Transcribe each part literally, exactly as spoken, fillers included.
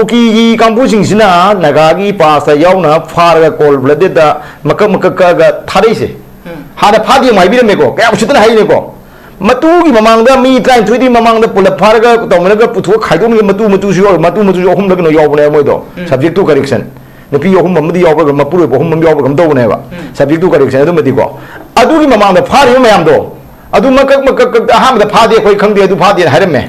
ꯀꯨꯀꯤꯒꯤ ꯀꯥꯡꯕꯨꯁꯤꯡꯁꯤꯅ ꯅꯥꯒꯥꯒꯤ ꯄꯥꯁꯇ ꯌꯥꯎꯅ ꯐꯥꯔꯒ ꯀꯣꯜ ꯕ꯭ꯂꯗꯦꯗ ꯃꯀꯛ ꯃꯀꯛ ꯀꯛꯑꯒ ꯊꯥꯗꯩꯁꯦ꯫ ꯎꯝ꯫ ꯍꯥꯟꯅ ꯐꯥꯗꯦ ꯑꯃꯨꯛ ꯍꯥꯏꯕꯤꯔꯝꯃꯦꯀꯣ, ꯀꯌꯥꯝ ꯎꯁꯤꯠꯇꯅ ꯍꯥꯏꯅꯦꯀꯣ꯫ ꯃꯇꯨꯒꯤ ꯃꯃꯥꯡꯗ ꯃꯤ ꯇꯔꯥꯅꯤꯊꯣꯏꯗꯤ ꯃꯃꯥꯡꯗ ꯄꯨꯂꯞ ꯐꯥꯔꯒ ꯇꯧꯅꯔꯒ ꯄꯨꯊꯣꯛꯑ ꯈꯥꯏꯗꯣꯛꯅꯤꯡꯉꯦ, ꯃꯇꯨ ꯃꯇꯨꯁꯨ ꯌꯥꯎꯔ, ꯃꯇꯨ ꯃꯇꯨꯁꯨ ꯑꯍꯨꯝꯂ ꯀꯩꯅꯣ ꯌꯥꯎꯕꯅꯦꯕ ꯃꯣꯏꯗꯣ꯫ ꯎꯝ꯫ Subject to correction꯫ ꯅꯨꯄꯤ ꯑꯍꯨꯝ ꯑꯃꯗꯤ ꯌꯥꯎꯕ꯭ꯔꯥ, ꯃꯄꯨꯔꯣꯏꯕ ꯑꯍꯨꯝ ꯑꯃ ꯌꯥꯎꯕ꯭ꯔꯥ ꯀꯩꯅꯣꯝ ꯇꯧꯕꯅꯦꯕ꯫ ꯎꯝ꯫ Subject to correction ꯑꯗꯨꯃꯗꯤꯀꯣ꯫ ꯑꯗꯨꯒꯤ ꯃꯃꯥꯡꯗ ꯐꯥꯔꯤꯕ ꯃꯌꯥꯝꯗꯣ, ꯑꯗꯨ ꯃꯀꯛ ꯃꯀꯛ ꯀꯛ-, ꯑꯍꯥꯟꯕꯗ ꯐꯥꯗꯦ, ꯑꯩꯈꯣꯏ ꯈꯪꯗꯦ, ꯑꯗꯨ ꯐꯥꯗꯦꯅ ꯍꯥꯏꯔꯝꯃꯦ꯫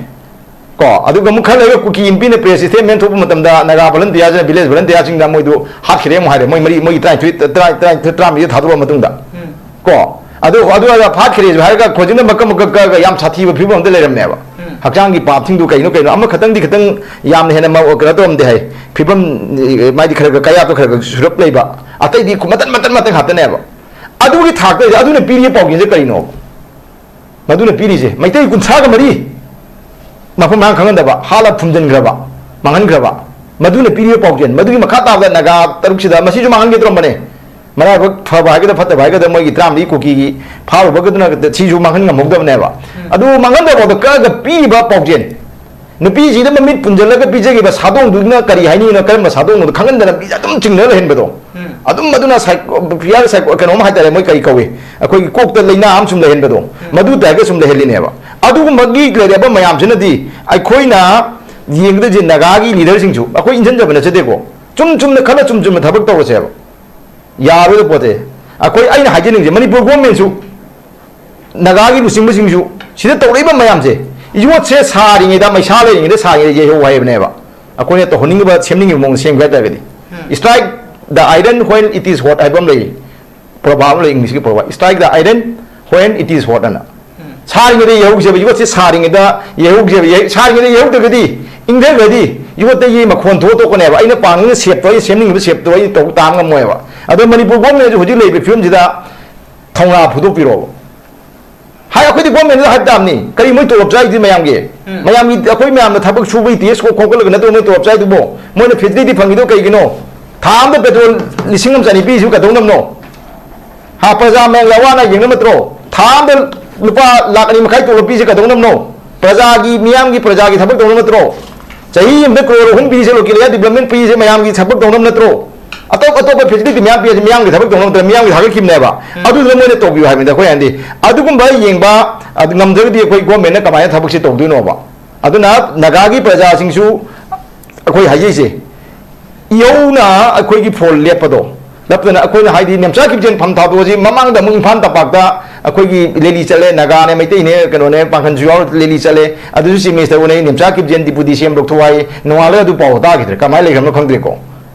ꯀꯣ, ꯑꯗꯨꯒ ꯑꯃꯨꯛ ꯈꯔ ꯂꯩꯔꯒ ꯀꯨꯀꯤ ꯅꯨꯄꯤꯅ press statement ꯊꯣꯛꯄ ꯃꯇꯝꯗ ꯅꯥꯒꯥ volunteerꯁꯤꯅ, village volunteerꯁꯤꯡꯗ ꯃꯣꯏꯗꯨ ꯍꯥꯠꯈ꯭ꯔꯦ ꯑꯃꯨꯛ ꯍꯥꯏꯔꯦ꯫ ꯃꯣꯏ ꯃꯔꯤ, ꯃꯣꯏꯒꯤ ꯇꯔꯥꯅꯤꯊꯣꯏ, ꯇꯔꯥ-, ꯇꯔꯥ-, ꯇꯔꯥꯃꯔꯤꯗ ꯊꯥꯗꯣꯛꯑ ꯃꯇꯨꯡꯗ꯫ ꯎꯝ꯫ ꯀꯣ, ꯑꯗꯨ, ꯑꯗꯨ ꯍꯥꯠꯈ꯭ꯔꯦꯁꯨ ꯍꯥꯏꯔꯒ ꯍꯧꯖꯤꯛꯅ ꯃꯀꯛ ꯃꯀꯛ ꯀꯛꯑꯒ ꯌꯥꯝ ꯁꯥꯊꯤꯕ ꯐꯤꯕꯝ ꯑꯃꯗ ꯂꯩꯔꯝꯃꯦꯕ꯫ ꯎꯝ꯫ ꯍꯛꯆꯥꯡꯒꯤ ꯄꯥꯞꯁꯤꯡꯗꯨ ꯀꯩꯅꯣ ꯀꯩꯅꯣ, ꯑꯃꯈꯛꯇꯪꯗꯤ ꯈꯤꯇꯪ ꯌꯥꯝꯅ ꯍꯦꯟꯅ ꯃ-, ꯀꯩꯅꯣ ꯇꯧꯔꯝꯗꯦ ꯍꯥꯏ꯫ ꯐꯤꯕꯝ, ꯃꯥꯗꯤ ꯈꯔ ꯈꯔ ꯀꯌꯥꯠꯇꯣ ꯈꯔ ꯈꯔ ꯁꯨꯔꯞ ꯂꯩꯕ, ꯑꯇꯩꯗꯤ ꯃꯇꯠ ꯃꯇꯠ ꯃꯇꯠ ꯉꯥꯛꯇꯅꯦꯕ꯫ ꯑꯗꯨꯒꯤ ꯊꯥꯛꯇ ꯑꯗꯨꯅ ꯄꯤꯔꯤꯕ ꯄꯥꯎꯖꯦꯜꯁꯦ ꯀꯔꯤꯅꯣ? ꯃꯗꯨꯅ ꯄꯤꯔꯤꯁꯦ ꯃꯩꯇꯩ ꯀꯨꯟꯊ꯭ꯔꯥꯒ ꯃꯔꯤ ꯃꯐꯝ ꯃꯔꯥꯡ ꯈꯪꯍꯟꯗꯕ, ꯍꯥꯠꯂ ꯐꯨꯝꯖꯤꯟꯈ꯭ꯔꯕ, ꯃꯥꯡꯍꯟꯈ꯭ꯔꯕ꯫ ꯃꯗꯨꯅ ꯄꯤꯔꯤꯕ ꯄꯥꯎꯖꯦꯜ, ꯃꯗꯨꯒꯤ ꯃꯈꯥ ꯇꯥꯕꯗ ꯅꯥꯒꯥ ꯇꯔꯨꯛꯁꯤꯗ ꯃꯁꯤꯁꯨ ꯃꯥꯡꯍꯟꯒꯦ ꯇꯧꯔꯝꯕꯅꯦ꯫ ꯃꯔꯥꯏꯕꯛ ꯐꯕ ꯍꯥꯏꯒꯗ꯭ꯔꯥ ꯐꯠꯇꯕ ꯍꯥꯏꯒꯗ꯭ꯔꯥ, ꯃꯣꯏꯒꯤ ꯇꯔꯥꯃꯔꯤ ꯀꯨꯀꯤꯒꯤ ꯐꯥꯔꯨꯕꯒꯗꯨꯅ ꯁꯤꯁꯨ ꯃꯥꯡꯍꯟ ꯉꯝꯍꯧꯗꯕꯅꯦꯕ꯫ ꯎꯝ꯫ ꯑꯗꯨ ꯃꯥꯡꯍꯟꯗꯕ ꯐꯥꯎꯗ ꯀꯛꯑꯒ ꯄꯤꯔꯤꯕ ꯄꯥꯎꯖꯦꯜ, ꯅꯨꯄꯤꯁꯤꯗ ꯃꯃꯤꯠ ꯄꯨꯟꯁꯤꯜꯂꯒ ꯄꯤꯖꯈꯤꯕ ꯁꯥꯗꯣꯡꯗꯨꯅ ꯀꯔꯤ ꯍꯥꯏꯅꯤꯅꯣ, ꯀꯔꯝꯕ ꯁꯥꯗꯣꯡꯅꯣꯗꯣ ꯈꯪꯍꯟꯗꯅ ꯃꯤꯁꯦ ꯑꯗꯨꯝ ꯆꯤꯡꯅ ꯂꯩꯍꯟꯕꯗꯣ꯫ ꯎꯝ꯫ ꯑꯗꯨꯝ ꯃꯗꯨꯅ psycho-, pure psycho-, ꯀꯩꯅꯣꯝ ꯍꯥꯏꯇꯥꯔꯦ, ꯃꯣꯏ ꯀꯔꯤ ꯀꯧꯏ, ꯑꯩꯈꯣꯏꯒꯤ ꯀꯣꯛꯇ ꯂꯥꯏꯅꯥ ꯑꯃ ꯁꯨꯝ ꯂꯩꯍꯟꯕꯗꯣ, ꯎꯝ꯫ ꯃꯗꯨ ꯇꯥꯏꯞꯇ ꯁꯨꯝ ꯂꯩꯍꯜꯂꯤꯅꯦꯕ꯫ ꯑꯗꯨꯒꯨꯝꯕꯒꯤ ꯂꯩꯔꯕ ꯃꯌꯥꯝꯁꯤꯅꯗꯤ ꯑꯩꯈꯣꯏꯅ ꯌꯦꯡꯒꯗꯣꯏꯁꯦ ꯅꯥꯒꯥꯒꯤ leaderꯁꯤꯡꯁꯨ, ꯑꯩꯈꯣꯏ ꯏꯟꯖꯟꯖꯕ ꯅꯠꯆꯗꯦꯀꯣ, ꯆꯨꯝ ꯆꯨꯝꯅ ꯈꯜꯂ ꯆꯨꯝ ꯆꯨꯝꯅ ꯊꯕꯛ ꯇꯧꯔꯁꯦꯕ꯫ ꯌꯥꯔꯣꯏꯗꯕ ꯄꯣꯠꯁꯦ꯫ ꯑꯩꯈꯣꯏ, ꯑꯩꯅ ꯍꯥꯏꯖꯅꯤꯡꯉꯤꯁꯦ, ꯃꯅꯤꯄꯨꯔ governmentꯁꯨ ꯅꯥꯒꯥꯒꯤ ꯂꯨꯆꯤꯡꯕꯁꯤꯡꯁꯨ ꯁꯤꯗ ꯇꯧꯔꯛꯏꯕ ꯃꯌꯥꯝꯁꯦ, ꯌꯣꯠꯁꯦ ꯁꯥꯔꯤꯉꯩꯗ, ꯃꯩꯁꯥ ꯂꯩꯔꯤꯉꯩꯗ ꯁꯥꯔꯤꯉꯩꯗ ꯌꯩꯍꯧ ꯍꯥꯏꯕꯅꯦꯕ꯫ ꯑꯩꯈꯣꯏꯅ ꯇꯧꯍꯟꯅꯤꯡꯉꯤꯕ, ꯁꯦꯝꯅꯤꯡꯉꯤꯕ ꯃꯑꯣꯡꯗ ꯁꯦꯝꯒꯦ ꯍꯥꯏ ꯇꯥꯔꯒꯗꯤ꯫ ꯎꯝ꯫ Strike the iron while it is hot ꯍꯥꯏꯕ ꯑꯃ ꯂꯩ, proverb ꯑꯃ ꯂꯩ, Englishꯀꯤ proverb, "Strike the iron when it is hot" ꯑꯅ꯫ ꯎꯝ꯫ ꯁꯥꯔꯤꯉꯩꯗ ꯌꯩꯍꯧꯁꯦꯕ, ꯌꯣꯠꯁꯦ ꯁꯥꯔꯤꯉꯩꯗ ꯌꯩꯍꯧꯁꯦꯕ, ꯌꯩ-, ꯁꯥꯔꯤꯉꯩꯗ ꯌꯩꯍꯧꯗ꯭ꯔꯒꯗꯤ, ꯏꯪꯊꯈ꯭ꯔꯗꯤ ꯌꯣꯠꯇꯒꯤ ꯃꯈꯣꯟ ꯊꯣꯛꯑ ꯇꯣꯛꯀꯅꯦꯕ꯫ ꯑꯩꯅ ꯄꯥꯝꯅꯤꯡꯕ shapeꯇꯣ, ꯑꯩꯅ ꯁꯦꯝꯅꯤꯡꯉꯤꯕ shapeꯇꯣ ꯑꯩ ꯇꯧ ꯇꯥ ꯉꯝꯃꯣꯏꯕ꯫ ꯑꯗꯣ ꯃꯅꯤꯄꯨꯔ governmentꯁꯨ ꯍꯧꯖꯤꯛ ꯂꯩꯔꯤꯕ ꯐꯤꯕꯝꯁꯤꯗ ꯊꯧꯅꯥ ꯐꯨꯗꯣꯛꯄꯤꯔꯣꯕ꯫ ꯍꯥꯏ, ꯑꯩꯈꯣꯏꯗꯤ governmentꯗ ꯍꯥꯏꯕ ꯇꯥꯕꯅꯤ꯫ ꯀꯔꯤ ꯃꯣꯏ ꯇꯣꯂꯣꯞ ꯆꯥꯏꯗꯤ ꯃꯌꯥꯝꯒꯤ? ꯎꯝ꯫ ꯃꯌꯥꯝꯒꯤ, ꯑꯩꯈꯣꯏ ꯃꯌꯥꯝꯅ ꯊꯕꯛ ꯁꯨꯕꯒꯤ test ꯈꯣꯝꯒꯠꯂꯒ ꯅꯠꯇ꯭ꯔꯣ ꯃꯣꯏ ꯇꯣꯂꯣꯞ ꯆꯥꯏꯗꯨꯕꯣ? ꯃꯣꯏꯅ facility ꯐꯪꯉꯤꯗꯣ ꯀꯩꯒꯤꯅꯣ? ꯊꯥ ꯑꯃꯗ petrol ꯂꯤꯁꯤꯡ ꯑꯃ ꯆꯅꯤ ꯄꯤꯔꯤꯁꯤꯕꯨ ꯀꯩꯗꯧꯅꯕꯅꯣ? ꯍꯥ, ꯄ꯭ꯔꯖꯥ ꯃꯌꯥꯝꯒꯤ ꯑꯋꯥ ꯑꯅꯥ ꯌꯦꯡꯅꯕ ꯅꯠꯇ꯭ꯔꯣ? ꯊꯥ ꯑꯃꯗ ꯂꯨꯄꯥ ꯂꯥꯈ ꯑꯅꯤ ꯃꯈꯥꯏ ꯇꯣꯂꯣꯞ ꯄꯤꯁꯤ ꯀꯩꯗꯧꯅꯕꯅꯣ? ꯄ꯭ꯔꯖꯥꯒꯤ, ꯃꯤꯌꯥꯝꯒꯤ, ꯄ꯭ꯔꯖꯥꯒꯤ ꯊꯕꯛ ꯇꯧꯅꯕ ꯅꯠꯇ꯭ꯔꯣ? ꯆꯍꯤ ꯑꯃꯗ ꯀ꯭ꯔꯣꯔ ꯑꯍꯨꯝ ꯄꯤꯔꯤꯁꯦ, ꯂꯣꯀꯦꯜ ꯑꯦꯔꯤꯌꯥ ꯗꯤꯕ꯭ꯂꯞꯃꯦꯟ ꯄꯤꯔꯤꯁꯦ ꯃꯌꯥꯝꯒꯤ ꯊꯕꯛ ꯇꯧꯅꯕ ꯅꯠꯇ꯭ꯔꯣ? ꯑꯇꯣꯞ ꯑꯇꯣꯞꯄ ꯐꯦꯁꯤꯂꯤꯇꯤ ꯃꯌꯥꯝ ꯄꯤꯔꯤꯁꯦ ꯃꯤꯌꯥꯝꯒꯤ ꯊꯕꯛ ꯇꯧꯅꯕ ꯅꯠꯇ꯭ꯔꯣ? ꯃꯤꯌꯥꯝꯒꯤ ꯊꯥꯒꯠꯈꯤꯕꯅꯦꯕ꯫ ꯑꯗꯨꯗꯨꯅ ꯃꯣꯏꯅ ꯇꯧꯕꯤꯌꯨ ꯍꯥꯏꯕꯅꯤꯗ ꯑꯩꯈꯣꯏ ꯍꯥꯏꯅꯗꯤ꯫ ꯑꯗꯨꯒꯨꯝꯕ ꯌꯦꯡꯕ, ꯑꯗꯨ ꯉꯝꯗ꯭ꯔꯒꯗꯤ ꯑꯩꯈꯣꯏ ꯒꯣꯔꯃꯦꯟꯅ ꯀꯃꯥꯏꯅ ꯊꯕꯛꯁꯦ ꯇꯧꯗꯣꯏꯅꯣꯕ? ꯑꯗꯨꯅ ꯅꯥꯒꯥꯒꯤ ꯄ꯭ꯔꯖꯥꯁꯤꯡꯁꯨ ꯑꯩꯈꯣꯏ ꯍꯥꯏꯖꯩꯁꯦ, ꯏꯍꯧꯅ ꯑꯩꯈꯣꯏꯒꯤ ꯐꯣꯜ ꯂꯦꯞꯄꯗꯣ, ꯂꯦꯞꯇꯅ ꯑꯩꯈꯣꯏꯅ ꯍꯥꯏꯗꯤ ꯅꯦꯝꯆꯥ ꯀꯤꯞꯖꯦꯟ ꯐꯝ ꯊꯥꯗꯣꯛꯑꯁꯤ꯫ ꯃꯃꯥꯡꯗ ꯑꯃꯨꯛ ꯏꯝꯐꯥꯜ ꯇꯝꯄꯥꯛꯇ ꯑꯩꯈꯣꯏꯒꯤ ꯔꯦꯂꯤ ꯆꯠꯂꯦ, ꯅꯥꯒꯥꯅꯦ, ꯃꯩꯇꯩꯅꯦ, ꯀꯩꯅꯣꯅꯦ, ꯄꯥꯡꯒꯟꯁꯨ ꯌꯥꯎꯔ ꯔꯦꯂꯤ ꯆꯠꯂꯦ꯫ ꯑꯗꯨꯁꯨ ꯆꯤꯐ ꯃꯤꯅꯤꯁꯇꯔ ꯎꯅꯩ, ꯅꯦꯝꯆꯥ ꯀꯤꯞꯖꯦꯟ ꯗꯤꯄꯨꯇꯤ ꯁꯤ ꯑꯦꯝ ꯂꯧꯊꯣꯛ ꯍꯥꯏ꯫ ꯅꯣꯡꯉꯥꯜꯂꯒ ꯑꯗꯨ ꯄꯥꯎ ꯇꯥꯈꯤꯗ꯭ꯔꯦ, ꯀꯃꯥꯏꯅ ꯂꯩꯈ꯭ꯔꯕꯅꯣ ꯈꯪꯗ꯭ꯔꯦꯀꯣ꯫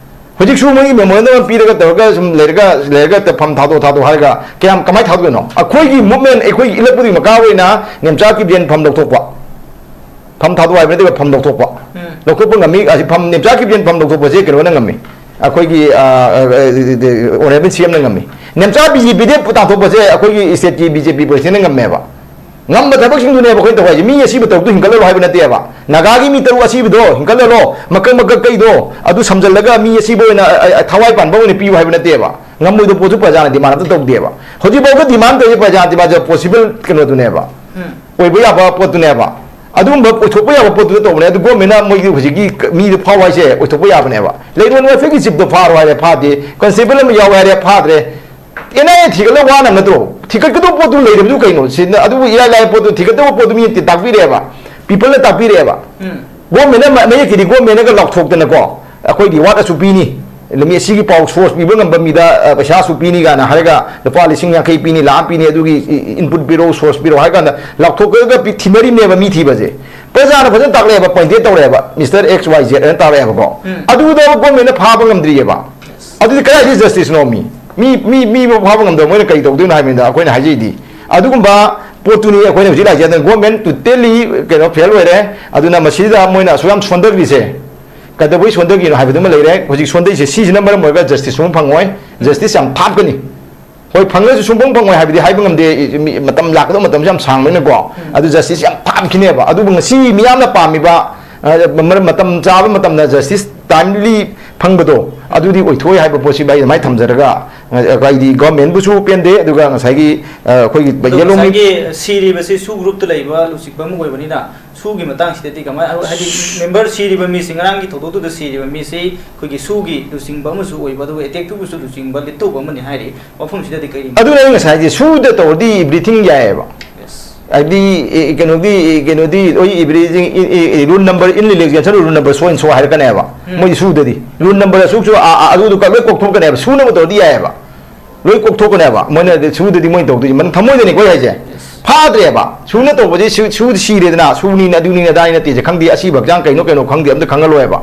ꯍꯧꯖꯤꯛꯁꯨ ꯃꯣꯏꯒꯤ ꯃꯦꯃꯣꯔꯦꯟꯗꯝ ꯑꯃ ꯄꯤꯔꯒ ꯇꯧꯔꯒ ꯁꯨꯝ ꯂꯩꯔꯒ, ꯂꯩꯔꯒ ꯐꯝ ꯊꯥꯗꯣꯛ, ꯊꯥꯗꯣꯛ ꯍꯥꯏꯔꯒ ꯀꯌꯥꯝ, ꯀꯃꯥꯏꯅ ꯊꯥꯗꯣꯛꯇꯣꯏꯅꯣ? ꯑꯩꯈꯣꯏꯒꯤ ꯃꯨꯞꯃꯦꯟ, ꯑꯩꯈꯣꯏꯒꯤ ꯏꯜꯂꯛꯄꯗꯨꯒꯤ ꯃꯈꯥ ꯑꯣꯏꯅ ꯅꯦꯝꯆꯥ ꯀꯤꯞꯖꯦꯟ ꯐꯝ ꯂꯧꯊꯣꯛꯄ, ꯐꯝ ꯊꯥꯗꯣꯛ ꯍꯥꯏꯕ ꯅꯠꯇꯦꯕ, ꯐꯝ ꯂꯧꯊꯣꯛꯄ꯫ ꯎꯝ꯫ ꯂꯧꯊꯣꯛꯄ ꯉꯝꯃꯤ꯫ ꯑꯁꯤ ꯐꯝ, ꯅꯦꯝꯆꯥ ꯀꯤꯞꯖꯦꯟ ꯐꯝ ꯂꯧꯊꯣꯛꯄꯁꯦ ꯀꯩꯅꯣꯅ ꯉꯝꯃꯤ, ꯑꯩꯈꯣꯏꯒꯤ, ꯑ, ꯑ, ꯑ, ꯑꯣꯅꯔꯦꯕꯜ ꯁꯤ ꯑꯦꯝꯅ ꯉꯝꯃꯤ꯫ ꯅꯦꯝꯆꯥ ꯕꯤ ꯖꯦ ꯄꯤꯗ ꯇꯥꯟꯊꯣꯛꯄꯁꯦ ꯑꯩꯈꯣꯏꯒꯤ ꯁ꯭ꯇꯦꯠꯀꯤ ꯕꯤ ꯖꯦ ꯄꯤ ꯄ꯭ꯔꯁꯤꯗꯦꯟꯅ ꯉꯝꯃꯦꯕ꯫ ꯉꯝꯕ ꯊꯕꯛꯁꯤꯡꯗꯨꯅꯦꯕ ꯑꯩꯈꯣꯏꯅ ꯇꯧ ꯍꯥꯏꯁꯦ꯫ ꯃꯤ ꯑꯁꯤꯕ ꯇꯔꯨꯛꯇꯨ ꯍꯤꯡꯒꯠꯍꯜꯂꯣ ꯍꯥꯏꯕ ꯅꯠꯇꯦꯕ꯫ ꯅꯥꯒꯥꯒꯤ ꯃꯤ ꯇꯔꯨꯛ ꯑꯁꯤꯕꯗꯣ ꯍꯤꯡꯒꯠꯍꯜꯂꯣ, ꯃꯀꯛ ꯃꯀꯛ ꯀꯩꯗꯣ ꯑꯗꯨ ꯁꯝꯖꯜꯂꯒ ꯃꯤ ꯑꯁꯤꯕ ꯑꯣꯏꯅ, ꯑ, ꯑ, ꯊꯋꯥꯏ ꯄꯥꯟꯕ ꯑꯣꯏꯅ ꯄꯤꯌꯨ ꯍꯥꯏꯕ ꯅꯠꯇꯦꯕ꯫ ꯉꯝꯃꯣꯏꯗꯕ ꯄꯣꯠꯁꯨ ꯄ꯭ꯔꯖꯥꯅ ꯗꯤꯃꯥꯟ ꯑꯝꯇ ꯇꯧꯗꯦꯕ꯫ ꯍꯧꯖꯤꯛꯐꯥꯎꯕ ꯗꯤꯃꯥꯟ ꯇꯧꯔꯤꯁꯦ ꯄ꯭ꯔꯖꯥ ꯗꯤꯃꯥꯟꯁꯦ ꯄꯣꯁꯤꯕꯜ ꯀꯩꯅꯣꯗꯨꯅꯦꯕ, ꯎꯝ꯫ ꯑꯣꯏꯕ ꯌꯥꯕ ꯄꯣꯠꯇꯨꯅꯦꯕ꯫ ꯑꯗꯨꯒꯨꯝꯕ ꯑꯣꯏꯊꯣꯛꯄ ꯌꯥꯕ ꯄꯣꯠꯇꯨꯗ ꯇꯧꯕꯅꯦ꯫ ꯑꯗꯨ ꯒꯣꯔꯃꯦꯟꯅ ꯃꯣꯏꯒꯤ ꯍꯧꯖꯤꯛꯀꯤ ꯃꯤꯗꯨ ꯐꯥꯎ ꯍꯥꯏꯁꯦ ꯑꯣꯏꯊꯣꯛꯄ ꯌꯥꯕꯅꯦꯕ꯫ ꯂꯩꯔꯣꯟ ꯋꯦꯜꯐꯤꯌꯔꯒꯤ ꯆꯤꯞꯇꯣ ꯐꯥꯔꯣ ꯍꯥꯏꯔꯦ, ꯐꯥꯗꯦ꯫ ꯀꯣꯟꯁꯇꯦꯕꯜ ꯑꯃ ꯌꯥꯎ ꯍꯥꯏꯔꯦ, ꯐꯥꯗ꯭ꯔꯦ꯫ ꯑꯦꯟ ꯑꯥꯏ ꯑꯦ ꯊꯤꯒꯠꯂꯒ ꯋꯥꯅꯕ ꯅꯠꯇ꯭ꯔꯣ? ꯊꯤꯒꯠꯀꯗꯧꯕ ꯄꯣꯠꯇꯨ ꯂꯩꯔꯕꯗꯨ ꯀꯩꯅꯣ? ꯁꯤꯗ ꯑꯗꯨꯕꯨ ꯏꯔꯥꯏ ꯂꯥꯏꯕ ꯄꯣꯠꯇꯨ, ꯊꯤꯒꯠꯇꯧꯕ ꯄꯣꯠꯇꯨ ꯃꯤ ꯇꯥꯛꯄꯤꯔꯛꯑꯦꯕ, ꯄꯤꯄꯜꯅ ꯇꯥꯛꯄꯤꯔꯛꯑꯦꯕ꯫ ꯎꯝ꯫ ꯒꯣꯔꯃꯦꯟꯅ ꯃ-, ꯃꯌꯦꯛꯀꯤꯗꯤ ꯒꯣꯔꯃꯦꯟꯅꯒ ꯂꯥꯎꯊꯣꯛꯇꯅꯀꯣ, ꯑꯩꯈꯣꯏ ꯔꯤꯋꯥꯔꯗ ꯑꯁꯨꯛ ꯄꯤꯅꯤ, ꯂꯝꯃꯤ ꯑꯁꯤꯒꯤ ꯄꯥꯎ ꯁꯣꯔꯁ ꯄꯤꯕ ꯉꯝꯕ ꯃꯤꯗ, ꯑ, ꯄꯩꯁꯥ ꯑꯁꯨꯛ ꯄꯤꯅꯤ ꯀꯥꯏꯅ ꯍꯥꯏꯔꯒ, ꯂꯨꯄꯥ ꯂꯤꯁꯤꯡ ꯌꯥꯡꯈꯩ ꯄꯤꯅꯤ, ꯂꯥꯈ ꯑꯃ ꯄꯤꯅꯤ, ꯑꯗꯨꯒꯤ ꯏ-, ꯏ-, ꯏꯟꯄꯨꯠ ꯄꯤꯔꯛꯑꯣ, ꯁꯣꯔꯁ ꯄꯤꯔꯛꯑꯣ ꯍꯥꯏ ꯀꯥꯟꯗ ꯂꯥꯎꯊꯣꯛꯂꯒ ꯄꯤ-, ꯊꯤꯅꯔꯤꯕꯅꯦꯕ ꯃꯤ ꯊꯤꯕꯁꯦ꯫ ꯄ꯭ꯔꯖꯥꯅ ꯐꯖꯅ ꯇꯥꯛꯂꯛꯑꯦꯕ, ꯄꯣꯏꯟꯇꯦꯠ ꯇꯧꯔꯛꯑꯦꯕ, ꯃꯤꯁꯇꯔ ꯑꯦꯛꯁ ꯋꯥꯏ ꯖꯦꯠ ꯍꯥꯏꯅ ꯇꯥꯛꯂꯛꯑꯦꯕꯀꯣ꯫ ꯎꯝ꯫ ꯑꯗꯨꯗ ꯒꯣꯔꯃꯦꯟꯅ ꯐꯥꯕ ꯉꯝꯗ꯭ꯔꯤꯑꯕ꯫ ꯑꯗꯨꯗꯤ ꯀꯗꯥꯏꯗꯒꯤ ꯖꯁꯇꯤꯁꯅꯣ ꯃꯤ? ꯃꯤ, ꯃꯤ, ꯃꯤꯕꯨ ꯐꯥꯕ ꯉꯝꯗꯕ ꯃꯣꯏꯅ ꯀꯔꯤ ꯇꯧꯗꯣꯏꯅꯣ ꯍꯥꯏꯕꯅꯤꯗ ꯑꯩꯈꯣꯏꯅ ꯍꯥꯏꯖꯩꯗꯤ꯫ ꯑꯗꯨꯒꯨꯝꯕ ꯄꯣꯠꯇꯨꯅꯤ ꯑꯩꯈꯣꯏꯅ ꯍꯧꯖꯤꯛ ꯂꯥꯛꯏꯁꯦ꯫ ꯑꯗꯨꯅ ꯒꯣꯔꯃꯦꯟ ꯇꯣꯇꯦꯜꯂꯤ ꯀꯩꯅꯣ ꯐꯦꯜ ꯑꯣꯏꯔꯦ꯫ ꯑꯗꯨꯅ ꯃꯁꯤꯗ ꯃꯣꯏꯅ ꯑꯁꯨꯛ ꯌꯥꯝ ꯁꯣꯟꯊꯈ꯭ꯔꯤꯁꯦ ꯀꯩꯗꯧꯕꯩ ꯁꯣꯟꯊꯈꯤꯅꯣ ꯍꯥꯏꯕꯗꯨꯃ ꯂꯩꯔꯦ꯫ ꯍꯧꯖꯤꯛ ꯁꯣꯟꯊꯩꯁꯦ ꯁꯤꯁꯤꯅ ꯃꯔꯝ ꯑꯣꯏꯔꯒ ꯖꯁꯇꯤꯁ ꯑꯃ ꯐꯪꯉꯣꯏ, ꯖꯁꯇꯤꯁ ꯌꯥꯝ ꯊꯥꯞꯀꯅꯤ꯫ ꯍꯣꯏ, ꯐꯪꯉꯁꯨ ꯁꯨꯡꯐꯪ ꯐꯪꯉꯣꯏ ꯍꯥꯏꯕꯗꯤ ꯍꯥꯏꯕ ꯉꯝꯗꯦ꯫ ꯃꯤ, ꯃꯇꯝ ꯂꯥꯛꯀꯗꯧꯕ ꯃꯇꯝꯁꯨ ꯌꯥꯝ ꯁꯥꯡꯕꯅꯤꯅꯀꯣ꯫ ꯎꯝ꯫ ꯑꯗꯨ ꯖꯁꯇꯤꯁ ꯌꯥꯝ ꯊꯥꯞꯈꯤꯅꯦꯕ꯫ ꯑꯗꯨꯕꯨ ꯉꯁꯤ ꯃꯤꯌꯥꯝꯅ ꯄꯥꯝꯃꯤꯕ, ꯑ, ꯃꯔꯝ, ꯃꯇꯝ ꯆꯥꯕ ꯃꯇꯝꯗ ꯖꯁꯇꯤꯁ ꯇꯥꯏꯝꯂꯤ ꯐꯪꯕꯗꯣ, ꯑꯗꯨꯗꯤ ꯑꯣꯏꯊꯣꯛꯑꯣꯏ ꯍꯥꯏꯕ ꯄꯣꯠꯁꯤ ꯑꯩ ꯑꯗꯨꯃꯥꯏꯅ ꯊꯝꯖꯔꯒ, ꯑ, ꯑꯩꯗꯤ ꯒꯣꯔꯃꯦꯟꯕꯨꯁꯨ ꯄꯦꯟꯗꯦ, ꯑꯗꯨꯒ ꯉꯁꯥꯏꯒꯤ, ꯑ, ꯑꯩꯈꯣꯏꯒꯤ ꯑꯗꯣ ꯌꯦꯂꯣꯃꯤ ꯉꯁꯥꯏꯒꯤ ꯁꯤꯔꯤꯕꯁꯤ ꯁꯨ ꯒ꯭ꯔꯨꯞꯇ ꯂꯩꯕ ꯂꯨꯆꯤꯡꯕ ꯑꯃ ꯑꯣꯏꯕꯅꯤꯅ, ꯁꯨꯒꯤ ꯃꯇꯥꯡꯁꯤꯗꯗꯤ ꯀꯃꯥꯏ, ꯍꯥꯏꯗꯤ member ꯁꯤꯔꯤꯕ ꯃꯤꯁꯤ, ꯉꯔꯥꯡꯒꯤ ꯊꯧꯗꯣꯛꯇꯨꯗ ꯁꯤꯔꯤꯕ ꯃꯤꯁꯤ ꯑꯩꯈꯣꯏꯒꯤ ꯁꯨꯒꯤ ꯂꯨꯆꯤꯡꯕ ꯑꯃꯁꯨ ꯑꯣꯏꯕ, ꯑꯗꯨꯒ attack ꯇꯨꯕꯨꯁꯨ ꯂꯨꯆꯤꯡꯕ ꯂꯤꯠꯇꯧꯕ ꯑꯃꯅꯤ ꯍꯥꯏꯔꯤ꯫ ꯃꯐꯝꯁꯤꯗꯗꯤ ꯀꯔꯤ? ꯑꯗꯨꯅ ꯑꯩ ꯉꯁꯥꯏ ꯍꯥꯏꯁꯦ, ꯁꯨꯗ ꯇꯧꯔꯗꯤ everything ꯌꯥꯏꯑꯕ꯫ Yes. ꯍꯥꯏꯗꯤ, ꯑꯦ, ꯀꯩꯅꯣꯒꯤ, ꯑꯦ, ꯀꯩꯅꯣꯗꯤ, ꯑꯩ everything, A, A, A, roll number in litigation, roll number so and so ꯍꯥꯏꯔꯛꯀꯅꯦꯕ꯫ ꯎꯝ꯫ ꯃꯣꯏꯗꯤ ꯁꯨꯗꯗꯤ roll number ꯑꯁꯨꯛꯁꯨ, ꯑ, ꯑ, ꯑꯗꯨꯗꯨ ꯂꯣꯏ ꯀꯣꯛꯊꯣꯛꯀꯅꯦꯕ꯫ ꯁꯨꯅꯕ ꯇꯧꯔꯗꯤ ꯌꯥꯏꯑꯕ꯫ ꯂꯣꯏ ꯀꯣꯛꯊꯣꯛꯀꯅꯦꯕ꯫ ꯃꯣꯏꯅ ꯁꯨꯗꯗꯤ ꯃꯣꯏꯅ ꯇꯧꯗꯣꯏꯁꯦ꯫ ꯃꯅ-, ꯊꯃꯣꯏꯗꯅꯤꯀꯣ ꯑꯩ ꯍꯥꯏꯁꯦ꯫ Yes. ꯐꯥꯗ꯭ꯔꯦꯕ꯫ ꯁꯨꯅ ꯇꯧꯕꯁꯦ ꯁꯨ-, ꯁꯨ ꯁꯤꯔꯦꯗꯅ, ꯁꯨꯅꯤꯅ ꯑꯗꯨꯅꯤꯅ ꯑꯗꯥꯅꯤꯅ ꯇꯦꯁꯦ ꯈꯪꯗꯦ, ꯑꯁꯤꯕ ꯍꯛꯆꯥꯡ ꯀꯩꯅꯣ ꯀꯩꯅꯣ ꯈꯪꯗꯦ, ꯑꯝꯇ ꯈꯪꯍꯜꯂꯣꯏꯕ꯫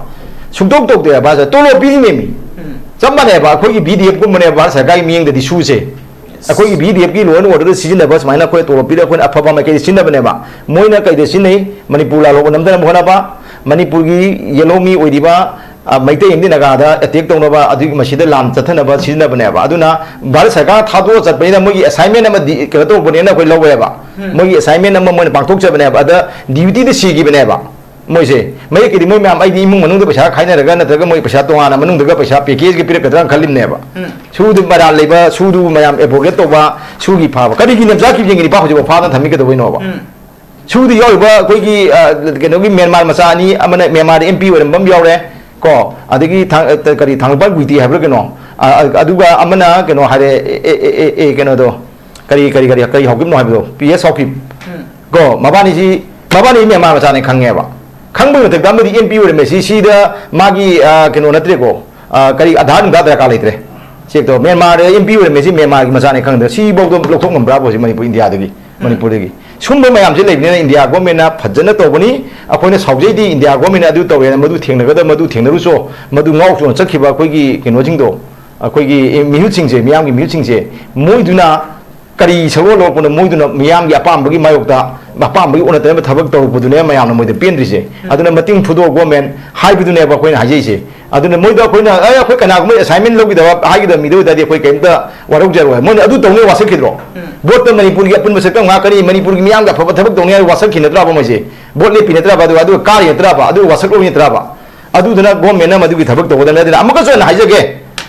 ꯁꯨꯡꯇꯧ ꯇꯧꯗꯦꯕ꯫ ꯇꯣꯂꯣꯞ ꯄꯤꯔꯤꯅꯦꯃꯤ꯫ ꯎꯝ꯫ ꯆꯞ ꯃꯥꯟꯅꯩꯕ꯫ ꯑꯩꯈꯣꯏꯒꯤ ꯚꯤ ꯗꯤ ꯑꯦꯐ ꯀꯨꯝꯕꯅꯦꯕ ꯚꯥꯔꯠ ꯁꯔꯀꯥꯔꯒꯤ ꯃꯤꯠꯌꯦꯡꯗꯗꯤ ꯁꯨꯁꯦ꯫ ꯑꯩꯈꯣꯏꯒꯤ ꯚꯤ ꯗꯤ ꯑꯦꯐꯀꯤ law and order ꯗ ꯁꯤꯖꯤꯟꯅꯕ ꯁꯨꯃꯥꯏꯅ ꯑꯩꯈꯣꯏ ꯇꯣꯂꯣꯞ ꯄꯤꯔꯒ ꯑꯩꯈꯣꯏꯅ ꯑꯐꯕ ꯃꯥꯏꯀꯩꯗ ꯁꯤꯖꯤꯟꯅꯕꯅꯦꯕ꯫ ꯃꯣꯏꯅ ꯀꯩꯗ ꯁꯤꯖꯤꯟꯅꯩ? ꯃꯅꯤꯄꯨꯔ ꯂꯥꯜꯂꯣꯛꯄ ꯅꯝꯗꯅꯕ ꯍꯣꯠꯅꯕ, ꯃꯅꯤꯄꯨꯔꯒꯤ ꯌꯦꯜꯍꯧꯃꯤ ꯑꯣꯏꯔꯤꯕ, ꯑ, ꯃꯩꯇꯩ ꯑꯃꯗꯤ ꯅꯥꯒꯥꯗ attack ꯇꯧꯅꯕ, ꯑꯗꯨꯒꯤ ꯃꯁꯤꯗ ꯂꯥꯟ ꯆꯠꯊꯅꯕ ꯁꯤꯖꯤꯟꯅꯕꯅꯦꯕ꯫ ꯑꯗꯨꯅ ꯚꯥꯔꯠ ꯁꯔꯀꯥꯔ ꯊꯥꯗꯣꯛꯑ ꯆꯠꯄꯅꯤꯅ ꯃꯣꯏꯒꯤ assignment ꯑꯃ ꯗꯤ-, ꯀꯩꯅꯣ ꯇꯧꯕꯅꯦꯅ ꯑꯩꯈꯣꯏ ꯂꯧꯋꯦꯕ꯫ ꯎꯝ꯫ ꯃꯣꯏꯒꯤ assignment ꯑꯃ ꯃꯣꯏꯅ ꯄꯥꯡꯊꯣꯛꯆꯕꯅꯦꯕ꯫ ꯑꯗ duty ꯗ ꯁꯤꯈꯤꯕꯅꯦꯕ꯫ ꯃꯣꯏꯁꯦ ꯃꯌꯦꯛꯀꯤꯗꯤ ꯃꯣꯏ ꯃꯌꯥꯝ, ꯑꯩꯗꯤ ꯏꯃꯨꯡ ꯃꯅꯨꯡꯗ ꯄꯩꯁꯥ ꯈꯥꯏꯅꯔꯒ ꯅꯠꯇ꯭ꯔꯒ ꯃꯣꯏ ꯄꯩꯁꯥ ꯇꯣꯉꯥꯟꯅ ꯃꯅꯨꯡꯗꯒ ꯄꯩꯁꯥ package ꯀ ꯄꯤꯔꯛꯀꯗ꯭ꯔꯥꯅ ꯈꯜꯂꯤꯕꯅꯦꯕ꯫ ꯎꯝ꯫ ꯁꯨꯗꯨ ꯃꯔꯥꯜ ꯂꯩꯕ, ꯁꯨꯗꯨ ꯃꯌꯥꯝ advocate ꯇꯧꯕ, ꯁꯨꯒꯤ ꯐꯥꯕ꯫ ꯀꯔꯤꯒꯤ ꯅꯦꯝꯆꯥ ꯀꯤꯞꯒꯦꯡꯒꯤꯗꯤ ꯄꯥꯛ ꯍꯧꯖꯤꯛꯐꯥꯎ ꯐꯥꯗꯅ ꯊꯝꯃꯤ ꯀꯩꯗꯧꯕꯩꯅꯣꯕ? ꯎꯝ꯫ ꯁꯨꯗ ꯌꯥꯎꯔꯤꯕ ꯑꯩꯈꯣꯏꯒꯤ, ꯑ, ꯀꯩꯅꯣꯒꯤ ꯃ꯭ꯌꯥꯟꯃꯥꯔ ꯃꯆꯥ ꯑꯅꯤ, ꯑꯃꯅ ꯃ꯭ꯌꯥꯟꯃꯥꯔꯗ ꯑꯦꯝ ꯄꯤ ꯑꯣꯏꯔꯝꯕ ꯑꯃ ꯌꯥꯎꯔꯦ, ꯀꯣ, ꯑꯗꯒꯤ ꯊꯥꯡ-, ꯑ, ꯀꯔꯤ, ꯊꯥꯡꯒꯜꯄꯥꯜ ꯒꯨꯏꯇꯤ ꯍꯥꯏꯕ꯭ꯔꯥ ꯀꯩꯅꯣ? ꯑ, ꯑ, ꯑꯗꯨꯒ ꯑꯃꯅ ꯀꯩꯅꯣ ꯍꯥꯏꯔꯦ, ꯑꯦ, ꯑꯦ, ꯑꯦ, ꯑꯦ, ꯀꯩꯅꯣꯗꯣ, ꯀꯔꯤ, ꯀꯔꯤ, ꯀꯔꯤ, ꯀꯔꯤ ꯍꯧꯈꯤꯕꯅꯣ ꯍꯥꯏꯕꯗꯣ? ꯄꯤ ꯑꯦꯁ ꯍꯧꯈꯤꯕ꯫ ꯎꯝ꯫ ꯀꯣ, ꯃꯕꯥꯅꯤꯁꯤ, ꯃꯕꯥꯅꯤ ꯃ꯭ꯌꯥꯟꯃꯥꯔ ꯃꯆꯥꯅꯦ ꯈꯪꯉꯦꯕ꯫ ꯈꯪꯕꯒꯤ ꯃꯊꯛꯇ ꯑꯃꯗꯤ ꯑꯦꯝ ꯄꯤ ꯑꯣꯏꯔꯝꯃꯦ꯫ ꯁꯤ, ꯁꯤꯗ ꯃꯥꯒꯤ, ꯑ, ꯀꯩꯅꯣ ꯅꯠꯇ꯭ꯔꯦꯀꯣ, ꯑ, ꯀꯔꯤ, ꯑꯙꯥꯔ ꯅꯨꯡꯙꯥꯔ ꯗꯔꯀꯥꯔ ꯂꯩꯇ꯭ꯔꯦ꯫ Check ꯇꯧ꯫ ꯃ꯭ꯌꯥꯟꯃꯥꯔꯗ ꯑꯦꯝ ꯄꯤ ꯑꯣꯏꯔꯝꯃꯦ꯫ ꯁꯤ ꯃ꯭ꯌꯥꯟꯃꯥꯔꯒꯤ ꯃꯆꯥꯅꯦ ꯈꯪꯗ꯭ꯔꯦ꯫ ꯁꯤꯐꯥꯎꯗ ꯂꯧꯊꯣꯛ ꯉꯝꯕ꯭ꯔꯥꯕ ꯍꯧꯖꯤꯛ ꯃꯅꯤꯄꯨꯔ, ꯏꯟꯗꯤꯌꯥꯗꯒꯤ, ꯎꯝ꯫ ꯃꯅꯤꯄꯨꯔꯗꯒꯤ? ꯁꯨꯝꯕ ꯃꯌꯥꯝꯁꯦ ꯂꯩꯕꯅꯤꯅ ꯏꯟꯗꯤꯌꯥ ꯒꯣꯔꯃꯦꯟꯅ ꯐꯖꯅ ꯇꯧꯕꯅꯤ꯫ ꯑꯩꯈꯣꯏꯅ ꯁꯥꯎꯖꯩꯗꯤ ꯏꯟꯗꯤꯌꯥ ꯒꯣꯔꯃꯦꯟꯅ ꯑꯗꯨ ꯇꯧꯋꯦꯅ, ꯃꯗꯨ ꯊꯦꯡꯅꯒꯗꯕ, ꯃꯗꯨ ꯊꯦꯡꯅꯔꯨꯆꯣ, ꯃꯗꯨ ꯉꯥꯎ ꯆꯣꯅ ꯆꯠꯈꯤꯕ ꯑꯩꯈꯣꯏꯒꯤ ꯀꯩꯅꯣꯁꯤꯡꯗꯣ, ꯑꯩꯈꯣꯏꯒꯤ ꯃꯤꯍꯨꯠꯁꯤꯡꯁꯦ, ꯃꯤꯌꯥꯝꯒꯤ ꯃꯤꯍꯨꯠꯁꯤꯡꯁꯦ, ꯃꯣꯏꯗꯨꯅ ꯀꯔꯤ ꯁꯒꯣꯜ ꯂꯧꯔꯛꯄꯅꯣ? ꯃꯣꯏꯗꯨꯅ ꯃꯤꯌꯥꯝꯒꯤ ꯑꯄꯥꯝꯕꯒꯤ ꯃꯥꯌꯣꯛꯇ, ꯑꯄꯥꯝꯕꯒꯤ ꯑꯣꯟꯅ ꯇꯩꯅꯕ ꯊꯕꯛ ꯇꯧꯔꯛꯄꯗꯨꯅꯦ ꯃꯌꯥꯝꯅ ꯃꯣꯏꯗ ꯄꯦꯟꯗ꯭ꯔꯤꯁꯦ꯫ ꯎꯝ꯫ ꯑꯗꯨꯅ ꯃꯇꯤꯡ ꯐꯨꯗꯣꯛ ꯒꯣꯔꯃꯦꯟ ꯍꯥꯏꯕꯗꯨꯅꯦꯕ ꯑꯩꯈꯣꯏꯅ ꯍꯥꯏꯖꯩꯁꯦ꯫ ꯑꯗꯨꯅ ꯃꯣꯏꯗ ꯑꯩꯈꯣꯏꯅ, "ꯑꯦ, ꯑꯩꯈꯣꯏ ꯀꯅꯥꯒꯨꯝꯕ assignment ꯂꯧꯈꯤꯗꯕ ꯍꯥꯏꯒꯗꯕ ꯃꯤꯗ ꯑꯣꯏ ꯇꯥꯔꯗꯤ ꯑꯩꯈꯣꯏ ꯀꯩꯝꯇ ꯋꯥꯔꯧꯖꯔꯣꯏ꯫ ꯃꯣꯏꯅ ꯑꯗꯨ ꯇꯧꯅꯤ ꯋꯥꯁꯛꯈꯤꯗ꯭ꯔꯣ?" ꯎꯝ꯫ ꯚꯣꯠꯇ ꯃꯅꯤꯄꯨꯔꯒꯤ ꯑꯄꯨꯟꯕ ꯁꯛꯇꯝ ꯉꯥꯛꯀꯅꯤ, ꯃꯅꯤꯄꯨꯔꯒꯤ ꯃꯤꯌꯥꯝꯒꯤ ꯑꯐꯕ ꯊꯕꯛ ꯇꯧꯅꯤ ꯍꯥꯏꯔ ꯋꯥꯁꯛꯈꯤ ꯅꯠꯇ꯭ꯔꯕ ꯃꯣꯏꯁꯦ? ꯚꯣꯠ ꯂꯦꯞꯄꯤ ꯅꯠꯇ꯭ꯔꯕ? ꯑꯗꯨꯒ, ꯑꯗꯨꯒ ꯀꯥꯔꯤ ꯅꯠꯇ꯭ꯔꯕ? ꯑꯗꯨꯒ ꯋꯥꯁꯛ ꯂꯧꯔꯤ ꯅꯠꯇ꯭ꯔꯕ? ꯑꯗꯨꯗꯨꯅ ꯒꯣꯔꯃꯦꯟꯅ ꯃꯗꯨꯒꯤ ꯊꯕꯛ ꯇꯧꯒꯗꯕꯅꯤ꯫ ꯑꯗꯨꯅ ꯑꯃꯨꯛꯀꯁꯨ ꯍꯟꯅ ꯍꯥꯏꯖꯒꯦ,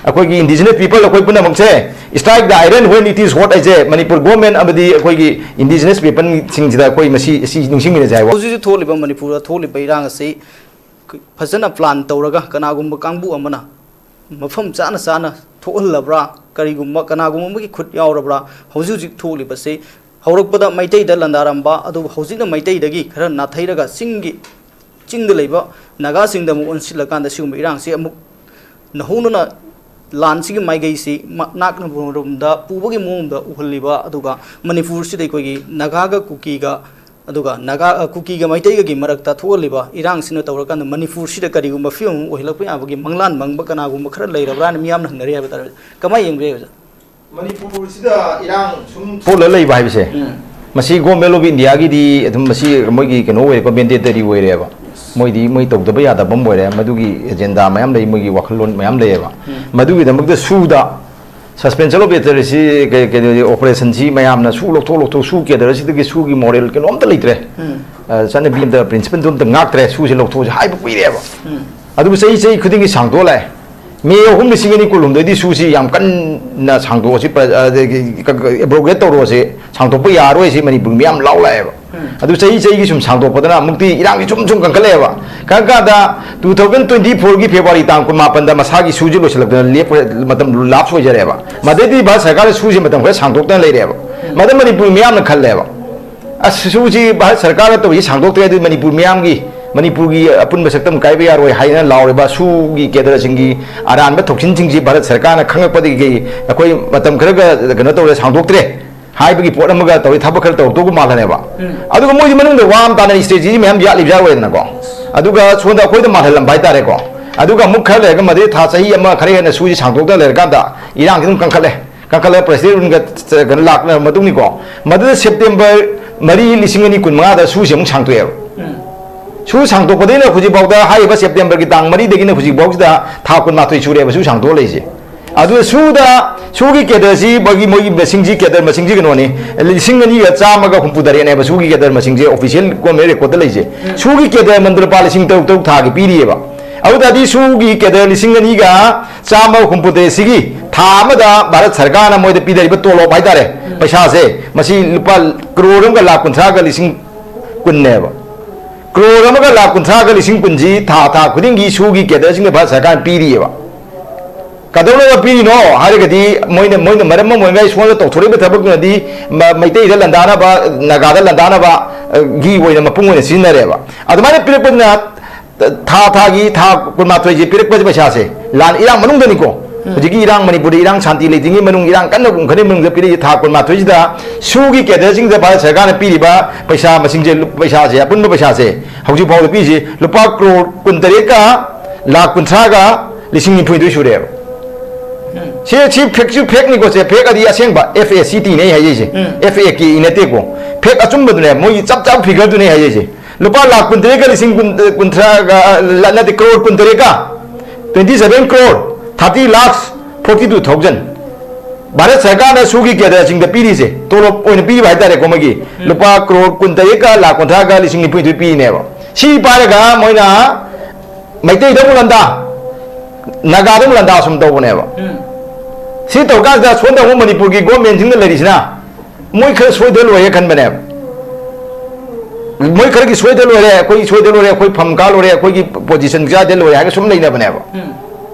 ꯑꯩꯈꯣꯏꯒꯤ indigenous people ꯑꯩꯈꯣꯏ ꯄꯨꯝꯅꯃꯛꯁꯦ, "Strike the iron when it is hot" ꯍꯥꯏꯁꯦ ꯃꯅꯤꯄꯨꯔ government ꯑꯃꯗꯤ ꯑꯩꯈꯣꯏꯒꯤ indigenous peopleꯁꯤꯡꯁꯤꯗ ꯑꯩꯈꯣꯏ ꯃꯁꯤ, ꯑꯁꯤ ꯅꯤꯡꯁꯤꯡꯃꯤꯟꯅꯁꯦ ꯍꯥꯏꯕ꯫ ꯍꯧꯖꯤꯛ ꯍꯧꯖꯤꯛ ꯊꯣꯛꯂꯤꯕ ꯃꯅꯤꯄꯨꯔꯗ ꯊꯣꯛꯂꯤꯕ ꯏꯔꯥꯡ ꯑꯁꯤ ꯐꯖꯅ plan ꯇꯧꯔꯒ ꯀꯅꯥꯒꯨꯝꯕ ꯀꯥꯡꯕꯨ ꯑꯃꯅ ꯃꯐꯝ ꯆꯥꯅ ꯆꯥꯅ ꯊꯣꯛꯍꯜꯂꯕ꯭ꯔꯥ, ꯀꯔꯤꯒꯨꯝꯕ ꯀꯅꯥꯒꯨꯝꯕ ꯑꯃꯒꯤ ꯈꯨꯠ ꯌꯥꯎꯔꯕ꯭ꯔꯥ? ꯍꯧꯖꯤꯛ ꯍꯧꯖꯤꯛ ꯊꯣꯛꯂꯤꯕꯁꯤ ꯍꯧꯔꯛꯄꯗ ꯃꯩꯇꯩꯗ ꯂꯥꯟꯗꯥꯔꯝꯕ, ꯑꯗꯨꯕꯨ ꯍꯧꯖꯤꯛꯅ ꯃꯩꯇꯩꯗꯒꯤ ꯈꯔ ꯅꯥꯊꯩꯔꯒ ꯆꯤꯡꯒꯤ, ꯆꯤꯡꯗ ꯂꯩꯕ ꯅꯥꯒꯥꯁꯤꯡꯗ ꯑꯃꯨꯛ ꯑꯣꯟꯁꯤꯜꯂꯀꯥꯟꯗ ꯁꯤꯒꯨꯝꯕ ꯏꯔꯥꯡꯁꯤ ꯑꯃꯨꯛ ꯅꯧꯍꯧꯅꯅ ꯂꯥꯟꯁꯤꯒꯤ ꯃꯥꯏꯀꯩꯁꯤ ꯃ-, ꯅꯥꯛꯅꯕꯔꯣꯝꯗ ꯄꯨꯕꯒꯤ ꯃꯑꯣꯡꯗ ꯎꯍꯜꯂꯤꯕ, ꯑꯗꯨꯒ ꯃꯅꯤꯄꯨꯔꯁꯤꯗ ꯑꯩꯈꯣꯏꯒꯤ ꯅꯥꯒꯥꯒ ꯀꯨꯀꯤꯒ, ꯑꯗꯨꯒ ꯅꯥꯒꯥ, ꯑ, ꯀꯨꯀꯤꯒ ꯃꯩꯇꯩꯒꯒꯤ ꯃꯔꯛꯇ ꯊꯣꯛꯍꯜꯂꯤꯕ ꯏꯔꯥꯡꯁꯤꯅ ꯇꯧꯔꯀꯥꯟꯗ ꯃꯅꯤꯄꯨꯔꯁꯤꯗ ꯀꯔꯤꯒꯨꯝꯕ ꯐꯤꯕꯝ ꯑꯃ ꯑꯣꯏꯍꯜꯂꯛꯄ ꯌꯥꯕꯒꯤ ꯃꯪꯂꯥꯟ ꯃꯪꯕ ꯀꯅꯥꯒꯨꯝꯕ ꯈꯔ ꯂꯩꯔꯕ꯭ꯔꯥꯅ ꯃꯤꯌꯥꯝꯅ ꯍꯪꯅꯔꯤ ꯍꯥꯏꯕ ꯇꯥꯔꯦ꯫ ꯀꯃꯥꯏꯅ ꯌꯦꯡꯕꯤꯔꯤ ꯍꯧꯖꯤꯛ? ꯃꯅꯤꯄꯨꯔꯁꯤꯗ ꯏꯔꯥꯡ ꯁꯨꯝ ꯊꯣꯛꯂ ꯂꯩꯕ ꯍꯥꯏꯕꯁꯦ, ꯎꯝ꯫ ꯃꯁꯤ Government of Indiaꯒꯤꯗꯤ ꯑꯗꯨꯝ ꯃꯁꯤ ꯃꯣꯏꯒꯤ ꯀꯩꯅꯣ ꯑꯣꯏꯔꯦꯀꯣ, mandatory ꯑꯣꯏꯔꯦꯕ꯫ ꯃꯣꯏꯗꯤ ꯃꯣꯏ ꯇꯧꯗꯕ ꯌꯥꯗꯕ ꯑꯃ ꯑꯣꯏꯔꯦ, ꯃꯗꯨꯒꯤ agenda ꯃꯌꯥꯝ ꯂꯩ, ꯃꯣꯏꯒꯤ ꯋꯥꯈꯜꯂꯣꯟ ꯃꯌꯥꯝ ꯂꯩꯌꯦꯕ꯫ ꯎꯝ꯫ ꯃꯗꯨꯒꯤꯗꯃꯛꯇ ꯁꯨꯗ suspension of operationꯁꯤ, ꯀꯩ-, ꯀꯩꯅꯣ, operationꯁꯤ ꯃꯌꯥꯝꯅ ꯁꯨ ꯂꯧꯊꯣꯛ, ꯂꯧꯊꯣꯛ, ꯁꯨ cadreꯁꯤꯗꯒꯤ ꯁꯨꯒꯤ moral ꯀꯩꯅꯣꯝꯇ ꯂꯩꯇ꯭ꯔꯦ꯫ ꯎꯝ꯫ ꯑ, ꯆꯠꯅꯕꯤ ꯑꯝꯇ, principleꯗꯨ ꯑꯝꯇ ꯉꯥꯛꯇ꯭ꯔꯦ, ꯁꯨꯁꯦ ꯂꯧꯊꯣꯛꯑꯁꯦ ꯍꯥꯏꯕ ꯀꯨꯏꯔꯦꯕ꯫ ꯎꯝ꯫ ꯑꯗꯨꯕꯨ ꯆꯍꯤ, ꯆꯍꯤ ꯈꯨꯗꯤꯡꯒꯤ ꯁꯥꯡꯗꯣꯛꯑ ꯂꯥꯛꯑꯦ꯫ May ꯑꯍꯨꯝ ꯂꯤꯁꯤꯡ ꯑꯅꯤ ꯀꯨꯟꯍꯨꯝꯗꯣꯏꯗꯤ ꯁꯨꯁꯤ ꯌꯥꯝ ꯀꯟꯅ ꯁꯥꯡꯗꯣꯛꯑꯁꯤ, ꯄ꯭ꯔ-, ꯑꯗꯒꯤ ꯀ-, ꯀ-, abrogate ꯇꯧꯔꯣꯁꯤ, ꯁꯥꯡꯗꯣꯛꯄ ꯌꯥꯔꯣꯏꯁꯤ ꯃꯅꯤꯄꯨꯔ ꯃꯤꯌꯥꯝ ꯂꯥꯎ ꯂꯥꯛꯑꯦꯕ꯫ ꯎꯝ꯫ ꯑꯗꯨ ꯆꯍꯤ ꯆꯍꯤꯒꯤ ꯁꯨꯝ ꯁꯥꯡꯗꯣꯛꯄꯗꯅ ꯑꯃꯨꯛꯇꯤ ꯏꯔꯥꯡꯁꯤ ꯁꯨꯝ ꯁꯨꯝ ꯀꯟꯈꯠꯂꯛꯑꯦꯕ꯫ ꯀꯟ ꯀꯥꯟꯗ two thousand twenty fourꯒꯤ February ꯇꯥꯡ ꯀꯨꯟꯃꯥꯄꯟꯗ ꯃꯁꯥꯒꯤ ꯁꯨꯁꯤ ꯂꯣꯏꯁꯤꯜꯂꯛꯇꯅ ꯂꯦꯞꯈ꯭ꯔꯦ, ꯃꯇꯝ lapse ꯑꯣꯏꯖꯔꯦꯕ꯫ ꯃꯗꯩꯗꯤ ꯚꯥꯔꯠ ꯁꯔꯀꯥꯔꯅ ꯁꯨꯁꯤ ꯃꯇꯝ ꯈꯔ ꯁꯥꯡꯗꯣꯛꯇꯅ ꯂꯩꯔꯦꯕ꯫ ꯎꯝ꯫ ꯃꯗ ꯃꯅꯤꯄꯨꯔ ꯃꯤꯌꯥꯝꯅ ꯈꯜꯂꯦꯕ, "ꯑꯁ, ꯁꯨꯁꯤ ꯚꯥꯔꯠ ꯁꯔꯀꯥꯔꯅ ꯇꯧꯔꯤꯁꯤ ꯁꯥꯡꯗꯣꯛꯇ꯭ꯔꯦ, ꯑꯗꯨ ꯃꯅꯤꯄꯨꯔ ꯃꯤꯌꯥꯝꯒꯤ, ꯃꯅꯤꯄꯨꯔꯒꯤ ꯑꯄꯨꯟꯕ ꯁꯛꯇꯝ ꯀꯥꯏꯕ ꯌꯥꯔꯣꯏ" ꯍꯥꯏꯅ ꯂꯥꯎꯔꯤꯕ ꯁꯨꯒꯤ cadreꯁꯤꯡꯒꯤ ꯑꯔꯥꯟꯕ ꯊꯧꯁꯤꯟꯁꯤꯡꯁꯤ ꯚꯥꯔꯠ ꯁꯔꯀꯥꯔꯅ ꯈꯪꯉꯛꯄꯗꯒꯤ ꯑꯩꯈꯣꯏ ꯃꯇꯝ ꯈꯔꯒ ꯀꯩꯅꯣ ꯇꯧꯔꯦ, ꯁꯥꯡꯗꯣꯛꯇ꯭ꯔꯦ ꯍꯥꯏꯕꯒꯤ ꯄꯣꯠ ꯑꯃꯒ ꯇꯧꯔꯤ, ꯊꯕꯛ ꯈꯔ ꯇꯧꯔꯛꯇꯧꯕ ꯃꯥꯜꯂꯅꯦꯕ꯫ ꯎꯝ꯫ ꯑꯗꯨꯒ ꯃꯣꯏꯗꯤ ꯃꯅꯨꯡꯗ ꯋꯥ ꯑꯃ ꯇꯥꯅ strategy ꯃꯌꯥꯝ ꯌꯥꯠꯂꯤꯕ ꯌꯥꯎꯔꯦꯗꯅꯀꯣ꯫ ꯑꯗꯨꯒ ꯁꯣꯝꯗ ꯑꯩꯈꯣꯏꯗ ꯃꯥꯜꯍꯜꯂꯝꯕ ꯍꯥꯏꯇꯥꯔꯦꯀꯣ꯫ ꯑꯗꯨꯒ ꯑꯃꯨꯛ ꯈꯔ ꯂꯩꯔꯒ ꯃꯗꯩ ꯊꯥ ꯆꯍꯤ ꯑꯃ ꯈꯔ ꯍꯦꯟꯅ ꯁꯨꯁꯤ ꯁꯥꯡꯗꯣꯛꯇꯅ ꯂꯩꯔꯀꯥꯟꯗ ꯏꯔꯥꯡꯁꯤ ꯑꯗꯨꯝ ꯀꯟꯈꯠꯂꯦ꯫ ꯀꯟꯈꯠꯂꯒ president ꯀꯩꯅꯣ ꯂꯥꯛꯄ ꯃꯇꯨꯡꯅꯤꯀꯣ꯫ ꯃꯗꯨꯗ September ꯃꯔꯤ ꯂꯤꯁꯤꯡ ꯑꯅꯤ ꯀꯨꯟ ꯃꯉꯥꯗ ꯁꯨꯁꯤ ꯑꯃꯨꯛ ꯁꯥꯡꯗꯣꯛꯑꯦꯕ꯫ ꯎꯝ꯫ ꯁꯨ ꯁꯥꯡꯗꯣꯛꯄꯗꯒꯤꯅ ꯍꯧꯖꯤꯛꯐꯥꯎꯗ, ꯍꯥꯏꯔꯤꯕ Septemberꯒꯤ ꯇꯥꯡ ꯃꯔꯤꯗꯒꯤꯅ ꯍꯧꯖꯤꯛꯐꯥꯎꯁꯤꯗ ꯊꯥ ꯀꯨꯟꯃꯥꯊꯣꯏ ꯁꯨꯔꯦꯕ ꯁꯨ ꯁꯥꯡꯗꯣꯛꯑ ꯂꯩꯁꯦ꯫ ꯑꯗꯨ ꯁꯨꯗ, ꯁꯨꯒꯤ cadreꯁꯤ, ꯃꯣꯏꯒꯤ, ꯃꯣꯏꯒꯤ ꯃꯁꯤꯡꯁꯤ, cadre ꯃꯁꯤꯡꯁꯤ ꯀꯩꯅꯣꯅꯤ, ꯂꯤꯁꯤꯡ ꯑꯅꯤꯒ ꯆꯥꯝꯃꯒ ꯍꯨꯝꯐꯨ ꯇꯔꯦꯠꯅꯦꯕ ꯁꯨꯒꯤ cadre ꯃꯁꯤꯡꯁꯦ official government recordꯇ ꯂꯩꯁꯦ꯫ ꯎꯝ꯫ ꯁꯨꯒꯤ cadreꯃꯟꯗ ꯂꯨꯄꯥ ꯂꯤꯁꯤꯡ ꯇꯔꯨꯛ ꯇꯔꯨꯛ ꯊꯥꯒꯤ ꯄꯤꯔꯤꯑꯕ꯫ ꯑꯗꯨ ꯇꯥꯔꯗꯤ ꯁꯨꯒꯤ ꯀꯦꯗꯔ ꯂꯤꯁꯤꯡ ꯑꯅꯤꯒ ꯆꯥꯝꯃ ꯍꯨꯝꯐꯨꯇꯔꯦꯠꯁꯤꯒꯤ ꯊꯥ ꯑꯃꯗ ꯚꯥꯔꯠ ꯁꯔꯀꯥꯔꯅ ꯃꯣꯏꯗ ꯄꯤꯗꯔꯤꯕ ꯇꯣꯂꯣꯞ ꯍꯥꯏꯇꯥꯔꯦ, ꯄꯩꯁꯥꯁꯦ, ꯃꯁꯤ ꯂꯨꯄꯥ ꯀ꯭ꯔꯣꯔ ꯑꯃꯒ ꯂꯥꯛ ꯀꯨꯟꯊ꯭ꯔꯥꯒ ꯂꯤꯁꯤꯡ ꯀꯨꯟꯅꯦꯕ꯫ ꯀ꯭ꯔꯣꯔ ꯑꯃꯒ ꯂꯥꯛ ꯀꯨꯟꯊ꯭ꯔꯥꯒ ꯂꯤꯁꯤꯡ ꯀꯨꯟꯁꯤ ꯊꯥ ꯊꯥ ꯈꯨꯗꯤꯡꯒꯤ ꯁꯨꯒꯤ ꯀꯦꯗꯔꯁꯤꯡꯗ ꯚꯥꯔꯠ ꯁꯔꯀꯥꯔꯅ ꯄꯤꯔꯤꯑꯕ꯫ ꯀꯩꯗꯧꯅꯕ ꯄꯤꯔꯤꯅꯣ ꯍꯥꯏꯔꯒꯗꯤ, ꯃꯣꯏꯅ, ꯃꯣꯏꯅ ꯃꯔꯝ ꯑꯃ ꯑꯣꯏꯔꯒ ꯁꯣꯝꯗ ꯇꯧꯊꯣꯔꯛꯏꯕ ꯊꯕꯛꯇꯨꯅꯗꯤ ꯃ-, ꯃꯩꯇꯩꯗ ꯂꯥꯟꯗꯥꯅꯕ, ꯅꯥꯒꯥꯗ ꯂꯥꯟꯗꯥꯅꯕ, ꯑ, ꯒꯤ ꯑꯣꯏꯅ ꯃꯄꯨꯡ ꯑꯣꯏꯅ ꯁꯤꯖꯤꯟꯅꯔꯦꯕ꯫ ꯑꯗꯨꯃꯥꯏꯅ ꯄꯤꯔꯛꯄꯗꯨꯅ ꯊꯥ ꯊꯥꯒꯤ ꯊꯥ ꯀꯨꯟꯃꯥꯊꯣꯏꯁꯦ ꯄꯤꯔꯛꯄꯁꯦ ꯄꯩꯁꯥꯁꯦ, ꯂꯥꯟ ꯏꯔꯥꯡ ꯃꯅꯨꯡꯗꯅꯤꯀꯣ, ꯎꯝ꯫ ꯍꯧꯖꯤꯛꯀꯤ ꯏꯔꯥꯡ, ꯃꯅꯤꯄꯨꯔꯗ ꯏꯔꯥꯡ ꯁꯥꯟꯇꯤ ꯂꯩꯇ꯭ꯔꯤꯉꯩ ꯃꯅꯨꯡ, ꯏꯔꯥꯡ ꯀꯟꯅ ꯎꯪꯈꯠꯂꯤꯉꯩ ꯃꯅꯨꯡꯗ ꯄꯤꯔꯛꯏ ꯊꯥ ꯀꯨꯟꯃꯥꯊꯣꯏꯁꯤꯗ ꯁꯨꯒꯤ ꯀꯦꯗꯔꯁꯤꯡꯗ ꯚꯥꯔꯠ ꯁꯔꯀꯥꯔꯅ ꯄꯤꯔꯤꯕ ꯄꯩꯁꯥ ꯃꯁꯤꯡꯁꯦ, ꯂꯨ-, ꯄꯩꯁꯥꯁꯦ, ꯑꯄꯨꯟꯕ ꯄꯩꯁꯥꯁꯦ ꯍꯧꯖꯤꯛ ꯐꯥꯎꯗ ꯄꯤꯔꯤꯁꯤ ꯂꯨꯄꯥ ꯀ꯭ꯔꯣꯔ ꯀꯨꯟꯇꯔꯦꯠꯀ ꯂꯥꯛ ꯀꯨꯟꯊ꯭ꯔꯥꯒ ꯂꯤꯁꯤꯡ ꯅꯤꯐꯨꯅꯤꯊꯣꯏ ꯁꯨꯔꯦꯕ꯫ ꯁꯤ, ꯁꯤ ꯐꯦꯛꯁꯨ ꯐꯦꯛꯅꯤꯀꯣ, ꯁꯦ ꯐꯦꯛ ꯑꯗꯤ ꯑꯁꯦꯡꯕ, F A C T ꯅꯦ ꯑꯩ ꯍꯥꯏꯖꯩꯁꯦ꯫ ꯎꯝ꯫ F A K ꯅꯠꯇꯦꯀꯣ꯫ ꯐꯦꯛ ꯑꯆꯨꯝꯕꯗꯨꯅꯦ, ꯃꯣꯏꯒꯤ ꯆꯞ ꯆꯥꯕ ꯐꯤꯒꯔꯗꯨꯅꯦ ꯑꯩ ꯍꯥꯏꯖꯩꯁꯦ꯫ ꯂꯨꯄꯥ ꯂꯥꯛ ꯀꯨꯟꯇꯔꯦꯠꯀ ꯂꯤꯁꯤꯡ ꯀꯨꯟ, ꯀꯨꯟꯊ꯭ꯔꯥꯒ, ꯑ, ꯂ-, ꯅꯠꯇꯦ, crore ꯀꯨꯟꯇꯔꯦꯠꯀ, twenty seven crore thirty lakhs forty two thousand꯫ Bharat ꯁꯔꯀꯥꯔꯅ ꯁꯨꯒꯤ ꯀꯦꯗꯔꯁꯤꯡꯗ ꯄꯤꯔꯤꯁꯦ, ꯇꯣꯂꯣꯞ ꯑꯣꯏꯅ ꯄꯤꯕ ꯍꯥꯏꯇꯥꯔꯦꯀꯣ, ꯃꯣꯏꯒꯤ ꯎꯝ꯫ ꯂꯨꯄꯥ ꯀ꯭ꯔꯣꯔ ꯀꯨꯟꯇꯔꯦꯠꯀ ꯂꯥꯛ ꯀꯨꯟꯊ꯭ꯔꯥꯒ ꯂꯤꯁꯤꯡ ꯅꯤꯐꯨꯅꯤꯊꯣꯏ ꯄꯤꯔꯤꯅꯦꯕ꯫ ꯁꯤ ꯄꯥꯏꯔꯒ ꯃꯣꯏꯅ ꯃꯩꯇꯩꯗ ꯑꯃꯨꯛ ꯂꯥꯟꯗꯥ, ꯅꯥꯒꯥꯗ ꯑꯃꯨꯛ ꯂꯥꯟꯗꯥ ꯁꯨꯝ ꯇꯧꯕꯅꯦꯕ꯫ ꯎꯝ꯫ ꯁꯤ ꯇꯧꯔꯀꯥꯟꯁꯤꯗ ꯁꯣꯝꯗ ꯑꯃꯨꯛ ꯃꯅꯤꯄꯨꯔꯒꯤ ꯒꯣꯔꯃꯦꯟꯁꯤꯡꯅ ꯂꯩꯔꯤꯁꯤꯅ ꯃꯣꯏ ꯈꯔ ꯁꯣꯏꯗ ꯂꯣꯏꯔꯦ ꯈꯟꯕꯅꯦꯕ꯫ ꯃꯣꯏ ꯈꯔꯒꯤ ꯁꯣꯏꯗ ꯂꯣꯏꯔꯦ, ꯑꯩꯈꯣꯏ ꯁꯣꯏꯗ ꯂꯣꯏꯔꯦ, ꯑꯩꯈꯣꯏ ꯐꯝ ꯀꯥ ꯂꯣꯏꯔꯦ, ꯑꯩꯈꯣꯏꯒꯤ ꯄꯣꯖꯤꯁꯟ ꯆꯥꯗ ꯂꯣꯏꯔꯦ ꯍꯥꯏꯔꯒ ꯁꯨꯝ ꯂꯩꯅꯕꯅꯦꯕ꯫ ꯎꯝ꯫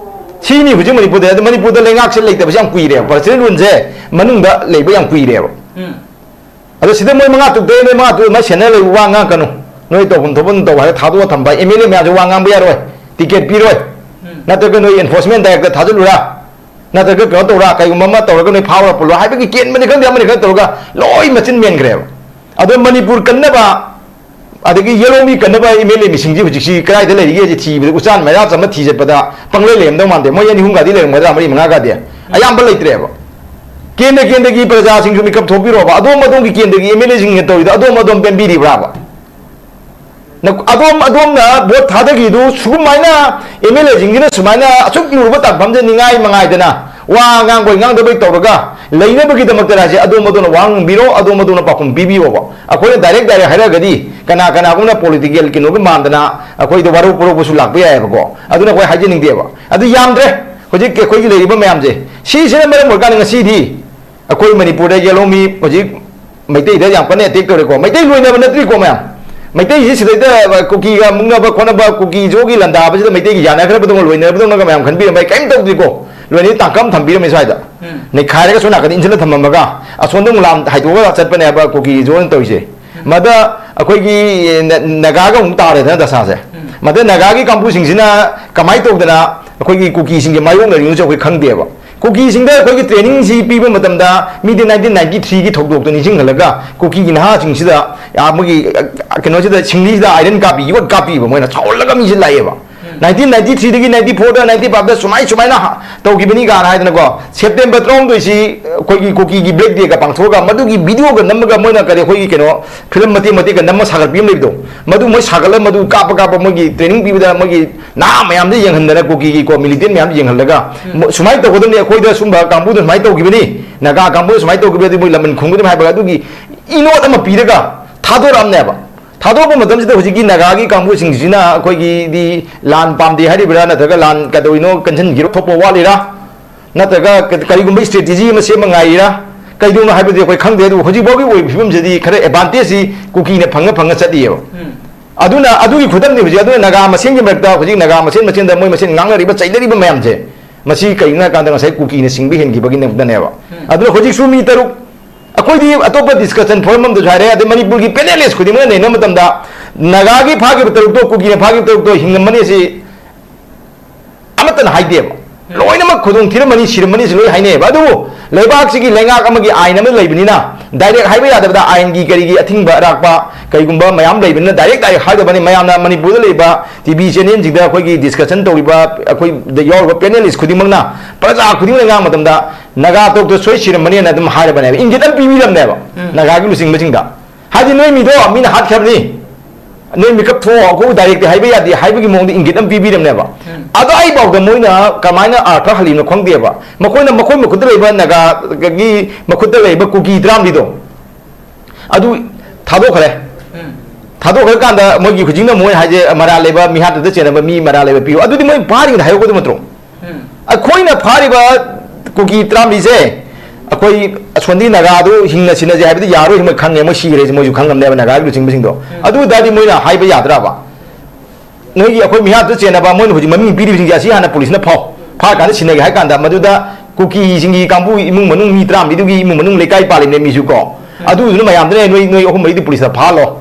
ꯁꯤꯅꯤ ꯍꯧꯖꯤꯛ ꯃꯅꯤꯄꯨꯔꯗ, ꯑꯗꯣ ꯃꯅꯤꯄꯨꯔꯗ ꯂꯩꯉꯥꯛꯁꯦ ꯂꯩꯇꯕꯁꯦ ꯌꯥꯝ ꯀꯨꯏꯔꯦꯕ, ꯄ꯭ꯔꯁꯤꯗꯦꯟ ꯔꯨꯜꯁꯦ ꯃꯅꯨꯡꯗ ꯂꯩꯕ ꯌꯥꯝ ꯀꯨꯏꯔꯦꯕ꯫ ꯎꯝ꯫ ꯑꯗꯣ ꯁꯤꯗ ꯃꯣꯏ ꯃꯉꯥ ꯇꯔꯨꯛ ꯇꯔꯦꯠ, ꯃꯣꯏ ꯃꯉꯥ ꯇꯔꯨꯛ ꯑꯃ ꯁꯦꯟꯅꯔ ꯂꯩꯕ ꯋꯥ ꯉꯥꯡꯉꯛꯀꯅꯨ꯫ ꯅꯣꯏ ꯇꯧꯐꯝ ꯊꯣꯛꯄ ꯑꯗꯨꯝ ꯇꯧ ꯍꯥꯏꯔ ꯊꯥꯗꯣꯛꯑ ꯊꯝꯕ ꯑꯦꯝ ꯑꯦꯜ ꯑꯦ ꯃꯌꯥꯝꯁꯦ ꯋꯥ ꯉꯥꯡꯕ ꯌꯥꯔꯣꯏ, ꯇꯤꯀꯦꯠ ꯄꯤꯔꯣꯏ꯫ ꯎꯝ꯫ ꯅꯠꯇ꯭ꯔꯒ ꯅꯣꯏ ꯏꯟꯐꯣꯔꯁꯃꯦꯟ ꯗꯥꯏꯔꯦꯛꯇ ꯊꯥꯖꯤꯜꯂꯨꯔꯥ, ꯅꯠꯇ꯭ꯔꯒ ꯀꯩꯅꯣ ꯇꯧꯔꯥ, ꯀꯩꯒꯨꯝꯕ ꯑꯃ ꯇꯧꯔꯒ ꯅꯣꯏ ꯐꯥꯎꯔ ꯄꯨꯜꯂꯣ ꯍꯥꯏꯕꯒꯤ ꯀꯦꯟꯕꯅꯤ ꯈꯪꯗꯦ, ꯑꯃꯅꯤ ꯈꯪꯗꯦ ꯇꯧꯔꯒ ꯂꯣꯏ ꯃꯆꯤꯟ ꯃꯦꯟꯈ꯭ꯔꯦꯕ꯫ ꯑꯗꯣ ꯃꯅꯤꯄꯨꯔ ꯀꯟꯅꯕ, ꯑꯗꯒꯤ ꯌꯦꯂꯣꯡꯒꯤ ꯀꯟꯅꯕ ꯑꯦꯝ ꯑꯦꯜ ꯑꯦ ꯃꯤꯁꯤꯡꯁꯤ ꯍꯧꯖꯤꯛꯁꯤ ꯀꯗꯥꯏꯗ ꯂꯩꯔꯤꯒꯦꯁꯦ ꯊꯤꯕꯗ ꯎꯆꯥꯟ ꯃꯩꯔꯥ ꯆꯝꯕ ꯊꯤ ꯆꯠꯄꯗ ꯄꯪꯂꯩ ꯂꯩꯔꯝꯗꯧ ꯃꯥꯟꯗꯦ꯫ ꯃꯣꯏ ꯑꯅꯤ ꯑꯍꯨꯝꯒꯗꯤ ꯂꯩꯔꯝꯒꯗ꯭ꯔꯥ, ꯃꯔꯤ ꯃꯉꯥꯒꯗꯤ ꯑꯌꯥꯝꯕ ꯂꯩꯇ꯭ꯔꯦꯕ꯫ ꯀꯦꯟꯗ꯭ꯔ ꯀꯦꯟꯗ꯭ꯔꯒꯤ ꯄ꯭ꯔꯖꯥꯁꯤꯡꯁꯨ ꯃꯤꯀꯞ ꯊꯣꯛꯄꯤꯔꯣꯕ꯫ ꯑꯗꯣꯝ ꯑꯗꯣꯝꯒꯤ ꯀꯦꯟꯗ꯭ꯔꯒꯤ ꯑꯦꯝ ꯑꯦꯜ ꯑꯦꯁꯤꯡꯅ ꯇꯧꯔꯤꯗꯣ ꯑꯗꯣꯝ ꯑꯗꯣꯝ ꯄꯦꯟꯕꯤꯔꯤꯕ꯭ꯔꯥꯕ? ꯑꯗꯣꯝ ꯑꯗꯣꯝꯅ ꯚꯣꯠ ꯊꯥꯗꯈꯤꯗꯨ ꯁꯨꯒꯨꯝꯃꯥꯏꯅ ꯑꯦꯝ ꯑꯦꯜ ꯑꯦꯁꯤꯡꯁꯤꯅ ꯁꯨꯃꯥꯏꯅ ꯑꯁꯨꯛ ꯂꯨꯔꯕ ꯇꯥꯟꯐꯝꯁꯦ ꯅꯤꯡꯉꯥꯏ ꯃꯉꯥꯏꯗꯅ ꯋꯥ ꯉꯥꯡꯕꯣꯏ ꯉꯥꯡꯗꯕꯣꯏ ꯇꯧꯔꯒ ꯂꯩꯅꯕꯒꯤꯗꯃꯛꯇ ꯍꯥꯏꯁꯦ ꯑꯗꯣꯝ ꯑꯗꯣꯝꯅ ꯋꯥ ꯉꯥꯡꯕꯤꯔꯣ, ꯑꯗꯣꯝ ꯑꯗꯣꯝꯅ ꯄꯥꯎꯈꯨꯝ ꯄꯤꯕꯤꯌꯣꯕ꯫ ꯑꯩꯈꯣꯏꯅ ꯗꯥꯏꯔꯦꯛ ꯗꯥꯏꯔꯦꯛ ꯍꯥꯏꯔꯒꯗꯤ ꯀꯅꯥ ꯀꯅꯥꯒꯨꯝꯅ ꯄꯣꯂꯤꯇꯤꯀꯦꯜ ꯀꯩꯅꯣꯒ ꯃꯥꯟꯗꯅ ꯑꯩꯈꯣꯏꯗ ꯋꯥꯔꯧ ꯄꯨꯔꯧꯕꯁꯨ ꯂꯥꯛꯄ ꯌꯥꯏꯑꯕꯀꯣ꯫ ꯑꯗꯨꯅ ꯑꯩꯈꯣꯏ ꯍꯥꯏꯖꯅꯤꯡꯗꯦꯕ꯫ ꯑꯗꯨ ꯌꯥꯝꯗ꯭ꯔꯦ꯫ ꯍꯧꯖꯤꯛ ꯑꯩꯈꯣꯏꯒꯤ ꯂꯩꯔꯤꯕ ꯃꯌꯥꯝꯁꯦ, ꯁꯤꯁꯤꯅ ꯃꯔꯝ ꯑꯣꯏꯔꯀꯥꯟꯗ ꯉꯁꯤꯗꯤ ꯑꯩꯈꯣꯏ ꯃꯅꯤꯄꯨꯔꯗ ꯌꯦꯜꯍꯧꯃꯤ ꯍꯧꯖꯤꯛ ꯃꯩꯇꯩꯗ ꯌꯥꯝ ꯀꯟꯅ ꯑꯦꯇꯦꯛ ꯇꯧꯔꯦꯀꯣ꯫ ꯃꯩꯇꯩ ꯂꯣꯏꯅꯕ ꯅꯠꯇ꯭ꯔꯤꯀꯣ ꯃꯌꯥꯝ꯫ ꯃꯩꯇꯩꯁꯤ ꯁꯤꯗꯩꯗ ꯀꯨꯀꯤꯒ ꯃꯨꯛꯅꯕ ꯈꯣꯠꯅꯕ, ꯀꯨꯀꯤ ꯖꯣꯒꯤ ꯂꯟꯗꯥꯕꯁꯤꯗ ꯃꯩꯇꯩꯒꯤ ꯌꯥꯅꯈ꯭ꯔꯕꯗꯧꯅ ꯂꯣꯏꯅꯔꯕꯗꯧꯅꯒ ꯃꯌꯥꯝ ꯈꯟꯕꯤꯔꯝꯕ, ꯑꯩ ꯀꯔꯤꯝ ꯇꯧꯗ꯭ꯔꯤꯀꯣ꯫ ꯂꯣꯏꯅꯗꯤ ꯇꯥꯡꯀꯝ ꯊꯝꯕꯤꯔꯝꯃꯤ ꯁ꯭ꯋꯥꯏꯗ꯫ ꯎꯝ꯫ ꯅꯩꯈꯥꯏꯔꯒ ꯁꯣꯝ ꯅꯥꯀꯟꯗ ꯏꯟꯁꯤꯜꯂ ꯊꯝꯃꯝꯃꯒ ꯑꯁꯣꯝꯗ ꯑꯃꯨꯛ ꯂꯥꯟ ꯍꯥꯏꯗꯣꯛꯑꯒ ꯆꯠꯄꯅꯦꯕ ꯀꯨꯀꯤ ꯖꯣꯅ ꯇꯧꯔꯤꯁꯦ꯫ ꯎꯝ꯫ ꯃꯗ ꯑꯩꯈꯣꯏꯒꯤ ꯅ-, ꯅꯥꯒꯥꯒ ꯑꯃꯨꯛ ꯇꯥꯔꯦꯗꯅ ꯗꯁꯥꯁꯦ꯫ ꯎꯝ꯫ ꯃꯗ ꯅꯥꯒꯥꯒꯤ ꯀꯥꯡꯕꯨꯁꯤꯡꯁꯤꯅ ꯀꯃꯥꯏꯅ ꯇꯧꯗꯅ ꯑꯩꯈꯣꯏꯒꯤ ꯀꯨꯀꯤꯁꯤꯡꯁꯦ ꯃꯥꯌꯣꯛꯅꯔꯤꯅꯣꯁꯦ ꯑꯩꯈꯣꯏ ꯈꯪꯗꯦꯕ꯫ ꯀꯨꯀꯤꯁꯤꯡꯗ ꯑꯩꯈꯣꯏꯒꯤ ꯇ꯭ꯔꯦꯅꯤꯡꯁꯤ ꯄꯤꯕ ꯃꯇꯝꯗ ꯃꯤꯗꯤ ꯅꯥꯏꯟꯇꯤꯟ ꯅꯥꯏꯟꯇꯤ ꯊ꯭ꯔꯤꯒꯤ ꯊꯧꯗꯣꯛꯇꯣ ꯅꯤꯡꯁꯤꯡꯍꯜꯂꯒ ꯀꯨꯀꯤꯒꯤ ꯅꯍꯥꯁꯤꯡꯁꯤꯗ, ꯑ, ꯃꯣꯏꯒꯤ, ꯑ, ꯀꯩꯅꯣꯁꯤꯗ, ꯁꯤꯡꯂꯤꯁꯤꯗ ꯑꯥꯏꯔꯟ ꯀꯥꯞꯄꯤ, ꯌꯣꯠ ꯀꯥꯞꯄꯤꯕ, ꯃꯣꯏꯅ ꯁꯥꯎꯍꯜꯂꯒ ꯃꯤꯁꯦ ꯂꯥꯛꯑꯦꯕ꯫ ꯎꯝ꯫ ꯅꯥꯏꯟꯇꯤꯟ ꯅꯥꯏꯟꯇꯤ ꯊ꯭ꯔꯤꯗꯒꯤ ꯅꯥꯏꯟꯇꯤ ꯐꯣꯔꯗ, ꯅꯥꯏꯟꯇꯤ ꯐꯥꯏꯚꯇ ꯁꯨꯃꯥꯏ ꯁꯨꯃꯥꯏꯅ ꯍ-, ꯇꯧꯈꯤꯕꯅꯤ ꯀꯥꯏꯅ ꯍꯥꯏꯗꯅꯀꯣ, ꯁꯦꯞꯇꯦꯝꯕꯔ ꯇꯔꯥꯍꯨꯝꯗꯣꯏꯁꯤ ꯑꯩꯈꯣꯏꯒꯤ ꯀꯨꯀꯤꯒꯤ ꯕ꯭ꯂꯦꯛ ꯗꯦꯒ ꯄꯥꯡꯊꯣꯛꯑꯒ ꯃꯗꯨꯒꯤ ꯚꯤꯗꯤꯑꯣꯒ ꯅꯝꯃꯒ ꯃꯣꯏꯅ ꯀꯔꯤ ꯑꯩꯈꯣꯏꯒꯤ ꯀꯩꯅꯣ ꯐꯤꯂꯝ ꯃꯇꯦꯛ ꯃꯇꯦꯛꯀ ꯅꯝꯃ ꯁꯥꯒꯠꯄꯤ ꯑꯃ ꯂꯩꯕꯗꯣ, ꯃꯗꯨ ꯃꯣꯏ ꯁꯥꯒꯠꯂ ꯃꯗꯨ ꯀꯥꯞꯄ ꯀꯥꯞꯄ ꯃꯣꯏꯒꯤ ꯇ꯭ꯔꯦꯅꯤꯡ ꯄꯤꯕꯗ ꯃꯣꯏꯒꯤ ꯅꯍꯥ ꯃꯌꯥꯝꯗ ꯌꯦꯡꯍꯟꯗꯅ, ꯀꯨꯀꯤꯒꯤ ꯀꯣ ꯃꯤꯂꯤꯇꯦꯟ ꯃꯌꯥꯝꯗ ꯌꯦꯡꯍꯜꯂꯒ, ꯎꯝ꯫ ꯃꯣ-, ꯁꯨꯃꯥꯏꯅ ꯇꯧꯒꯗꯕꯅꯤ, ꯑꯩꯈꯣꯏꯗ ꯁꯨꯝꯕ ꯀꯥꯡꯕꯨꯗ ꯁꯨꯃꯥꯏꯅ ꯇꯧꯈꯤꯕꯅꯤ, ꯅꯥꯒꯥ ꯀꯥꯡꯕꯨꯗ ꯁꯨꯃꯥꯏꯅ ꯇꯧꯈꯤꯕꯅꯤ, ꯑꯗꯨ ꯃꯣꯏ ꯂꯃꯟ ꯈꯨꯝꯒꯗꯕꯅꯤ ꯍꯥꯏꯕ ꯑꯗꯨꯒꯤ ꯏꯅꯣꯠ ꯑꯃ ꯄꯤꯔꯒ ꯊꯥꯗꯣꯔꯛꯑꯕꯅꯦꯕ꯫ ꯊꯥꯗꯣꯔꯛꯄ ꯃꯇꯝꯁꯤꯗ ꯍꯧꯖꯤꯛꯀꯤ ꯅꯥꯒꯥꯒꯤ ꯀꯥꯡꯕꯨꯁꯤꯡꯁꯤꯅ ꯑꯩꯈꯣꯏꯒꯤꯗꯤ ꯂꯥꯟ ꯄꯥꯝꯗꯦ ꯍꯥꯏꯔꯤꯕ꯭ꯔꯥ, ꯅꯠꯇ꯭ꯔꯒ ꯂꯥꯟ ꯀꯩꯗꯧꯔꯤꯅꯣ, ꯀꯟꯁꯤꯟꯈꯤꯔꯣ ꯊꯣꯛꯄ ꯋꯥꯠꯂꯤꯔꯥ, ꯅꯠꯇ꯭ꯔꯒ ꯀ-, ꯀꯔꯤꯒꯨꯝꯕ ꯏꯁꯇ꯭ꯔꯦꯇꯦꯖꯤ ꯑꯃ ꯁꯦꯝꯕ ꯉꯥꯏꯔꯤꯔꯥ, ꯀꯩꯗꯧꯅꯣ ꯍꯥꯏꯕꯗꯤ ꯑꯩꯈꯣꯏ ꯈꯪꯗꯦ꯫ ꯑꯗꯨꯕꯨ ꯍꯧꯖꯤꯛ ꯐꯥꯎꯒꯤ ꯑꯣꯏꯕ ꯐꯤꯕꯝꯁꯤꯗꯤ ꯈꯔ ꯑꯦꯗꯚꯥꯟꯇꯦꯖꯁꯤ ꯀꯨꯀꯤꯅ ꯐꯪꯉ ꯐꯪꯉ ꯆꯠꯂꯤꯑꯕ꯫ ꯎꯝ꯫ ꯑꯗꯨꯅ ꯑꯗꯨꯒꯤ ꯈꯨꯗꯝꯅꯤ ꯍꯧꯖꯤꯛ꯫ ꯑꯗꯨꯅ ꯅꯥꯒꯥ ꯃꯁꯦꯟꯒꯤ ꯃꯔꯛꯇ ꯍꯧꯖꯤꯛ ꯅꯥꯒꯥ ꯃꯁꯦꯟ ꯃꯁꯦꯟꯗ ꯃꯣꯏ ꯃꯁꯦꯟ ꯉꯥꯡꯅꯔꯤꯕ, ꯆꯩꯅꯔꯤꯕ ꯃꯌꯥꯝꯁꯦ, ꯃꯁꯤ ꯀꯩꯒꯤꯅꯣ ꯍꯥꯏ ꯀꯥꯟꯗ ꯉꯁꯥꯏ ꯀꯨꯀꯤꯅ ꯁꯤꯡꯕ ꯍꯦꯟꯈꯤꯕꯒꯤꯗꯃꯛꯇꯅꯦꯕ꯫ ꯎꯝ꯫ ꯑꯗꯨꯅ ꯍꯧꯖꯤꯛꯁꯨ ꯃꯤ ꯇꯔꯨꯛ, ꯑꯩꯈꯣꯏꯗꯤ ꯑꯇꯣꯞꯄ ꯗꯤꯁꯀꯁꯟ ꯐꯣꯔꯝ ꯑꯃꯗꯁꯨ ꯍꯥꯏꯔꯦ, ꯑꯗꯩ ꯃꯅꯤꯄꯨꯔꯒꯤ ꯄꯦꯅꯦꯂꯤꯁ ꯈꯨꯗꯤꯡꯃꯛꯅ ꯅꯩꯅꯕ ꯃꯇꯝꯗ ꯅꯥꯒꯥꯒꯤ ꯐꯥꯈꯤꯕ ꯇꯔꯨꯛꯇꯣ, ꯀꯨꯀꯤꯅ ꯐꯥꯈꯤꯕ ꯇꯔꯨꯛꯇꯣ ꯍꯤꯡꯉꯝꯃꯅꯤ ꯑꯁꯤ ꯑꯃꯠꯇꯅ ꯍꯥꯏꯗꯦꯕ꯫ ꯎꯝ꯫ ꯂꯣꯏꯅꯃꯛ ꯈꯨꯗꯣꯡ ꯊꯤꯔꯝꯃꯅꯤ, ꯁꯤꯔꯝꯃꯅꯤ ꯁꯤ ꯂꯣꯏ ꯍꯥꯏꯅꯩꯌꯦꯕ꯫ ꯑꯗꯨꯕꯨ ꯂꯩꯕꯥꯛꯁꯤꯒꯤ ꯂꯩꯉꯥꯛ ꯑꯃꯒꯤ ꯑꯥꯏꯟ ꯑꯃ ꯂꯩꯕꯅꯤꯅ ꯗꯥꯏꯔꯦꯛ ꯍꯥꯏꯕ ꯌꯥꯗꯕꯗ ꯑꯥꯏꯟꯒꯤ ꯀꯔꯤꯒꯤ ꯑꯊꯤꯡꯕ ꯑꯔꯥꯛꯄ ꯀꯩꯒꯨꯝꯕ ꯃꯌꯥꯝ ꯂꯩꯕꯅꯤꯅ ꯗꯥꯏꯔꯦꯛ ꯗꯥꯏꯔꯦꯛ ꯍꯥꯏꯗꯕꯅꯤ꯫ ꯃꯌꯥꯝꯅ ꯃꯅꯤꯄꯨꯔꯗ ꯂꯩꯕ ꯇꯤ ꯚꯤ ꯆꯦꯅꯦꯜꯁꯤꯡꯗ ꯑꯩꯈꯣꯏꯒꯤ ꯗꯤꯁꯀꯁꯟ ꯇꯧꯔꯤꯕ, ꯑꯩꯈꯣꯏꯗ ꯌꯥꯎꯔꯤꯕ ꯄꯦꯅꯦꯂꯤꯁ ꯈꯨꯗꯤꯡꯃꯛꯅ, ꯄ꯭ꯔꯖꯥ ꯈꯨꯗꯤꯡꯃꯛꯅ ꯉꯥꯡꯕ ꯃꯇꯝꯗ ꯅꯥꯒꯥ ꯇꯔꯨꯛꯇꯣ ꯁꯣꯏ ꯁꯤꯔꯝꯃꯅꯤꯅ ꯑꯗꯨꯝ ꯍꯥꯏꯔꯕꯅꯦꯕ, ꯏꯪꯒꯤꯠ ꯑꯃ ꯄꯤꯕꯤꯔꯝꯅꯦꯕ꯫ ꯎꯝ꯫ ꯅꯥꯒꯥꯒꯤ ꯂꯨꯆꯤꯡꯕꯁꯤꯡꯗ꯫ ꯍꯥꯏꯗꯤ ꯅꯣꯏ ꯃꯤꯗꯣ ꯃꯤꯅ ꯍꯥꯠꯈ꯭ꯔꯕꯅꯤ, ꯅꯣꯏ ꯃꯤꯀꯞ ꯊꯣꯛꯑꯣ, ꯑꯩꯈꯣꯏ ꯗꯥꯏꯔꯦꯛꯇꯤ ꯍꯥꯏꯕ ꯌꯥꯗꯦ ꯍꯥꯏꯕꯒꯤ ꯃꯑꯣꯡꯗ ꯏꯪꯒꯤꯠ ꯑꯃ ꯄꯤꯕꯤꯔꯝꯅꯦꯕ꯫ ꯎꯝ꯫ ꯑꯗꯣ ꯑꯩꯐꯥꯎꯗ ꯃꯣꯏꯅ ꯀꯃꯥꯏꯅ ꯑꯥꯔꯊ ꯍꯜꯂꯤꯅꯣ ꯈꯪꯗꯦꯕ꯫ ꯃꯈꯣꯏꯅ ꯃꯈꯣꯏ ꯃꯈꯨꯠꯇ ꯂꯩꯕ ꯅꯥꯒꯥꯒꯤ ꯃꯈꯨꯠꯇ ꯂꯩꯕ ꯀꯨꯀꯤ ꯇꯔꯥꯃꯔꯤꯗꯣ ꯑꯗꯨ ꯊꯥꯗꯣꯛꯈ꯭ꯔꯦ꯫ ꯎꯝ꯫ ꯊꯥꯗꯣꯛꯈ꯭ꯔꯀꯥꯟꯗ ꯃꯣꯏꯒꯤ ꯍꯧꯖꯤꯛꯅ ꯃꯣꯏ ꯍꯥꯏꯁꯦ ꯃꯔꯥꯜ ꯂꯩꯕ ꯃꯤꯍꯥꯠꯇꯨꯗ ꯆꯦꯟꯅꯕ ꯃꯤ ꯃꯔꯥꯜ ꯂꯩꯕ ꯄꯤꯌꯨ, ꯑꯗꯨꯗꯤ ꯃꯣꯏ ꯐꯥꯔꯤꯉꯩꯗ ꯍꯥꯏꯍꯧꯒꯗꯕ ꯅꯠꯇ꯭ꯔꯣ? ꯎꯝ꯫ ꯑꯩꯈꯣꯏꯅ ꯐꯥꯔꯤꯕ ꯀꯨꯀꯤ ꯇꯔꯥꯃꯔꯤꯁꯦ ꯑꯩꯈꯣꯏ ꯑꯁꯣꯟꯗꯤ ꯅꯥꯒꯥꯗꯨ ꯍꯤꯡꯅ ꯁꯤꯟꯅꯁꯦ ꯍꯥꯏꯕꯗꯤ ꯌꯥꯔꯣꯏ, ꯃꯣꯏ ꯈꯪꯉꯦ, ꯃꯣꯏ ꯁꯤꯈ꯭ꯔꯦꯁꯦ ꯃꯣꯏꯁꯨ ꯈꯪꯉꯝꯅꯦꯕ ꯅꯥꯒꯥꯒꯤ ꯂꯨꯆꯤꯡꯕꯁꯤꯡꯗꯣ꯫ ꯎꯝ꯫ ꯑꯗꯨ ꯑꯣꯏ ꯇꯥꯔꯗꯤ ꯃꯣꯏꯅ ꯍꯥꯏꯕ ꯌꯥꯗ꯭ꯔꯕ? ꯅꯣꯏꯒꯤ ꯑꯩꯈꯣꯏ ꯃꯤꯍꯥꯠꯇ ꯆꯦꯟꯅꯕ ꯃꯣꯏꯅ ꯍꯧꯖꯤꯛ ꯃꯃꯤꯡ ꯄꯤꯔꯤꯕꯁꯤꯡꯁꯦ ꯑꯁꯤ ꯍꯥꯟꯅ ꯄꯨꯂꯤꯁꯅ ꯐꯥꯎ, ꯐꯥꯔꯀꯥꯟꯗ ꯁꯤꯟꯅꯒꯦ ꯍꯥꯏ ꯀꯥꯟꯗ ꯃꯗꯨꯗ ꯀꯨꯀꯤꯁꯤꯡꯒꯤ ꯀꯥꯡꯕꯨ ꯏꯃꯨꯡ ꯃꯅꯨꯡ ꯃꯤ ꯇꯔꯥꯃꯔꯤꯗꯨꯒꯤ ꯏꯃꯨꯡ ꯃꯅꯨꯡ ꯂꯩꯀꯥꯏ ꯄꯥꯜꯂꯤꯕꯅꯦ ꯃꯤꯁꯨ ꯀꯣ꯫ ꯎꯝ꯫ ꯑꯗꯨꯗꯨꯅ ꯃꯌꯥꯝꯗꯅꯦ ꯅꯣꯏ, ꯅꯣꯏ ꯑꯍꯨꯝ ꯃꯔꯤꯗꯤ ꯄꯨꯂꯤꯁꯇ ꯐꯥꯍꯜꯂꯣ꯫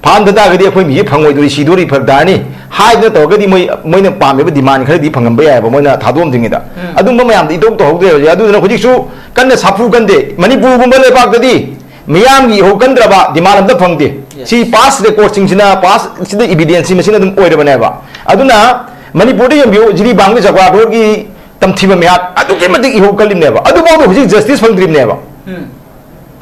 ꯐꯥꯍꯟꯗ ꯇꯥꯔꯒꯗꯤ ꯑꯩꯈꯣꯏ ꯃꯤꯁꯦ ꯐꯪꯉꯣꯏꯗꯣꯔꯤ, ꯁꯤꯗꯣꯔꯤ, ꯐꯔꯛ ꯇꯥꯔꯅꯤ ꯍꯥꯏꯗꯅ ꯇꯧꯔꯒꯗꯤ ꯃꯣꯏ, ꯃꯣꯏꯅ ꯄꯥꯝꯃꯤꯕ ꯗꯤꯃꯥꯟ ꯈꯔꯗꯤ ꯐꯪꯉꯝꯕ ꯌꯥꯏꯑꯕ ꯃꯣꯏꯅ ꯊꯥꯗꯣꯛꯑꯝꯗ꯭ꯔꯤꯉꯩꯗ꯫ ꯎꯝ꯫ ꯑꯗꯨꯝꯕ ꯃꯌꯥꯝꯗꯣ ꯏꯇꯧ ꯇꯧꯍꯧꯗ꯭ꯔꯦ ꯍꯧꯖꯤꯛ꯫ ꯑꯗꯨꯗꯨꯅ ꯍꯧꯖꯤꯛꯁꯨ ꯀꯟꯅ ꯁꯥꯐꯨ ꯀꯟꯗꯦ꯫ ꯃꯅꯤꯄꯨꯔꯒꯨꯝꯕ ꯂꯩꯕꯥꯛꯇꯗꯤ ꯃꯤꯌꯥꯝꯒꯤ ꯏꯍꯧ ꯀꯟꯗ꯭ꯔꯕ ꯗꯤꯃꯥꯟ ꯑꯝꯇ ꯐꯪꯗꯦ꯫ Yes. ꯁꯤ ꯄꯥꯁ ꯔꯦꯀꯣꯔꯠꯁꯤꯡꯁꯤꯅ, ꯄꯥꯁ ꯁꯤꯗ ꯏꯕꯤꯗꯦꯟꯁꯁꯤ ꯃꯁꯤꯅ ꯑꯗꯨꯝ ꯑꯣꯏꯔꯕꯅꯦꯕ꯫ ꯑꯗꯨꯅ ꯃꯅꯤꯄꯨꯔꯗ ꯌꯦꯡꯕꯤꯌꯨ, ꯖꯤꯔꯤꯕꯥꯝꯒꯤ ꯖꯒ꯭ꯋꯥꯗꯣꯔꯒꯤ ꯇꯝꯊꯤꯕ ꯃꯤꯍꯥꯠ ꯑꯗꯨꯛꯀꯤ ꯃꯇꯤꯛ ꯏꯍꯧ ꯀꯜꯂꯤꯕꯅꯦꯕ꯫ ꯑꯗꯨꯐꯥꯎꯗ ꯍꯧꯖꯤꯛ ꯖꯁꯇꯤꯁ ꯐꯪꯗ꯭ꯔꯤꯕꯅꯦꯕ꯫ ꯎꯝ꯫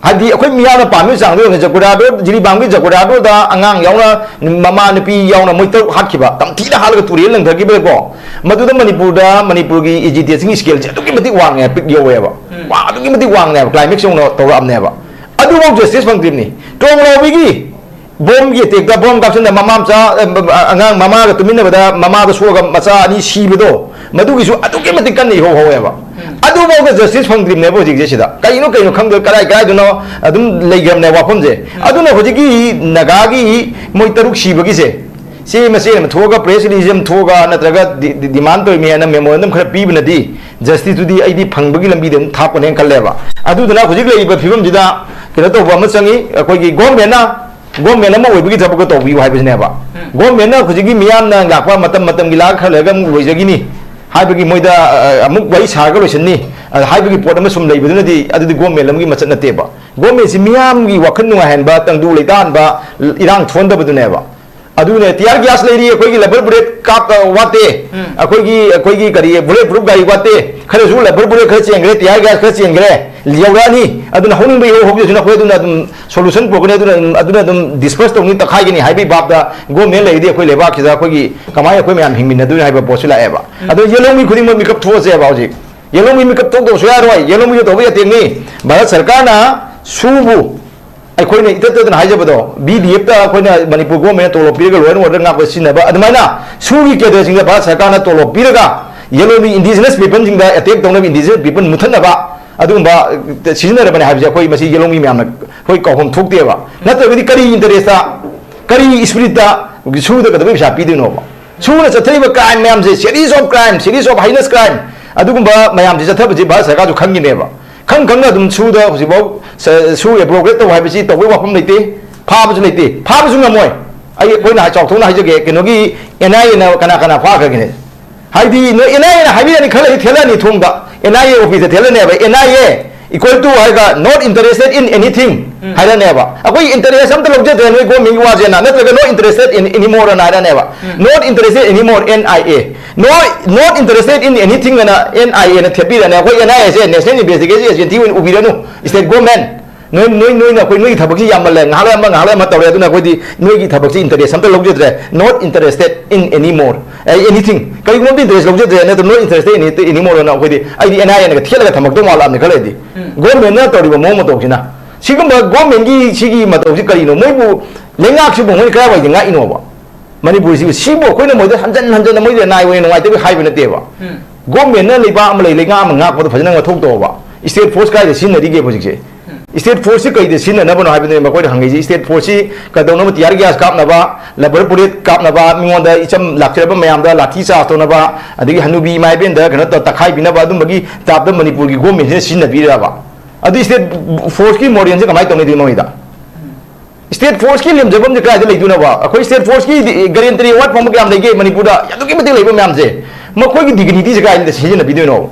ꯍꯥꯏꯗꯤ ꯑꯩꯈꯣꯏ ꯃꯤꯌꯥꯝꯅ ꯄꯥꯝꯃꯤꯕ ꯆꯥꯡꯗꯣ ꯌꯦꯡꯉꯦ, ꯖꯒꯨꯔꯥꯗꯣ, ꯖꯤꯔꯤꯕꯥꯝꯒꯤ ꯖꯒꯨꯔꯥꯗꯣ ꯑꯉꯥꯡ ꯌꯥꯎꯅ, ꯃꯃꯥ ꯅꯨꯄꯤ ꯌꯥꯎꯅ ꯃꯣꯏ ꯇꯔꯨꯛ ꯍꯥꯠꯈꯤꯕ, ꯇꯝꯊꯤꯅ ꯍꯥꯠꯂꯒ ꯇꯨꯔꯦꯜ ꯂꯪꯊꯈꯤꯕꯗꯀꯣ, ꯃꯗꯨꯗ ꯃꯅꯤꯄꯨꯔꯗ, ꯃꯅꯤꯄꯨꯔꯒꯤ ꯑꯦꯖꯤꯇꯦꯁꯟꯒꯤ ꯁ꯭ꯀꯦꯜꯁꯦ ꯑꯗꯨꯛꯀꯤ ꯃꯇꯤꯛ ꯋꯥꯡꯉꯦ, ꯄꯤꯛ ꯌꯧꯋꯦꯕ꯫ ꯎꯝ꯫ ꯋꯥ-, ꯑꯗꯨꯛꯀꯤ ꯃꯇꯤꯛ ꯋꯥꯡꯉꯦꯕ, ꯀ꯭ꯂꯥꯏꯃꯦꯛꯁ ꯌꯧꯅ ꯇꯧꯔꯛꯑꯕꯅꯦꯕ꯫ ꯑꯗꯨꯐꯥꯎ ꯖꯁꯇꯤꯁ ꯐꯪꯗ꯭ꯔꯤꯕꯅꯤ꯫ ꯇ꯭ꯔꯣꯡꯂꯥꯎꯕꯤꯒꯤ ꯕꯣꯝꯒꯤ ꯑꯦꯇꯦꯛꯇ, ꯕꯣꯝ ꯀꯥꯞꯁꯤꯟꯗ ꯃꯃꯥ ꯃꯆꯥ, ꯑ, ꯑꯉꯥꯡ ꯃꯃꯥꯒ ꯇꯨꯃꯤꯟꯅꯕꯗ ꯃꯃꯥꯗ ꯁꯣꯛꯑꯒ ꯃꯆꯥ ꯑꯅꯤ ꯁꯤꯕꯗꯣ, ꯃꯗꯨꯒꯤꯁꯨ ꯑꯗꯨꯛꯀꯤ ꯃꯇꯤꯛ ꯀꯟꯅ ꯏꯍꯧ ꯍꯧꯋꯦꯕ꯫ ꯎꯝ꯫ ꯑꯗꯨꯐꯥꯎꯗ ꯖꯁꯇꯤꯁ ꯐꯪꯗ꯭ꯔꯤꯕꯅꯦꯕ ꯍꯧꯖꯤꯛꯁꯦ ꯁꯤꯗ꯫ ꯀꯩꯅꯣ, ꯀꯩꯅꯣ ꯈꯪꯗꯦ, ꯀꯗꯥꯏ ꯀꯗꯥꯏꯗꯅꯣ ꯑꯗꯨꯝ ꯂꯩꯈ꯭ꯔꯕꯅꯦ ꯋꯥꯐꯝꯁꯦ꯫ ꯎꯝ꯫ ꯑꯗꯨꯅ ꯍꯧꯖꯤꯛꯀꯤ ꯅꯥꯒꯥꯒꯤ ꯃꯣꯏ ꯇꯔꯨꯛ ꯁꯤꯕꯒꯤꯁꯦ, ꯆꯦ ꯃꯆꯦꯠ ꯑꯃ ꯊꯣꯛꯑꯒ, ꯄ꯭ꯔꯦꯁ ꯔꯤꯂꯤꯖ ꯑꯃ ꯊꯣꯛꯑꯒ, ꯅꯠꯇ꯭ꯔꯒ ꯗꯤ-, ꯗꯤ-, ꯗꯤꯃꯥꯟ ꯇꯧꯔꯤꯃꯤ ꯍꯥꯏꯅ ꯃꯦꯃꯣꯔꯦꯟꯗꯝ ꯈꯔ ꯄꯤꯕꯅꯗꯤ ꯖꯁꯇꯤꯁꯇꯨꯗꯤ ꯑꯩꯗꯤ ꯐꯪꯕꯒꯤ ꯂꯝꯕꯤꯗ ꯑꯗꯨꯝ ꯊꯥꯞꯄꯅꯦꯅ ꯈꯜꯂꯦꯕ꯫ ꯑꯗꯨꯗꯨꯅ ꯍꯧꯖꯤꯛ ꯂꯩꯔꯤꯕ ꯐꯤꯕꯝꯁꯤꯗ ꯀꯩꯅꯣ ꯇꯧꯕ ꯑꯃ ꯆꯪꯉꯤ, ꯑꯩꯈꯣꯏꯒꯤ ꯒꯣꯔꯃꯦꯟꯅ, ꯒꯣꯔꯃꯦꯟ ꯑꯃ ꯑꯣꯏꯕꯒꯤ ꯊꯕꯛꯇ ꯇꯧꯕꯤꯌꯨ ꯍꯥꯏꯕꯁꯤꯅꯦꯕ꯫ ꯎꯝ꯫ ꯒꯣꯔꯃꯦꯟꯅ ꯍꯧꯖꯤꯛꯀꯤ ꯃꯤꯌꯥꯝꯅ ꯂꯥꯛꯄ ꯃꯇꯝ ꯃꯇꯝꯒꯤ ꯂꯥꯛꯑꯒ ꯈꯔ ꯂꯩꯔꯒ ꯑꯃꯨꯛ ꯂꯣꯏꯖꯈꯤꯅꯤ ꯍꯥꯏꯕꯒꯤ ꯃꯣꯏꯗ, ꯑ, ꯑꯃꯨꯛ ꯋꯥꯔꯤ ꯁꯥꯔꯒ ꯂꯣꯏꯁꯤꯟꯅꯤ, ꯑ, ꯍꯥꯏꯕꯒꯤ ꯄꯣꯠ ꯑꯃ ꯁꯨꯝ ꯂꯩꯕꯗꯨꯅꯗꯤ ꯑꯗꯨꯗꯤ ꯒꯣꯔꯃꯦꯟ ꯑꯃꯒꯤ ꯃꯆꯠ ꯅꯠꯇꯦꯕ꯫ ꯒꯣꯔꯃꯦꯟꯁꯤ ꯃꯤꯌꯥꯝꯒꯤ ꯋꯥꯈꯜ ꯅꯨꯡꯉꯥꯏꯍꯟꯕ, ꯇꯪꯗꯨ ꯂꯩꯇꯥꯍꯟꯕ, ꯏꯔꯥꯡ ꯊꯣꯛꯍꯟꯗꯕꯗꯨꯅꯦꯕ꯫ ꯑꯗꯨꯅꯦ, tear gas ꯂꯩꯔꯤ, ꯑꯩꯈꯣꯏꯒꯤ rubber bullet ꯀꯥꯞ, ꯑ, ꯋꯥꯠꯇꯦ꯫ ꯎꯝ꯫ ꯑꯩꯈꯣꯏꯒꯤ, ꯑꯩꯈꯣꯏꯒꯤ ꯀꯔꯤ, bullet proof ꯒꯥꯔꯤ ꯋꯥꯠꯇꯦ꯫ ꯈꯔꯁꯨ rubber bullet ꯈꯔ ꯆꯦꯟꯈ꯭ꯔꯦ, tear gas ꯈꯔ ꯆꯦꯟꯈ꯭ꯔꯦ, ꯌꯧꯔꯛꯑꯅꯤ꯫ ꯑꯗꯨꯅ ꯍꯧꯅꯤꯡꯕ ꯏꯍꯧ ꯍꯧꯖꯁꯅꯨ, ꯑꯩꯈꯣꯏ ꯑꯗꯨꯅ ꯑꯗꯨꯝ solution ꯄꯨꯔꯛꯀꯅꯤ, ꯑꯗꯨꯅ, ꯑꯗꯨꯅ ꯑꯗꯨꯝ disperse ꯇꯧꯅꯤ, ꯇꯛꯈꯥꯏꯒꯅꯤ ꯍꯥꯏꯕꯒꯤ ꯚꯥꯕꯇ government ꯂꯩꯔꯗꯤ ꯑꯩꯈꯣꯏ ꯂꯩꯕꯥꯛꯁꯤꯗ ꯑꯩꯈꯣꯏꯒꯤ ꯀꯃꯥꯏꯅ ꯑꯩꯈꯣꯏ ꯃꯌꯥꯝ ꯍꯤꯡꯃꯤꯟꯅꯗꯣꯏꯅꯣ ꯍꯥꯏꯕ ꯄꯣꯠꯁꯨ ꯂꯥꯛꯑꯦꯕ꯫ ꯎꯝ꯫ ꯑꯗꯣ ꯌꯦꯜꯍꯧ ꯃꯤ ꯈꯨꯗꯤꯡꯃꯛ ꯃꯤꯀꯞ ꯊꯣꯛꯑꯁꯦꯕ ꯍꯧꯖꯤꯛ꯫ ꯌꯦꯜꯍꯧ ꯃꯤ ꯃꯤꯀꯞ ꯊꯣꯛꯇꯕꯁꯨ ꯌꯥꯔꯣꯏ, ꯌꯦꯜꯍꯧ ꯃꯤꯁꯨ ꯇꯧꯕ ꯌꯥꯇꯦꯡꯅꯤ꯫ ꯚꯥꯔꯠ ꯁꯔꯀꯥꯔꯅ ꯁꯨꯕꯨ ꯑꯩꯈꯣꯏꯅ ꯏꯇꯠ ꯇꯠꯇꯅ ꯍꯥꯏꯖꯕꯗꯣ, B D F ꯇ ꯑꯩꯈꯣꯏꯅ ꯃꯅꯤꯄꯨꯔ government ꯅ ꯇꯣꯂꯣꯞ ꯄꯤꯔꯒ law and order ꯉꯥꯛꯄ ꯁꯤꯖꯤꯟꯅꯕ, ꯑꯗꯨꯃꯥꯏꯅ ꯁꯨꯒꯤ cadre ꯁꯤꯡꯗ ꯚꯥꯔꯠ ꯁꯔꯀꯥꯔꯅ ꯇꯣꯂꯣꯞ ꯄꯤꯔꯒ ꯌꯦꯜꯍꯧ ꯃꯤ indigenous people ꯁꯤꯡꯗ attack ꯇꯧꯅꯕ, indigenous people ꯃꯨꯠꯊꯠꯅꯕ ꯑꯗꯨꯒꯨꯝꯕ, ꯑ, ꯁꯤꯖꯤꯟꯅꯔꯕꯅꯦ ꯍꯥꯏꯕꯁꯦ ꯑꯩꯈꯣꯏ ꯃꯁꯤ ꯌꯦꯜꯍꯧ ꯃꯤ ꯃꯌꯥꯝꯅ ꯑꯩꯈꯣꯏ ꯀꯥꯎꯐꯝ ꯊꯣꯛꯇꯦꯕ꯫ ꯅꯠꯇ꯭ꯔꯒꯗꯤ ꯀꯔꯤ interest ꯇ, ꯀꯔꯤ spirit ꯇ ꯁꯨꯗ ꯀꯩꯗꯧꯕꯩ ꯄꯩꯁꯥ ꯄꯤꯗꯣꯏꯅꯣꯕ? ꯁꯨꯅ ꯆꯠꯊꯔꯤꯕ crime ꯃꯌꯥꯝꯁꯦ, series of crime, series of heinous crime, ꯑꯗꯨꯒꯨꯝꯕ ꯃꯌꯥꯝꯁꯦ ꯆꯠꯊꯕꯁꯦ ꯚꯥꯔꯠ ꯁꯔꯀꯥꯔꯁꯨ ꯈꯪꯉꯤꯅꯦꯕ꯫ ꯈꯪ ꯈꯪꯅ ꯑꯗꯨꯝ ꯁꯨꯗ ꯍꯧꯖꯤꯛꯐꯥꯎ ꯁ-, ꯁꯨ abrogate ꯇꯧ ꯍꯥꯏꯕꯁꯤ ꯇꯧꯕꯩ ꯋꯥꯐꯝ ꯂꯩꯇꯦ, ꯐꯥꯕꯁꯨ ꯂꯩꯇꯦ, ꯐꯥꯕꯁꯨ ꯉꯝꯃꯣꯏ꯫ ꯑꯩ, ꯑꯩꯈꯣꯏꯅ ꯆꯥꯎꯊꯣꯛꯅ ꯍꯥꯏꯖꯒꯦ, ꯀꯩꯅꯣꯒꯤ N I A ꯅ ꯀꯅꯥ ꯀꯅꯥ ꯐꯥꯈ꯭ꯔꯒꯦꯅꯦ? ꯍꯥꯏꯗꯤ ꯅꯣꯏ N I A ꯅ ꯍꯥꯏꯕꯤꯔꯅꯤ, ꯈꯔ ꯂꯩꯗꯤ ꯊꯦꯠꯂꯛꯑꯅꯤ ꯊꯣꯡꯗ, N I A office ꯇ ꯊꯦꯠꯂꯅꯦꯕ꯫ N I A equal to ꯍꯥꯏꯔꯒ not interested in anything ꯎꯝ꯫ ꯍꯥꯏꯔꯅꯦꯕ꯫ ꯑꯩꯈꯣꯏ interest ꯑꯝꯇ ꯂꯧꯖꯗ꯭ꯔꯦ ꯅꯣꯏ government ꯒꯤ ꯋꯥꯁꯦꯅ, ꯅꯠꯇ꯭ꯔꯒ not interested in anymore ꯑꯅ ꯍꯥꯏꯔꯅꯦꯕ꯫ ꯎꯝ꯫ Not interested anymore, N I A꯫ No, not interested in anything ꯑꯅ N I A ꯅ ꯊꯦꯠꯄꯤꯔꯅꯦ꯫ ꯑꯩꯈꯣꯏ N I A say National Investigation Agency ꯑꯣꯏꯅ ꯎꯕꯤꯔꯅꯨ, state government꯫ ꯅꯣꯏ, ꯅꯣꯏ, ꯅꯣꯏꯅ ꯑꯩꯈꯣꯏ, ꯅꯣꯏꯒꯤ ꯊꯕꯛꯁꯤ ꯌꯥꯝꯃꯜꯂꯦ, ꯉꯥꯏꯍꯥꯛ ꯂꯩ ꯑꯃ, ꯉꯥꯏꯍꯥꯛ ꯂꯩ ꯑꯃ ꯇꯧꯔꯦ, ꯑꯗꯨꯅ ꯑꯩꯈꯣꯏꯗꯤ ꯅꯣꯏꯒꯤ ꯊꯕꯛꯁꯤ interest ꯑꯝꯇ ꯂꯧꯖꯗ꯭ꯔꯦ, not interested in anymore, A, anything, ꯀꯔꯤꯒꯨꯝꯕ ꯑꯝꯇ interest ꯂꯧꯖꯗ꯭ꯔꯦ, ꯅꯠꯇ꯭ꯔꯒ not interested in any-, anymore ꯑꯅ ꯑꯩꯈꯣꯏꯗꯤ, ꯑꯩꯗꯤ N I A ꯅꯒ ꯊꯦꯠꯂꯒ ꯊꯝꯃꯛꯇꯧ ꯃꯥꯜꯂꯛꯑꯕꯅꯤ ꯈꯜꯂꯦ ꯑꯩꯗꯤ꯫ ꯎꯝ꯫ Government ꯅ ꯇꯧꯔꯤꯕ ꯃꯑꯣꯡ ꯃꯇꯧꯁꯤꯅ, ꯁꯤꯒꯨꯝꯕ government ꯀꯤ ꯁꯤꯒꯤ ꯃꯇꯧꯁꯤ ꯀꯔꯤꯅꯣ? ꯃꯣꯏꯕꯨ, ꯂꯩꯉꯥꯛꯁꯤꯕꯨ ꯃꯣꯏ ꯀꯗꯥꯏꯋꯥꯏꯗ ꯉꯥꯛꯏꯅꯣꯕ? ꯃꯅꯤꯄꯨꯔꯁꯤꯕꯨ, ꯁꯤꯕꯨ ꯑꯩꯈꯣꯏꯅ ꯃꯣꯏꯗ ꯍꯟꯖꯟ ꯍꯟꯖꯟꯅ ꯃꯣꯏꯗ ꯅꯥꯏ ꯑꯣꯏꯅ ꯅꯨꯡꯉꯥꯏꯇꯕꯒꯤ ꯍꯥꯏꯕ ꯅꯠꯇꯦꯕ꯫ ꯎꯝ꯫ Government ꯅ ꯂꯩꯕꯥꯛ ꯑꯃ ꯂꯩ, ꯂꯩꯉꯥꯛ ꯑꯃ ꯉꯥꯛꯄꯗ ꯐꯖꯅ ꯉꯥꯛꯊꯣꯛꯇꯧꯕ꯫ State force ꯀꯥꯏꯗ ꯁꯤꯖꯤꯟꯅꯔꯤꯒꯦ ꯍꯧꯖꯤꯛꯁꯦ? ꯎꯝ꯫ State force ꯁꯤ ꯀꯩꯗ ꯁꯤꯖꯤꯟꯅꯅꯕꯅꯣ ꯍꯥꯏꯕꯗꯨꯅꯦ ꯃꯈꯣꯏꯅ ꯍꯪꯉꯛꯏꯁꯦ꯫ State force ꯁꯤ ꯀꯩꯗꯧꯅꯕ? Tear gas ꯀꯥꯞꯅꯕ, rubber bullet ꯀꯥꯞꯅꯕ, ꯃꯤꯉꯣꯟꯗ ꯏꯆꯝ ꯂꯥꯛꯆꯔꯕ ꯃꯌꯥꯝꯗ ꯂꯥꯊꯤ ꯆꯥꯔꯖ ꯇꯧꯅꯕ, ꯑꯗꯒꯤ ꯍꯅꯨꯕꯤ ꯏꯃꯥ ꯏꯕꯦꯟꯗ ꯀꯩꯅꯣ ꯇꯧ-, ꯇꯛꯈꯥꯏꯕꯤꯅꯕ, ꯑꯗꯨꯝꯕꯒꯤ type ꯇ ꯃꯅꯤꯄꯨꯔꯒꯤ government ꯁꯤꯅ ꯁꯤꯖꯤꯟꯅꯕꯤꯔꯕ? ꯑꯗꯨ state force ꯀꯤ moral ꯁꯦ ꯀꯃꯥꯏꯅ ꯇꯧꯅꯤ ꯑꯗꯨꯒꯤ ꯃꯃꯤꯗ? State force ꯀꯤ ꯂꯦꯝꯖꯐꯝꯁꯦ ꯀꯗꯥꯏꯗ ꯂꯩꯗꯣꯏꯅꯣꯕ? ꯑꯩꯈꯣꯏ state force ꯀꯤ ꯗꯤ-, guarantee ꯑꯋꯥꯠꯄ ꯑꯃ ꯀꯌꯥꯝ ꯂꯩꯒꯦ ꯃꯅꯤꯄꯨꯔꯗ? ꯑꯗꯨꯛꯀꯤ ꯃꯇꯤꯛ ꯂꯩꯕ ꯃꯌꯥꯝꯁꯦ, ꯃꯈꯣꯏꯒꯤ dignity ꯁꯦ ꯀꯗꯥꯏꯗ ꯁꯤꯖꯤꯟꯅꯕꯤꯗꯣꯏꯅꯣ?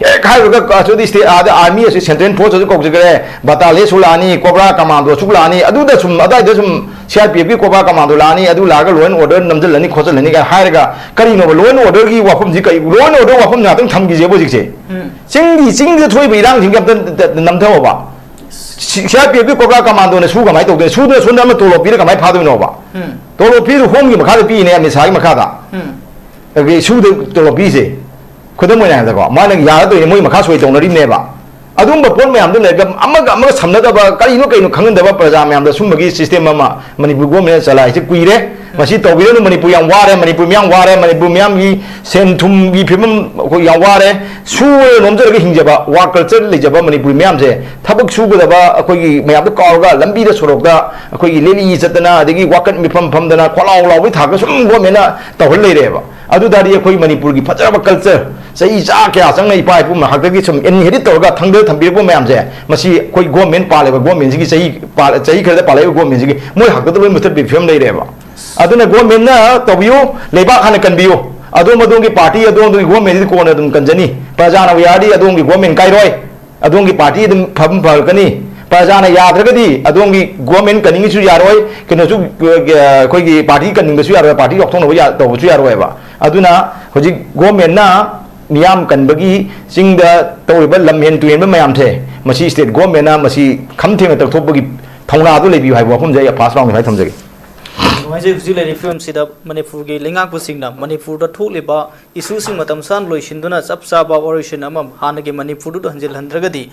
ꯍꯦꯛ ꯍꯥꯏꯔꯨꯔꯒ ꯑꯁꯤꯗꯤ state ꯑꯥꯗ army ꯑꯁꯤ central force ꯑꯁꯨ ꯀꯧꯖꯈ꯭ꯔꯦ, battalion ꯑꯁꯨꯛ ꯂꯥꯛꯑꯅꯤ, COBRA commando ꯑꯁꯨꯛ ꯂꯥꯛꯑꯅꯤ, ꯑꯗꯨꯗ ꯁꯨꯝ ꯑꯗꯥꯏꯗ ꯁꯨꯝ CRPF ꯀꯤ COBRA commando ꯂꯥꯛꯑꯅꯤ, ꯑꯗꯨ ꯂꯥꯛꯑꯒ law and order ꯅꯝꯁꯤꯜꯂꯅꯤ ꯈꯣꯠꯆꯜꯂꯅꯤ ꯀꯥꯏꯅ ꯍꯥꯏꯔꯒ, ꯀꯔꯤꯅꯣꯕ law and order ꯒꯤ ꯋꯥꯐꯝꯁꯤ? ꯀꯔꯤ law and order ꯋꯥꯐꯝ ꯉꯥꯛꯇꯪ ꯊꯝꯈꯤꯁꯦꯕ ꯍꯧꯖꯤꯛꯁꯦ? ꯆꯤꯡꯒꯤ, ꯆꯤꯡꯗ ꯊꯣꯛꯏꯕ ꯏꯔꯥꯡꯁꯤꯡꯁꯦ ꯑꯝꯇ ꯅꯝꯊꯑꯣꯕ꯫ CRPF ꯀꯤ COBRA commando ꯅ ꯁꯨ ꯀꯃꯥꯏꯅ ꯇꯧꯗꯣꯏꯅꯣ? ꯁꯨꯗꯅ ꯁꯣꯝꯗ ꯑꯃ ꯇꯣꯂꯣꯞ ꯄꯤꯔ ꯀꯃꯥꯏꯅ ꯐꯥꯗꯣꯏꯅꯣꯕ? ꯇꯣꯂꯣꯞ ꯄꯤꯗꯨ ꯍꯣꯝꯒꯤ ꯃꯈꯥꯗ ꯄꯤꯔꯤꯅꯦ, ꯑꯃꯤꯠ ꯁꯥꯍꯒꯤ ꯃꯈꯥꯗ꯫ ꯑꯗꯒꯤ ꯁꯨꯗ ꯇꯣꯂꯣꯞ ꯄꯤꯁꯦ, ꯈꯨꯗꯝ ꯑꯣꯏꯅ ꯍꯥꯏꯕꯗꯀꯣ, ꯃꯥꯅ ꯌꯥꯔꯗꯣꯏꯅꯦ, ꯃꯣꯏ ꯃꯈꯥ ꯁꯣꯏ ꯇꯧꯅꯔꯤꯕꯅꯦꯕ꯫ ꯑꯗꯨꯝꯕ ꯄꯣꯠ ꯃꯌꯥꯝꯗꯣ ꯂꯩꯔꯒ ꯑꯃꯒ ꯑꯃꯒ ꯁꯝꯅꯗꯕ, ꯀꯔꯤꯅꯣ ꯀꯩꯅꯣ ꯈꯪꯍꯟꯗꯕ, ꯄ꯭ꯔꯖꯥ ꯃꯌꯥꯝꯗ ꯁꯨꯝꯕꯒꯤ system ꯑꯃ ꯃꯅꯤꯄꯨꯔ government ꯅ ꯆꯂꯥꯏꯁꯦ ꯀꯨꯏꯔꯦ꯫ ꯃꯁꯤ ꯇꯧꯕꯤꯔꯅꯨ, ꯃꯅꯤꯄꯨꯔ ꯌꯥꯝ ꯋꯥꯔꯦ, ꯃꯅꯤꯄꯨꯔ ꯃꯤꯌꯥꯝ ꯋꯥꯔꯦ, ꯃꯅꯤꯄꯨꯔ ꯃꯤꯌꯥꯝꯒꯤ ꯁꯦꯟ ꯊꯨꯝꯒꯤ ꯐꯤꯕꯝ ꯑꯩꯈꯣꯏ ꯌꯥꯝ ꯋꯥꯔꯦ꯫ ꯁꯨꯔ ꯅꯣꯝꯖꯔꯒ ꯍꯤꯡꯖꯕ, work culture ꯂꯩꯖꯕ ꯃꯅꯤꯄꯨꯔ ꯃꯤꯌꯥꯝꯁꯦ ꯊꯕꯛ ꯁꯨꯒꯗꯕ, ꯑꯩꯈꯣꯏꯒꯤ ꯃꯌꯥꯝꯗ ꯀꯥꯎꯔꯒ ꯂꯝꯕꯤꯗ ꯁꯣꯔꯣꯛꯇ ꯑꯩꯈꯣꯏꯒꯤ ꯂꯦꯂꯤ ꯆꯠꯇꯅ, ꯑꯗꯒꯤ ꯋꯥꯀꯠ ꯃꯤꯐꯝ ꯐꯝꯗꯅ, ꯈꯣꯂꯥꯎ ꯂꯥꯎꯕꯒꯤ ꯊꯥꯛꯇ ꯁꯨꯝ government ꯅ ꯇꯧꯍꯜ ꯂꯩꯔꯦꯕ꯫ ꯑꯗꯨ ꯇꯥꯔꯗꯤ ꯑꯩꯈꯣꯏ ꯃꯅꯤꯄꯨꯔꯒꯤ ꯐꯖꯔꯕ culture, ꯆꯍꯤ ꯆꯥ ꯀꯌꯥ ꯆꯪꯅ ꯏꯄꯥ ꯏꯄꯨ ꯃꯍꯥꯛꯇꯒꯤ ꯁꯨꯝ inherit ꯇꯧꯔꯒ ꯊꯝꯗ ꯊꯝꯕꯤꯔꯛꯄ ꯃꯌꯥꯝꯁꯦ, ꯃꯁꯤ ꯑꯩꯈꯣꯏ government ꯄꯥꯜꯂꯤꯕ government ꯁꯤꯒꯤ ꯆꯍꯤ ꯄꯥꯜ-, ꯆꯍꯤ ꯈꯔꯗ ꯄꯥꯜꯂꯛꯏꯕ government ꯁꯤꯒꯤ ꯃꯣꯏ ꯍꯥꯛꯇꯛꯇ ꯂꯣꯏ ꯃꯨꯊꯠꯄꯒꯤ ꯐꯤꯕꯝ ꯂꯩꯔꯦꯕ꯫ ꯑꯗꯨꯅ government ꯅ ꯇꯧꯕꯤꯌꯨ, ꯂꯩꯕꯥꯛ ꯍꯥꯟꯅ ꯀꯟꯕꯤꯌꯨ꯫ ꯑꯗꯣꯝ ꯑꯗꯣꯝꯒꯤ party, ꯑꯗꯣꯝ ꯑꯗꯣꯝꯒꯤ government ꯗꯤ ꯀꯣꯟꯅ ꯑꯗꯨꯝ ꯀꯟꯖꯅꯤ꯫ ꯄ꯭ꯔꯖꯥꯅ ꯌꯥꯔꯗꯤ ꯑꯗꯣꯝꯒꯤ government ꯀꯥꯏꯔꯣꯏ, ꯑꯗꯣꯝꯒꯤ party ꯑꯗꯨꯝ ꯐꯕ ꯐꯔꯛꯀꯅꯤ꯫ ꯄ꯭ꯔꯖꯥꯅ ꯌꯥꯗ꯭ꯔꯒꯗꯤ ꯑꯗꯣꯝꯒꯤ government ꯀꯟꯅꯤꯡꯉꯤꯁꯨ ꯌꯥꯔꯣꯏ, ꯀꯩꯅꯣꯁꯨ, ꯑꯩꯈꯣꯏꯒꯤ party ꯀꯟꯅꯤꯡꯕꯁꯨ ꯌꯥꯔꯣꯏ, party ꯂꯧꯊꯣꯛꯅꯕ ꯌꯥ-, ꯇꯧꯕꯁꯨ ꯌꯥꯔꯣꯏꯕ꯫ ꯑꯗꯨꯅ ꯍꯧꯖꯤꯛ government ꯅ ꯃꯤꯌꯥꯝ ꯀꯟꯕꯒꯤ ꯆꯤꯡꯗ ꯇꯧꯔꯤꯕ ꯂꯝꯍꯦꯟ ꯇꯨꯍꯦꯟꯕ ꯃꯌꯥꯝꯁꯦ, ꯃꯁꯤ state government ꯅ ꯃꯁꯤ ꯈꯝ ꯊꯦꯡꯅ ꯇꯧꯊꯣꯛꯄꯒꯤ ꯊꯧꯅꯥꯗꯨ ꯂꯩꯕꯤꯌꯨ ꯍꯥꯏꯕ ꯋꯥꯐꯝꯁꯦ ꯑꯩ first round ꯗ ꯊꯝꯖꯒꯦ꯫ ꯅꯨꯡꯉꯥꯏꯖꯩ꯫ ꯍꯧꯖꯤꯛ ꯂꯩꯔꯤꯕ ꯐꯤꯕꯝꯁꯤꯗ ꯃꯅꯤꯄꯨꯔꯒꯤ ꯂꯩꯉꯥꯛꯄꯁꯤꯡꯅ ꯃꯅꯤꯄꯨꯔꯗ ꯊꯣꯛꯂꯤꯕ issue ꯁꯤꯡ ꯃꯇꯝ ꯆꯥꯅ ꯂꯣꯏꯁꯤꯟꯗꯨꯅ ꯆꯞ ꯆꯥꯕ ꯋꯥꯔꯣꯏꯁꯤꯟ ꯑꯃ ꯍꯥꯟꯅꯒꯤ ꯃꯅꯤꯄꯨꯔꯗꯨꯗ ꯍꯟꯖꯤꯜꯍꯟꯗ꯭ꯔꯒꯗꯤ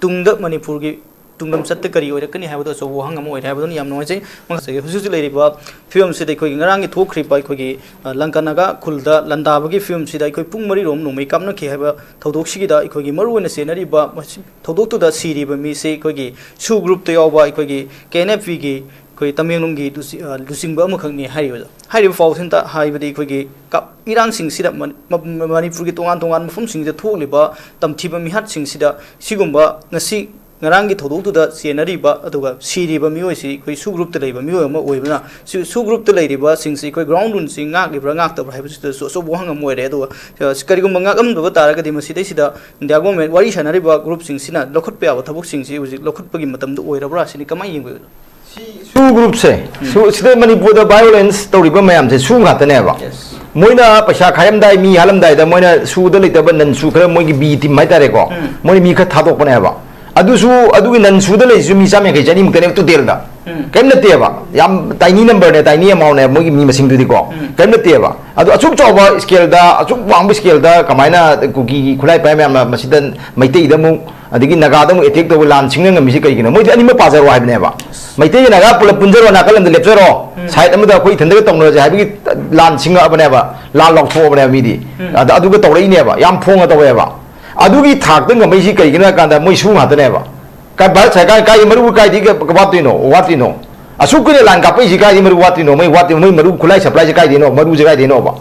ꯇꯨꯡꯗ ꯃꯅꯤꯄꯨꯔꯒꯤ ꯇꯨꯡꯂꯝꯆꯠꯇ ꯀꯔꯤ ꯑꯣꯏꯔꯛꯀꯅꯤ ꯍꯥꯏꯕꯗꯨ ꯑꯆꯧꯕ ꯋꯥꯍꯪ ꯑꯃ ꯑꯣꯏꯔꯦ ꯍꯥꯏꯕꯗꯨꯅ ꯌꯥꯝ ꯅꯨꯡꯉꯥꯏꯖꯩ꯫ ꯃꯁꯤꯒꯤ ꯍꯧꯖꯤꯛ ꯍꯧꯖꯤꯛ ꯂꯩꯔꯤꯕ ꯐꯤꯕꯝꯁꯤꯗ ꯑꯩꯈꯣꯏꯒꯤ ꯉꯔꯥꯡꯒꯤ ꯊꯣꯛꯈ꯭ꯔꯤꯕ ꯑꯩꯈꯣꯏꯒꯤ, ꯑ, ꯂꯪꯀ ꯅꯥꯒꯥ ꯈꯨꯜꯗ ꯂꯥꯟꯗꯥꯕꯒꯤ ꯐꯤꯕꯝꯁꯤꯗ ꯑꯩꯈꯣꯏ ꯄꯨꯡ ꯃꯔꯤꯔꯣꯝ ꯅꯣꯡꯃꯩ ꯀꯥꯞꯅꯈꯤ ꯍꯥꯏꯕ ꯊꯧꯗꯣꯛꯁꯤꯒꯤꯗ ꯑꯩꯈꯣꯏꯒꯤ ꯃꯔꯨꯑꯣꯏꯅ ꯆꯦꯟꯅꯔꯤꯕ ꯃꯁꯤ-, ꯊꯧꯗꯣꯛꯇꯨꯗ ꯁꯤꯔꯤꯕ ꯃꯤꯁꯤ ꯑꯩꯈꯣꯏꯒꯤ ꯁꯨ group ꯇ ꯌꯥꯎꯕ ꯑꯩꯈꯣꯏꯒꯤ K N F P ꯒꯤ ꯑꯩꯈꯣꯏ ꯇꯃꯦꯡꯂꯣꯡꯒꯤ ꯂꯨꯆꯤ-, ꯑ, ꯂꯨꯆꯤꯡꯕ ꯑꯃꯈꯛꯅꯤ ꯍꯥꯏꯔꯤꯕ꯫ ꯍꯥꯏꯔꯤꯕ ꯄꯥꯎꯁꯤꯗ ꯍꯥꯏꯕꯗꯤ ꯑꯩꯈꯣꯏꯒꯤ ꯀꯞ-, ꯏꯔꯥꯡꯁꯤꯡꯁꯤꯗ ꯃꯅꯤ-, ꯃ-, ꯃ-, ꯃꯅꯤꯄꯨꯔꯒꯤ ꯇꯣꯉꯥꯟ ꯇꯣꯉꯥꯟꯕ ꯃꯐꯝꯁꯤꯡꯁꯤꯗ ꯊꯣꯛꯂꯤꯕ ꯇꯝꯊꯤꯕ ꯃꯤꯍꯥꯠꯁꯤꯡꯁꯤꯗ ꯁꯤꯒꯨꯝꯕ ꯉꯁꯤ ꯉꯔꯥꯡꯒꯤ ꯊꯧꯗꯣꯛꯇꯨꯗ ꯆꯦꯟꯅꯔꯤꯕ ꯑꯗꯨꯒ ꯁꯤꯔꯤꯕ ꯃꯤꯑꯣꯏꯁꯤ ꯑꯩꯈꯣꯏ ꯁꯨ ꯒ꯭ꯔꯨꯞꯇ ꯂꯩꯕ ꯃꯤꯑꯣꯏ ꯑꯃ ꯑꯣꯏꯕꯅ, ꯁꯨ ꯁꯨ ꯒ꯭ꯔꯨꯞꯇ ꯂꯩꯔꯤꯕꯁꯤꯡꯁꯤ ꯑꯩꯈꯣꯏ ꯒ꯭ꯔꯥꯎꯟ ꯔꯨꯜꯁꯤ ꯉꯥꯛꯂꯤꯕ꯭ꯔꯥ ꯉꯥꯛꯇꯕ꯭ꯔꯥ ꯍꯥꯏꯕꯁꯤꯗꯁꯨ ꯑꯆꯧꯕ ꯋꯥꯍꯪ ꯑꯃ ꯑꯣꯏꯔꯦ꯫ ꯑꯗꯨꯒ ꯑ, ꯀꯔꯤꯒꯨꯝꯕ ꯉꯥꯛꯂꯝꯗꯕ ꯇꯥꯔꯒꯗꯤ ꯃꯁꯤꯗꯩꯁꯤꯗ ꯏꯟꯗꯤꯌꯥ ꯒꯣꯔꯃꯦꯟ ꯋꯥꯔꯤ ꯁꯥꯟꯅꯔꯤꯕ ꯒ꯭ꯔꯨꯞꯁꯤꯡꯁꯤꯅ ꯂꯧꯈꯠꯄ ꯌꯥꯕ ꯊꯕꯛꯁꯤꯡꯁꯤ ꯍꯧꯖꯤꯛ ꯂꯧꯈꯠꯄꯒꯤ ꯃꯇꯝꯗꯨ ꯑꯣꯏꯔꯕ꯭ꯔꯥ ꯁꯤꯅꯤ꯫ ꯀꯃꯥꯏꯅ ꯌꯦꯡꯕꯤꯕꯅꯣ? ꯁꯨ ꯒ꯭ꯔꯨꯞꯁꯦ, ꯁꯨ, ꯁꯤꯗ ꯃꯅꯤꯄꯨꯔꯗ ꯚꯥꯏꯑꯣꯂꯦꯟꯁ ꯇꯧꯔꯤꯕ ꯃꯌꯥꯝꯁꯦ ꯁꯨ ꯉꯥꯛꯇꯅꯦꯕ꯫ ꯃꯣꯏꯅ ꯄꯩꯁꯥ ꯈꯥꯏꯔꯝꯗꯥꯏ, ꯃꯤ ꯍꯥꯠꯂꯝꯗꯥꯏꯗ ꯃꯣꯏꯅ ꯁꯨꯗ ꯂꯩꯇꯕ ꯅꯟ ꯁꯨ ꯈꯔ, ꯃꯣꯏꯒꯤ ꯕꯤ ꯇꯤꯝ ꯍꯥꯏꯇꯥꯔꯦꯀꯣ, ꯃꯣꯏꯅ ꯃꯤ ꯈꯔ ꯊꯥꯗꯣꯛꯄꯅꯦꯕ꯫ ꯑꯗꯨꯁꯨ, ꯑꯗꯨꯒꯤ ꯅꯟ ꯁꯨꯗ ꯂꯩꯔꯤꯁꯨ ꯃꯤ ꯆꯥꯝ ꯌꯥꯡꯈꯩ ꯆꯅꯤꯃꯨꯛꯇꯅꯦꯕ ꯇꯣꯇꯦꯜꯗ꯫ ꯀꯔꯤꯝ ꯅꯠꯇꯦꯕ꯫ ꯌꯥꯝ ꯇꯥꯏꯅꯤ ꯅꯝꯕꯔꯅꯦ, ꯇꯥꯏꯅꯤ ꯑꯦꯃꯥꯎꯟꯅꯦ ꯃꯣꯏꯒꯤ ꯃꯤ ꯃꯁꯤꯡꯗꯨꯗꯤꯀꯣ꯫ ꯀꯔꯤꯝ ꯅꯠꯇꯦꯕ꯫ ꯑꯗꯣ ꯑꯁꯨꯛ ꯆꯥꯎꯕ ꯁ꯭ꯀꯦꯜꯗ, ꯑꯁꯨꯛ ꯋꯥꯡꯕ ꯁ꯭ꯀꯦꯜꯗ ꯀꯃꯥꯏꯅ ꯀꯨꯀꯤꯒꯤ ꯈꯨꯠꯂꯥꯏ ꯄꯥꯏꯕ ꯃꯌꯥꯝꯅ ꯃꯁꯤꯗ ꯃꯩꯇꯩꯗ ꯑꯃꯨꯛ, ꯑꯗꯒꯤ ꯅꯥꯒꯥꯗ ꯑꯃꯨꯛ ꯑꯦꯇꯦꯛ ꯇꯧꯕ, ꯂꯥꯟ ꯁꯤꯡꯅ ꯉꯝꯃꯤꯁꯤ ꯀꯩꯒꯤꯅꯣ? ꯃꯣꯏꯗꯤ ꯑꯅꯤꯃꯛ ꯄꯥꯖꯔꯣ ꯍꯥꯏꯕꯅꯦꯕ꯫ ꯃꯩꯇꯩꯒ ꯅꯥꯒꯥ ꯄꯨꯂꯞ ꯄꯨꯟꯖꯔꯣ, ꯅꯥꯀꯜ ꯑꯃꯗ ꯂꯦꯞꯆꯔꯣ, ꯁꯥꯏꯠ ꯑꯃꯗ ꯑꯩꯈꯣꯏ ꯏꯊꯟꯗꯒ ꯇꯧꯅꯔꯁꯦ ꯍꯥꯏꯕꯒꯤ ꯂꯥꯟ ꯁꯤꯡꯉꯛꯑꯕꯅꯦꯕ, ꯂꯥꯟ ꯂꯥꯎꯊꯣꯛꯑꯕꯅꯦꯕ ꯃꯤꯗꯤ꯫ ꯑꯗ ꯑꯗꯨꯒ ꯇꯧꯔꯛꯏꯅꯦꯕ, ꯌꯥꯝ ꯐꯣꯡꯅ ꯇꯧꯋꯦꯕ꯫ ꯑꯗꯨꯒꯤ ꯊꯥꯛꯇ ꯉꯝꯃꯛꯏꯁꯤ ꯀꯩꯒꯤꯅꯣ ꯍꯥꯏ ꯀꯥꯟꯗ ꯃꯣꯏ ꯁꯨ ꯉꯥꯛꯇꯅꯦꯕ꯫ ꯀꯥꯏ ꯚꯥꯔꯠ ꯁꯔꯀꯥꯔ ꯀꯥꯏ ꯃꯔꯨ ꯀꯥꯏꯗꯒꯤ ꯋꯥꯠꯇꯣꯏꯅꯣ, ꯋꯥꯠꯇ꯭ꯔꯤꯅꯣ? ꯑꯁꯨꯛ ꯀꯨꯏꯅ ꯂꯥꯟ ꯀꯥꯞꯄꯛꯏꯁꯤ ꯀꯥꯏꯗꯒꯤ ꯃꯔꯨ ꯋꯥꯠꯇ꯭ꯔꯤꯅꯣ? ꯃꯩ ꯋꯥꯠꯇ꯭ꯔꯤꯅꯣ? ꯃꯣꯏ ꯃꯔꯨ ꯈꯨꯠꯂꯥꯏ ꯁꯄ꯭ꯂꯥꯏꯁꯦ ꯀꯥꯏꯗꯩꯅꯣ? ꯃꯔꯨꯁꯦ ꯀꯥꯏꯗꯩꯅꯣꯕ?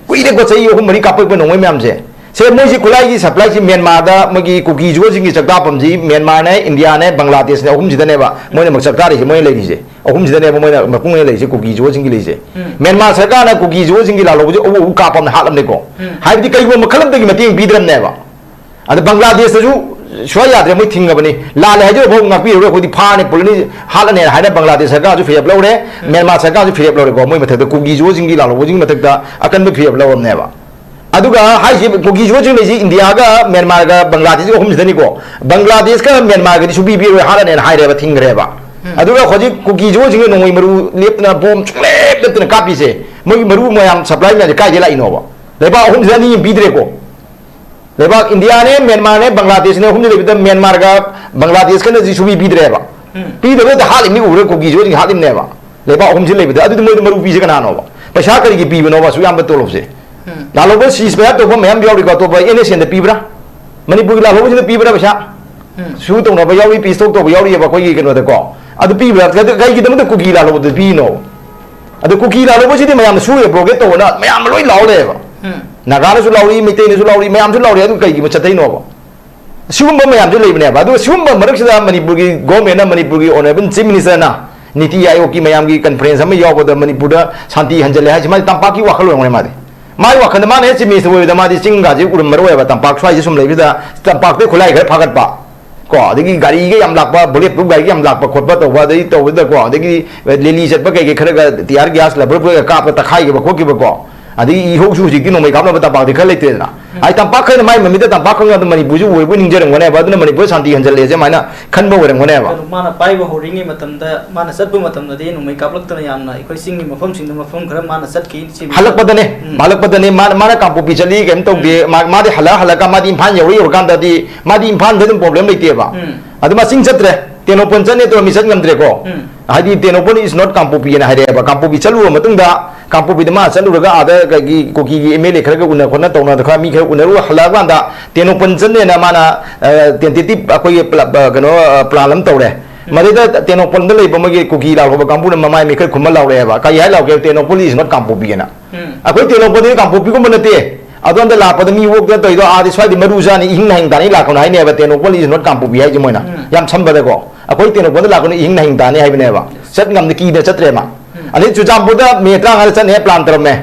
ꯀꯨꯏꯔꯦꯀꯣ, ꯆꯍꯤ ꯑꯍꯨꯝ ꯃꯔꯤ ꯀꯥꯞꯄꯛꯄ ꯅꯣꯡꯃꯩ ꯃꯌꯥꯝꯁꯦ꯫ ꯁꯦ, ꯃꯣꯏꯁꯤ ꯈꯨꯠꯂꯥꯏꯒꯤ ꯁꯄ꯭ꯂꯥꯏꯁꯤ ꯃ꯭ꯌꯥꯟꯃꯥꯔꯗ ꯃꯣꯏꯒꯤ ꯀꯨꯀꯤ ꯖꯨꯒꯣꯁꯤꯡꯒꯤ ꯆꯥꯛꯇꯥꯐꯝꯁꯤ ꯃ꯭ꯌꯥꯟꯃꯥꯔꯅꯦ, ꯏꯟꯗꯤꯌꯥꯅꯦ, ꯕꯪꯒ꯭ꯂꯥꯗꯦꯁꯅꯦ, ꯑꯍꯨꯝꯁꯤꯗꯅꯦꯕ ꯃꯣꯏꯅ ꯑꯃꯨꯛ ꯆꯥꯛꯇꯥꯔꯤꯁꯦ, ꯃꯣꯏꯅ ꯂꯩꯔꯤꯁꯦ꯫ ꯑꯍꯨꯝꯁꯤꯗꯅꯦꯕ ꯃꯣꯏꯅ ꯃꯄꯨꯡ ꯑꯣꯏꯅ ꯂꯩꯔꯤꯁꯦ, ꯀꯨꯀꯤ ꯖꯨꯒꯣꯁꯤꯡꯒꯤ ꯂꯩꯔꯤꯁꯦ꯫ ꯃ꯭ꯌꯥꯟꯃꯥꯔ ꯁꯔꯀꯥꯔꯅ ꯀꯨꯀꯤ ꯖꯨꯒꯣꯁꯤꯡꯒꯤ ꯂꯥꯜꯍꯧꯕꯁꯦ ꯑꯎ ꯑꯎ ꯀꯥꯞꯄꯝꯅ ꯍꯥꯠꯂꯝꯅꯦꯀꯣ꯫ ꯍꯥꯏꯕꯗꯤ ꯀꯩꯒꯨꯝꯕ ꯃꯈꯜ ꯑꯃꯠꯇꯒꯤ ꯃꯇꯦꯡ ꯄꯤꯗ꯭ꯔꯕꯅꯦꯕ꯫ ꯑꯗ ꯕꯪꯒ꯭ꯂꯥꯗꯦꯁꯇꯁꯨ ꯁꯨꯡꯌꯥ ꯌꯥꯗ꯭ꯔꯦ, ꯃꯣꯏ ꯊꯤꯡꯉꯕꯅꯤ꯫ ꯂꯥꯜꯂꯦ ꯍꯥꯏꯖꯔꯐꯥꯎ ꯉꯥꯛꯄꯤꯔꯔꯣꯏ, ꯑꯩꯈꯣꯏꯗꯤ ꯐꯥꯔꯅꯤ, ꯄꯨꯜꯂꯅꯤ, ꯍꯥꯠꯂꯅꯤ ꯍꯥꯏꯅ ꯕꯪꯒ꯭ꯂꯥꯗꯦꯁ ꯁꯔꯀꯥꯔꯁꯨ ꯐꯤꯔꯦꯞ ꯂꯧꯔꯦ, ꯃ꯭ꯌꯥꯟꯃꯥꯔ ꯁꯔꯀꯥꯔꯁꯨ ꯐꯤꯔꯦꯞ ꯂꯧꯔꯦꯀꯣ꯫ ꯃꯣꯏ ꯃꯊꯛꯇ ꯀꯨꯀꯤ ꯖꯨꯒꯣꯁꯤꯡꯒꯤ ꯂꯥꯜꯍꯧꯕꯁꯤꯡꯒꯤ ꯃꯊꯛꯇ ꯑꯀꯟꯕ ꯐꯤꯔꯦꯞ ꯂꯧꯔꯕꯅꯦꯕ꯫ ꯑꯗꯨꯒ ꯍꯥꯏꯁꯤ ꯀꯨꯀꯤ ꯖꯨꯒꯣꯁꯤꯡ ꯂꯩꯁꯤ ꯏꯟꯗꯤꯌꯥꯒ ꯃ꯭ꯌꯥꯟꯃꯥꯔꯒ ꯕꯪꯒ꯭ꯂꯥꯗꯦꯁꯀ ꯑꯍꯨꯝꯁꯤꯗꯅꯤꯀꯣ꯫ ꯕꯪꯒ꯭ꯂꯥꯗꯦꯁꯀ ꯃ꯭ꯌꯥꯟꯃꯥꯔꯒꯗꯤ ꯁꯨꯡꯄꯤ ꯄꯤꯔꯣꯏ, ꯍꯥꯠꯂꯅꯦꯅ ꯍꯥꯏꯔꯦꯕ, ꯊꯤꯡꯈ꯭ꯔꯦꯕ꯫ ꯑꯗꯨꯒ ꯍꯧꯖꯤꯛ ꯀꯨꯀꯤ ꯖꯨꯒꯣꯁꯤꯡꯅ ꯅꯣꯡꯃꯩ ꯃꯔꯨ ꯂꯦꯞꯇꯅ, ꯕꯣꯝ ꯁꯨꯡꯂꯦꯞ ꯂꯦꯞꯇꯅ ꯀꯥꯞꯄꯤꯁꯦ, ꯃꯣꯏꯒꯤ ꯃꯔꯨ ꯃꯌꯥꯝ ꯁꯄ꯭ꯂꯥꯏ ꯃꯌꯥꯝꯁꯦ ꯀꯥꯏꯗꯩ ꯂꯥꯛꯏꯅꯣꯕ? ꯂꯩꯕꯥꯛ ꯑꯍꯨꯝꯁꯤꯗ ꯑꯅꯤ ꯑꯃ ꯄꯤꯗ꯭ꯔꯦꯀꯣ꯫ ꯂꯩꯕꯥꯛ ꯏꯟꯗꯤꯌꯥꯅꯦ, ꯃ꯭ꯌꯥꯟꯃꯥꯔꯅꯦ, ꯕꯪꯒ꯭ꯂꯥꯗꯦꯁꯅꯦ, ꯑꯍꯨꯝꯁꯤ ꯂꯩꯕꯗ ꯃ꯭ꯌꯥꯟꯃꯥꯔꯒ ꯕꯪꯒ꯭ꯂꯥꯗꯦꯁꯀꯅ ꯁꯨꯡꯄꯤ ꯄꯤꯗ꯭ꯔꯦꯕ꯫ ꯄꯤꯗꯕꯗ ꯍꯥꯠꯂꯤꯕꯅꯤ, ꯎꯕ꯭ꯔꯥ? ꯀꯨꯀꯤ ꯖꯨꯒꯣꯁꯤꯡ ꯍꯥꯠꯂꯤꯕꯅꯦꯕ꯫ ꯂꯩꯕꯥꯛ ꯑꯍꯨꯝꯁꯤ ꯂꯩꯕꯗ꯫ ꯑꯗꯨꯗꯤ ꯃꯣꯏꯗ ꯃꯔꯨ ꯄꯤꯁꯦ ꯀꯅꯥꯅꯣꯕ? ꯄꯩꯁꯥ ꯀꯔꯤꯒꯤ ꯄꯤꯕꯅꯣꯕ ꯑꯁꯨꯛ ꯌꯥꯝꯕ ꯇꯣꯂꯣꯞꯁꯦ? ꯂꯥꯜꯍꯧꯕ ꯁꯤꯖ ꯐꯌꯥ ꯇꯧꯕ ꯃꯌꯥꯝ ꯌꯥꯎꯔꯤꯀꯣ, ꯑꯇꯣꯞꯄ ꯑꯦꯟ ꯑꯦꯁ ꯑꯦꯟꯗ ꯄꯤꯕ꯭ꯔꯥ? ꯃꯅꯤꯄꯨꯔꯒꯤ ꯂꯥꯜꯍꯧꯕꯁꯤꯡꯗ ꯄꯤꯕ꯭ꯔꯥ ꯄꯩꯁꯥ? ꯁꯨ ꯇꯧꯅꯕ ꯌꯥꯎꯔꯤ, ꯄꯤꯁ ꯇꯣꯛ ꯇꯧꯕ ꯌꯥꯎꯔꯤꯑꯕ ꯑꯩꯈꯣꯏꯒꯤ ꯀꯩꯅꯣꯗꯀꯣ꯫ ꯑꯗꯨ ꯄꯤꯕ꯭ꯔꯥ? ꯑꯗꯨ ꯀꯩꯒꯤꯗꯃꯛꯇ ꯀꯨꯀꯤ ꯂꯥꯜꯍꯧꯕꯗꯨ ꯄꯤꯔꯤꯅꯣ? ꯑꯗꯨ ꯀꯨꯀꯤ ꯂꯥꯜꯍꯧꯕꯁꯤꯗꯤ ꯃꯌꯥꯝꯅ ꯁꯨ ꯑꯦꯄ꯭ꯔꯣꯒꯦꯠ ꯇꯧꯕꯅ ꯃꯌꯥꯝꯅ ꯂꯣꯏ ꯂꯥꯎ ꯂꯩꯌꯦꯕ꯫ ꯅꯥꯒꯥꯅꯁꯨ ꯂꯥꯎꯔꯤ, ꯃꯩꯇꯩꯅꯁꯨ ꯂꯥꯎꯔꯤ, ꯃꯌꯥꯝꯁꯨ ꯂꯥꯎꯔꯤ, ꯑꯗꯨ ꯀꯩꯒꯤ ꯆꯠꯊꯩꯅꯣꯕ? ꯁꯤꯒꯨꯝꯕ ꯃꯌꯥꯝꯁꯨ ꯂꯩꯕꯅꯦꯕ꯫ ꯑꯗꯨꯒ ꯁꯤꯒꯨꯝꯕ ꯃꯔꯛꯁꯤꯗ ꯃꯅꯤꯄꯨꯔꯒꯤ ꯒꯣꯔꯃꯦꯟꯅ, ꯃꯅꯤꯄꯨꯔꯒꯤ ꯑꯣꯅꯔꯦꯕꯜ ꯆꯤꯐ ꯃꯤꯅꯤꯁꯇꯔꯅ ꯅꯤꯇꯤ ꯑꯥꯌꯣꯒꯀꯤ ꯃꯌꯥꯝꯒꯤ ꯀꯟꯐꯔꯦꯟꯁ ꯑꯃ ꯌꯥꯎꯕꯗ ꯃꯅꯤꯄꯨꯔꯗ ꯁꯥꯟꯇꯤ ꯍꯟꯖꯜꯂꯦ ꯍꯥꯏꯁꯦ ꯃꯥꯗꯤ ꯇꯝꯄꯥꯛꯀꯤ ꯋꯥꯈꯜ ꯑꯣꯏꯔꯝꯒꯅꯤ꯫ ꯃꯥꯗꯤ ꯃꯥꯒꯤ ꯋꯥꯈꯜꯗ ꯃꯥꯅ ꯍꯦꯛ ꯆꯤꯐ ꯃꯤꯅꯤꯁꯇꯔ ꯑꯣꯏꯕꯗ ꯃꯥꯗꯤ ꯆꯤꯡꯒꯥꯁꯦ ꯎꯔꯝꯃꯔꯣꯏꯕ, ꯇꯝꯄꯥꯛ ꯁ꯭ꯋꯥꯏꯁꯦ ꯁꯨꯝ ꯂꯩꯕꯁꯤꯗ ꯇꯝꯄꯥꯛꯇ ꯈꯨꯠꯂꯥꯏ ꯈꯔ ꯐꯥꯒꯠꯄ ꯀꯣ, ꯑꯗꯒꯤ ꯒꯥꯔꯤꯒ ꯌꯥꯝ ꯂꯥꯛꯄ, ꯕꯨꯂꯦꯠ ꯄ꯭ꯔꯨꯐ ꯒꯥꯔꯤꯒ ꯌꯥꯝ ꯂꯥꯛꯄ ꯈꯣꯠꯄ ꯇꯧꯕ, ꯑꯗꯩ ꯇꯧꯕꯗꯀꯣ, ꯑꯗꯒꯤ ꯂꯦꯂꯤ ꯆꯠꯄ ꯀꯩꯀꯩ ꯈꯔꯒ ꯇꯤꯌꯥꯔ ꯒ꯭ꯌꯥꯁ ꯂꯕꯔ ꯕꯨꯂꯦꯠꯀ ꯀꯥꯞꯄ ꯇꯛꯈꯥꯏꯈꯤꯕ ꯈꯣꯠꯈꯤꯕꯀꯣ, ꯑꯗꯒꯤ ꯏꯍꯧꯁꯨ ꯍꯧꯖꯤꯛꯇꯤ ꯅꯣꯡꯃꯩ ꯀꯥꯞꯅꯕ ꯇꯝꯄꯥꯛꯇꯤ ꯈꯔ ꯂꯩꯇ꯭ꯔꯦꯗꯅ꯫ ꯎꯝ꯫ ꯑꯩ ꯇꯝꯄꯥꯛ ꯈꯔꯅ ꯃꯥꯏ ꯃꯃꯤꯠꯇ ꯇꯝꯄꯥꯛ ꯈꯪꯉꯒ ꯑꯗꯨꯝ ꯃꯅꯤꯄꯨꯔꯁꯨ ꯑꯣꯏꯕ ꯅꯤꯡꯖꯔꯝꯒꯅꯦꯕ, ꯑꯗꯨꯅ ꯃꯅꯤꯄꯨꯔ ꯁꯥꯟꯇꯤ ꯍꯟꯖꯜꯂꯛꯑꯦꯁꯦ ꯑꯗꯨꯃꯥꯏꯅ ꯈꯟꯕ ꯑꯣꯏꯔꯝꯒꯅꯦꯕ꯫ ꯑꯗꯣ ꯃꯥꯅ ꯄꯥꯏꯕ ꯍꯧꯔꯤꯉꯩ ꯃꯇꯝꯗ, ꯃꯥꯅ ꯆꯠꯄ ꯃꯇꯝꯗꯗꯤ ꯅꯣꯡꯃꯩ ꯀꯥꯞꯂꯛꯇꯅ ꯌꯥꯝꯅ ꯑꯩꯈꯣꯏ ꯆꯤꯡꯒꯤ ꯃꯐꯝꯁꯤꯡꯗ ꯃꯐꯝ ꯈꯔ ꯃꯥꯅ ꯆꯠꯈꯤ ꯁꯤꯕꯨ꯫ ꯍꯜꯂꯛꯄꯗꯅꯦ, ꯎꯝ꯫ ꯍꯜꯂꯛꯄꯗꯅꯦ꯫ ꯃꯥ, ꯃꯥꯅ ꯀꯥꯡꯄꯣꯛꯄꯤ ꯆꯠꯂꯤ ꯀꯩꯝ ꯇꯧꯗꯦ꯫ ꯎꯝ꯫ ꯃꯥ, ꯃꯥꯗꯤ ꯍꯜꯂ ꯍꯜꯂꯒ ꯃꯥꯗꯤ ꯏꯝꯐꯥꯜ ꯌꯧꯔ ꯌꯧꯔꯀꯥꯟꯗꯗꯤ ꯃꯥꯗꯤ ꯏꯝꯐꯥꯜꯗ ꯑꯗꯨꯝ ꯄ꯭ꯔꯣꯕ꯭ꯂꯦꯝ ꯂꯩꯇꯦꯕ꯫ ꯎꯝ꯫ ꯑꯗꯨ ꯃꯥ ꯆꯤꯡ ꯆꯠꯇ꯭ꯔꯦ꯫ ꯇꯦꯡꯅꯧꯄꯜ ꯆꯠꯅꯤ ꯇꯧꯔꯝꯃꯤ, ꯆꯠ ꯉꯝꯗ꯭ꯔꯦꯀꯣ꯫ ꯎꯝ꯫ ꯍꯥꯏꯗꯤ ꯇꯦꯡꯅꯧꯄꯜ is not ꯀꯥꯡꯄꯣꯛꯄꯤꯅ ꯍꯥꯏꯔꯛꯑꯦꯕ꯫ ꯀꯥꯡꯄꯣꯛꯄꯤ ꯆꯠꯂꯨꯔ ꯃꯇꯨꯡꯗ, ꯀꯥꯡꯄꯣꯛꯄꯤꯗ ꯃꯥ ꯆꯠꯂꯨꯔꯒ ꯑꯥꯗ ꯀꯩꯒꯤ ꯀꯨꯀꯤꯒꯤ ꯑꯦꯝ ꯑꯦꯜ ꯑꯦ ꯈꯔꯒ ꯎꯅ ꯈꯣꯠꯅ ꯇꯧꯅꯗ ꯈꯔ ꯃꯤ ꯈꯔ ꯎꯅꯔꯨ ꯍꯜꯂꯛꯑꯀꯥꯟꯗ ꯇꯦꯡꯅꯧꯄꯜ ꯆꯠꯅꯦꯅ ꯃꯥꯅ, ꯑ, ꯇꯦꯟꯇꯦꯇꯤꯚ ꯑꯩꯈꯣꯏꯒꯤ ꯄ꯭ꯂ-, ꯑ, ꯀꯩꯅꯣ, ꯑ, ꯄ꯭ꯂꯥꯟ ꯑꯃ ꯇꯧꯔꯦ꯫ ꯎꯝ꯫ ꯃꯗꯩꯗ ꯇꯦꯡꯅꯧꯄꯜꯗ ꯂꯩꯕ ꯃꯣꯏꯒꯤ ꯀꯨꯀꯤ ꯂꯥꯜꯍꯧꯕ ꯀꯥꯡꯕꯨꯅ ꯃꯃꯥꯏ ꯃꯤꯈꯠ ꯈꯨꯝꯃ ꯂꯥꯎꯔꯛꯑꯦꯕ꯫ ꯀꯔꯤ ꯍꯥꯏ ꯂꯥꯎꯒꯦ? "Tengnoupal is not ꯀꯥꯡꯄꯣꯛꯄꯤꯑꯅ"꯫ ꯎꯝ꯫ ꯑꯩꯈꯣꯏ ꯇꯦꯡꯅꯧꯄꯜꯗꯤ ꯀꯥꯡꯄꯣꯛꯄꯤꯒꯨꯝꯕ ꯅꯠꯇꯦ꯫ ꯑꯗꯣꯝꯗ ꯂꯥꯛꯄꯗ ꯃꯤ ꯑꯣꯛꯇꯅ ꯇꯧꯔꯤꯗꯣ ꯑꯥꯗꯤ ꯁ꯭ꯋꯥꯏꯗ ꯃꯔꯨ ꯆꯥꯅꯤ, ꯏꯍꯤꯡ ꯅꯥꯍꯤꯡ ꯇꯥꯅꯤ ꯂꯥꯛꯀꯅꯨ ꯍꯥꯏꯅꯦꯕ, ꯇꯦꯡꯅꯧꯄꯜ is not ꯀꯥꯡꯄꯣꯛꯄꯤ ꯍꯥꯏꯁꯦ ꯃꯣꯏꯅ꯫ ꯎꯝ꯫ ꯌꯥꯝ ꯁꯝꯕꯗꯀꯣ꯫ ꯑꯩꯈꯣꯏ ꯇꯦꯡꯅꯧꯄꯜꯗ ꯂꯥꯛꯀꯅꯨ, ꯏꯍꯤꯡ ꯅꯥꯍꯤꯡ ꯇꯥꯅꯤ ꯍꯥꯏꯕꯅꯦꯕ꯫ ꯆꯠ ꯉꯝꯗ ꯀꯤꯗ ꯆꯠꯇ꯭ꯔꯦ ꯃꯥ꯫ ꯎꯝ꯫ ꯑꯗꯩ ꯆꯨꯔꯆꯥꯟꯄꯨꯔꯗ ꯃꯦ ꯇꯔꯥꯃꯉꯥꯗ ꯆꯠꯅꯤ ꯍꯥꯏ ꯄ꯭ꯂꯥꯟ ꯇꯧꯔꯝꯃꯦ꯫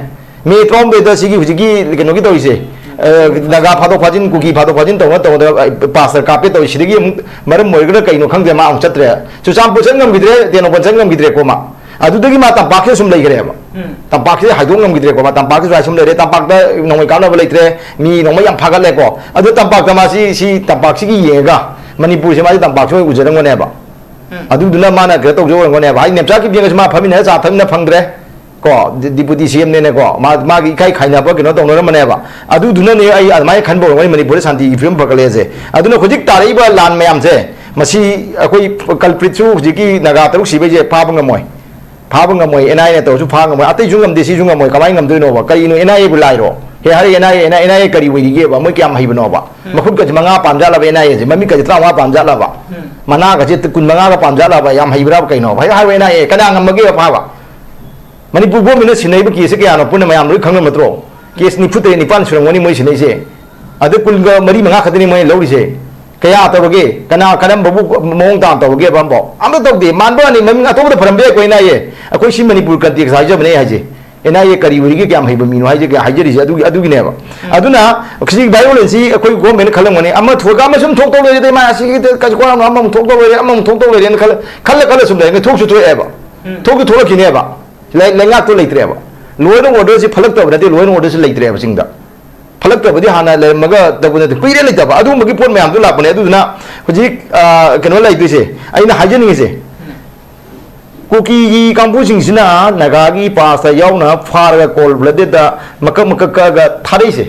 ꯃꯦ ꯇꯔꯥꯍꯨꯝꯗꯣꯏꯗ ꯁꯤꯒꯤ ꯍꯧꯖꯤꯛꯀꯤ ꯀꯩꯅꯣꯒꯤ ꯇꯧꯔꯤꯁꯦ, ꯑ, ꯅꯥꯒꯥ ꯐꯥꯗꯣꯛ ꯐꯥꯖꯤꯟ, ꯀꯨꯀꯤ ꯐꯥꯗꯣꯛ ꯐꯥꯖꯤꯟ ꯇꯧꯅ ꯇꯧꯅ, ꯑ, ꯄꯥꯁꯇꯔ ꯀꯥꯞꯄꯦ ꯇꯧꯔꯤ꯫ ꯁꯤꯗꯒꯤ ꯑꯃꯨꯛ ꯃꯔꯝ ꯑꯣꯏꯔꯒꯅ ꯀꯩꯅꯣ ꯈꯪꯗꯦ, ꯃꯥ ꯑꯃꯨꯛ ꯆꯠꯇ꯭ꯔꯦ꯫ ꯆꯨꯔꯆꯥꯟꯄꯨꯔ ꯆꯠ ꯉꯝꯈꯤꯗ꯭ꯔꯦ, ꯇꯦꯡꯅꯧꯄꯜ ꯆꯠ ꯉꯝꯈꯤꯗ꯭ꯔꯦꯀꯣ ꯃꯥ꯫ ꯑꯗꯨꯗꯒꯤ ꯃꯥ ꯇꯝꯄꯥꯛꯁꯤꯗ ꯁꯨꯝ ꯂꯩꯈ꯭ꯔꯦꯕ꯫ ꯎꯝ꯫ ꯇꯝꯄꯥꯛꯁꯤꯗ ꯍꯥꯏꯗꯣꯛ ꯉꯝꯈꯤꯗ꯭ꯔꯦꯀꯣ ꯃꯥ꯫ ꯇꯝꯄꯥꯛꯁꯤ ꯁꯨꯃꯥꯏ ꯁꯨꯝ ꯂꯩꯔꯦ, ꯇꯝꯄꯥꯛꯇ ꯅꯣꯡꯃꯩ ꯀꯥꯞꯅꯕ ꯂꯩꯇ꯭ꯔꯦ, ꯃꯤ ꯅꯣꯡꯃꯩ ꯌꯥꯝ ꯐꯥꯒꯠꯂꯦꯀꯣ꯫ ꯑꯗꯨ ꯇꯝꯄꯥꯛꯇ ꯃꯥ ꯁꯤ, ꯁꯤ ꯇꯝꯄꯥꯛꯁꯤꯒꯤ ꯌꯦꯡꯉꯒ ꯃꯅꯤꯄꯨꯔꯁꯦ ꯃꯥꯗꯤ ꯇꯝꯄꯥꯛꯁꯤ ꯑꯣꯏꯅ ꯎꯖꯔꯝꯒꯅꯦꯕ꯫ ꯎꯝ꯫ ꯑꯗꯨꯗꯨꯅ ꯃꯥꯅ ꯀꯩꯅꯣ ꯇꯧꯖ ꯑꯣꯏꯔꯝꯒꯅꯦꯕ꯫ ꯍꯥꯏꯗꯤ ꯅꯦꯝꯆꯥ ꯀꯤꯞꯒꯦꯡꯒꯁꯨ ꯃꯥ ꯐꯝꯃꯤꯟꯅꯔ ꯆꯥ ꯊꯛꯃꯤꯟꯅ ꯐꯪꯗ꯭ꯔꯦ꯫ ꯀꯣ, ꯗꯤ-, ꯗꯤꯄꯨꯇꯤ ꯁꯤ ꯑꯦꯝꯅꯦꯅꯀꯣ, ꯃꯥ-, ꯃꯥꯒꯤ ꯏꯀꯥꯏ ꯈꯥꯏꯅꯕ ꯀꯩꯅꯣ ꯇꯧꯅꯔꯝꯕꯅꯦꯕ꯫ ꯑꯗꯨꯗꯨꯅꯅꯦ ꯑꯩ ꯑꯗꯨꯃꯥꯏꯅ ꯈꯟꯕ ꯑꯣꯏꯔꯝꯒꯅꯤ ꯃꯅꯤꯄꯨꯔꯗ ꯁꯥꯟꯇꯤꯒꯤ ꯐꯤꯕꯝ ꯐꯒꯠꯂꯛꯑꯦꯁꯦ꯫ ꯑꯗꯨꯅ ꯍꯧꯖꯤꯛ ꯇꯥꯔꯛꯏꯕ ꯂꯥꯟ ꯃꯌꯥꯝꯁꯦ, ꯃꯁꯤ ꯑꯩꯈꯣꯏ culpritꯁꯨ ꯍꯧꯖꯤꯛꯀꯤ ꯅꯥꯒꯥ ꯇꯔꯨꯛ ꯁꯤꯕꯩꯁꯦ ꯐꯥꯕ ꯉꯝꯃꯣꯏ꯫ ꯐꯥꯕ ꯉꯝꯃꯣꯏ, ꯑꯦꯟ ꯑꯥꯏ ꯑꯦꯅ ꯇꯧꯔꯁꯨ ꯐꯥꯕ ꯉꯝꯃꯣꯏ, ꯑꯇꯩꯁꯨ ꯉꯝꯗꯦ, ꯁꯤꯁꯨ ꯉꯝꯃꯣꯏ, ꯀꯃꯥꯏꯅ ꯉꯝꯗꯣꯏꯅꯣꯕ? ꯀꯔꯤꯅꯣ ꯑꯦꯟ ꯑꯥꯏ ꯑꯦꯕꯨ ꯂꯥꯏꯔꯣ? ꯍꯦ, ꯍꯥꯏꯔꯦ ꯑꯦꯟ ꯑꯥꯏ ꯑꯦꯅ, ꯑꯦꯟ ꯑꯥꯏ ꯑꯦ ꯀꯔꯤ ꯑꯣꯏꯔꯤꯒꯦꯕ? ꯃꯣꯏ ꯀꯌꯥꯝ ꯍꯩꯕꯅꯣꯕ? ꯎꯝ꯫ ꯃꯈꯨꯠꯀꯁꯦ ꯃꯉꯥ ꯄꯥꯟ ꯖꯥꯠꯂꯕ ꯑꯦꯟ ꯑꯥꯏ ꯑꯦꯁꯦ? ꯃꯃꯤꯠꯀꯁꯦ ꯇꯔꯥꯃꯉꯥ ꯄꯥꯟ ꯖꯥꯠꯂꯕ? ꯎꯝ꯫ ꯃꯅꯥꯒꯁꯦ ꯀꯨꯟ ꯃꯉꯥꯒ ꯄꯥꯟ ꯖꯥꯠꯂꯕ? ꯌꯥꯝ ꯍꯩꯕ꯭ꯔꯥꯕ ꯀꯩꯅꯣꯕ? ꯍꯥꯏ-, ꯍꯥꯏꯔꯣ ꯑꯦꯟ ꯑꯥꯏ ꯑꯦ ꯀꯅꯥ ꯉꯝꯃꯒꯦꯕ ꯐꯥꯕ? ꯃꯅꯤꯄꯨꯔ ꯒꯣꯔꯃꯦꯟꯅ ꯁꯤꯟꯅꯔꯤꯕ ꯀꯦꯁꯁꯦ ꯀꯌꯥꯅꯣ ꯄꯨꯟꯅ ꯃꯌꯥꯝ ꯂꯣꯏ ꯈꯪꯅꯕ ꯅꯠꯇ꯭ꯔꯣ? ꯀꯦꯁ ꯅꯤꯐꯨ ꯇꯔꯦꯠ ꯅꯤꯄꯥꯟ ꯁꯨꯔꯝꯒꯅꯤ ꯃꯣꯏ ꯁꯤꯟꯅꯩꯁꯦ꯫ ꯑꯗ ꯀꯨꯟꯒ ꯃꯔꯤ ꯃꯉꯥ ꯈꯛꯇꯅꯤ ꯃꯣꯏꯅ ꯂꯧꯔꯤꯁꯦ꯫ ꯀꯌꯥ ꯇꯧꯔꯒꯦ? ꯀꯅꯥ ꯀꯔꯝꯕꯕꯨ ꯃꯑꯣꯡ ꯇꯥꯅ ꯇꯧꯔꯒꯦꯕ? ꯑꯝꯐꯥꯎ ꯑꯝꯇ ꯇꯧꯗꯦ꯫ ꯃꯥꯟꯕ ꯋꯥꯅꯤ, ꯃꯃꯤꯡ ꯑꯇꯣꯞꯄꯗ ꯐꯔꯝꯕ ꯌꯥꯏꯀꯣ, ꯑꯦꯟ ꯑꯥꯏ ꯑꯦ꯫ ꯑꯩꯈꯣꯏ ꯁꯤ ꯃꯅꯤꯄꯨꯔ ꯀꯟꯇꯦꯛꯁ ꯍꯥꯏꯖꯕꯅꯦ ꯑꯩ ꯍꯥꯏꯁꯦ꯫ ꯑꯦꯟ ꯑꯥꯏ ꯑꯦ ꯀꯔꯤ ꯑꯣꯏꯔꯤꯒꯦ, ꯀꯌꯥꯝ ꯍꯩꯕ ꯃꯤꯅꯣ ꯍꯥꯏꯁꯦ, ꯀꯌꯥ ꯍꯥꯏꯖꯔꯤꯁꯦ ꯑꯗꯨꯒꯤ, ꯑꯗꯨꯒꯤꯅꯦꯕ꯫ ꯑꯗꯨꯅ ꯁꯤ ꯚꯥꯏꯑꯣꯂꯦꯟꯁꯁꯤ ꯑꯩꯈꯣꯏ ꯒꯣꯔꯃꯦꯟꯅ ꯈꯜꯂꯝꯒꯅꯤ, ꯑꯃ ꯊꯣꯛꯑꯒ ꯑꯃ ꯁꯨꯝ ꯊꯣꯛꯇꯧ ꯂꯩꯔꯦ, ꯃꯥ ꯑꯁꯤꯒꯤ ꯀꯩꯁꯨ ꯀꯣꯟꯅ ꯑꯃꯃꯨꯛ ꯊꯣꯛꯇꯧ ꯂꯩꯔꯦ, ꯑꯃꯃꯨꯛ ꯊꯣꯛꯇꯧ ꯂꯩꯔꯦꯅ ꯈꯜꯂ, ꯈꯜꯂ, ꯈꯜꯂ ꯁꯨꯝ ꯂꯩꯔꯒ ꯊꯣꯛꯁꯨ ꯊꯣꯛꯑꯦꯕ꯫ ꯊꯣꯛꯁꯨ ꯊꯣꯛꯂꯛꯈꯤꯅꯦꯕ꯫ ꯂꯩ-, ꯂꯩꯉꯥꯛꯇꯣ ꯂꯩꯇ꯭ꯔꯦꯕ꯫ ꯂꯣ ꯑꯦꯟ ꯑꯣꯔꯗꯔꯁꯤ ꯐꯠꯂꯛꯇꯕ ꯅꯠꯇꯦ, ꯂꯣ ꯑꯦꯟ ꯑꯣꯔꯗꯔꯁꯤ ꯂꯩꯇ꯭ꯔꯦꯕ ꯆꯤꯡꯗ꯫ ꯐꯠꯂꯛꯇꯕꯗꯤ ꯍꯥꯟꯅ ꯂꯩꯔꯝꯃꯒ ꯇꯧꯕ ꯅꯠꯇꯦ, ꯀꯨꯏꯔꯦ ꯂꯩꯇꯕ꯫ ꯑꯗꯨꯒꯨꯝꯕꯒꯤ ꯄꯣꯠ ꯃꯌꯥꯝꯗꯨ ꯂꯥꯛꯄꯅꯦ꯫ ꯑꯗꯨꯗꯨꯅ ꯍꯧꯖꯤꯛ, ꯑ, ꯀꯩꯅꯣ ꯂꯩꯗꯣꯏꯁꯦ, ꯑꯩꯅ ꯍꯥꯏꯖꯅꯤꯡꯉꯤꯁꯦ, ꯀꯨꯀꯤꯒꯤ ꯀꯥꯡꯕꯨꯁꯤꯡꯁꯤꯅ ꯅꯥꯒꯥꯒꯤ ꯄꯥꯁꯇ ꯌꯥꯎꯅ ꯐꯥꯔꯒ ꯀꯣꯜ ꯕ꯭ꯂꯗꯦꯗ ꯃꯀꯛ ꯃꯀꯛ ꯀꯛꯑꯒ ꯊꯥꯗꯩꯁꯦ꯫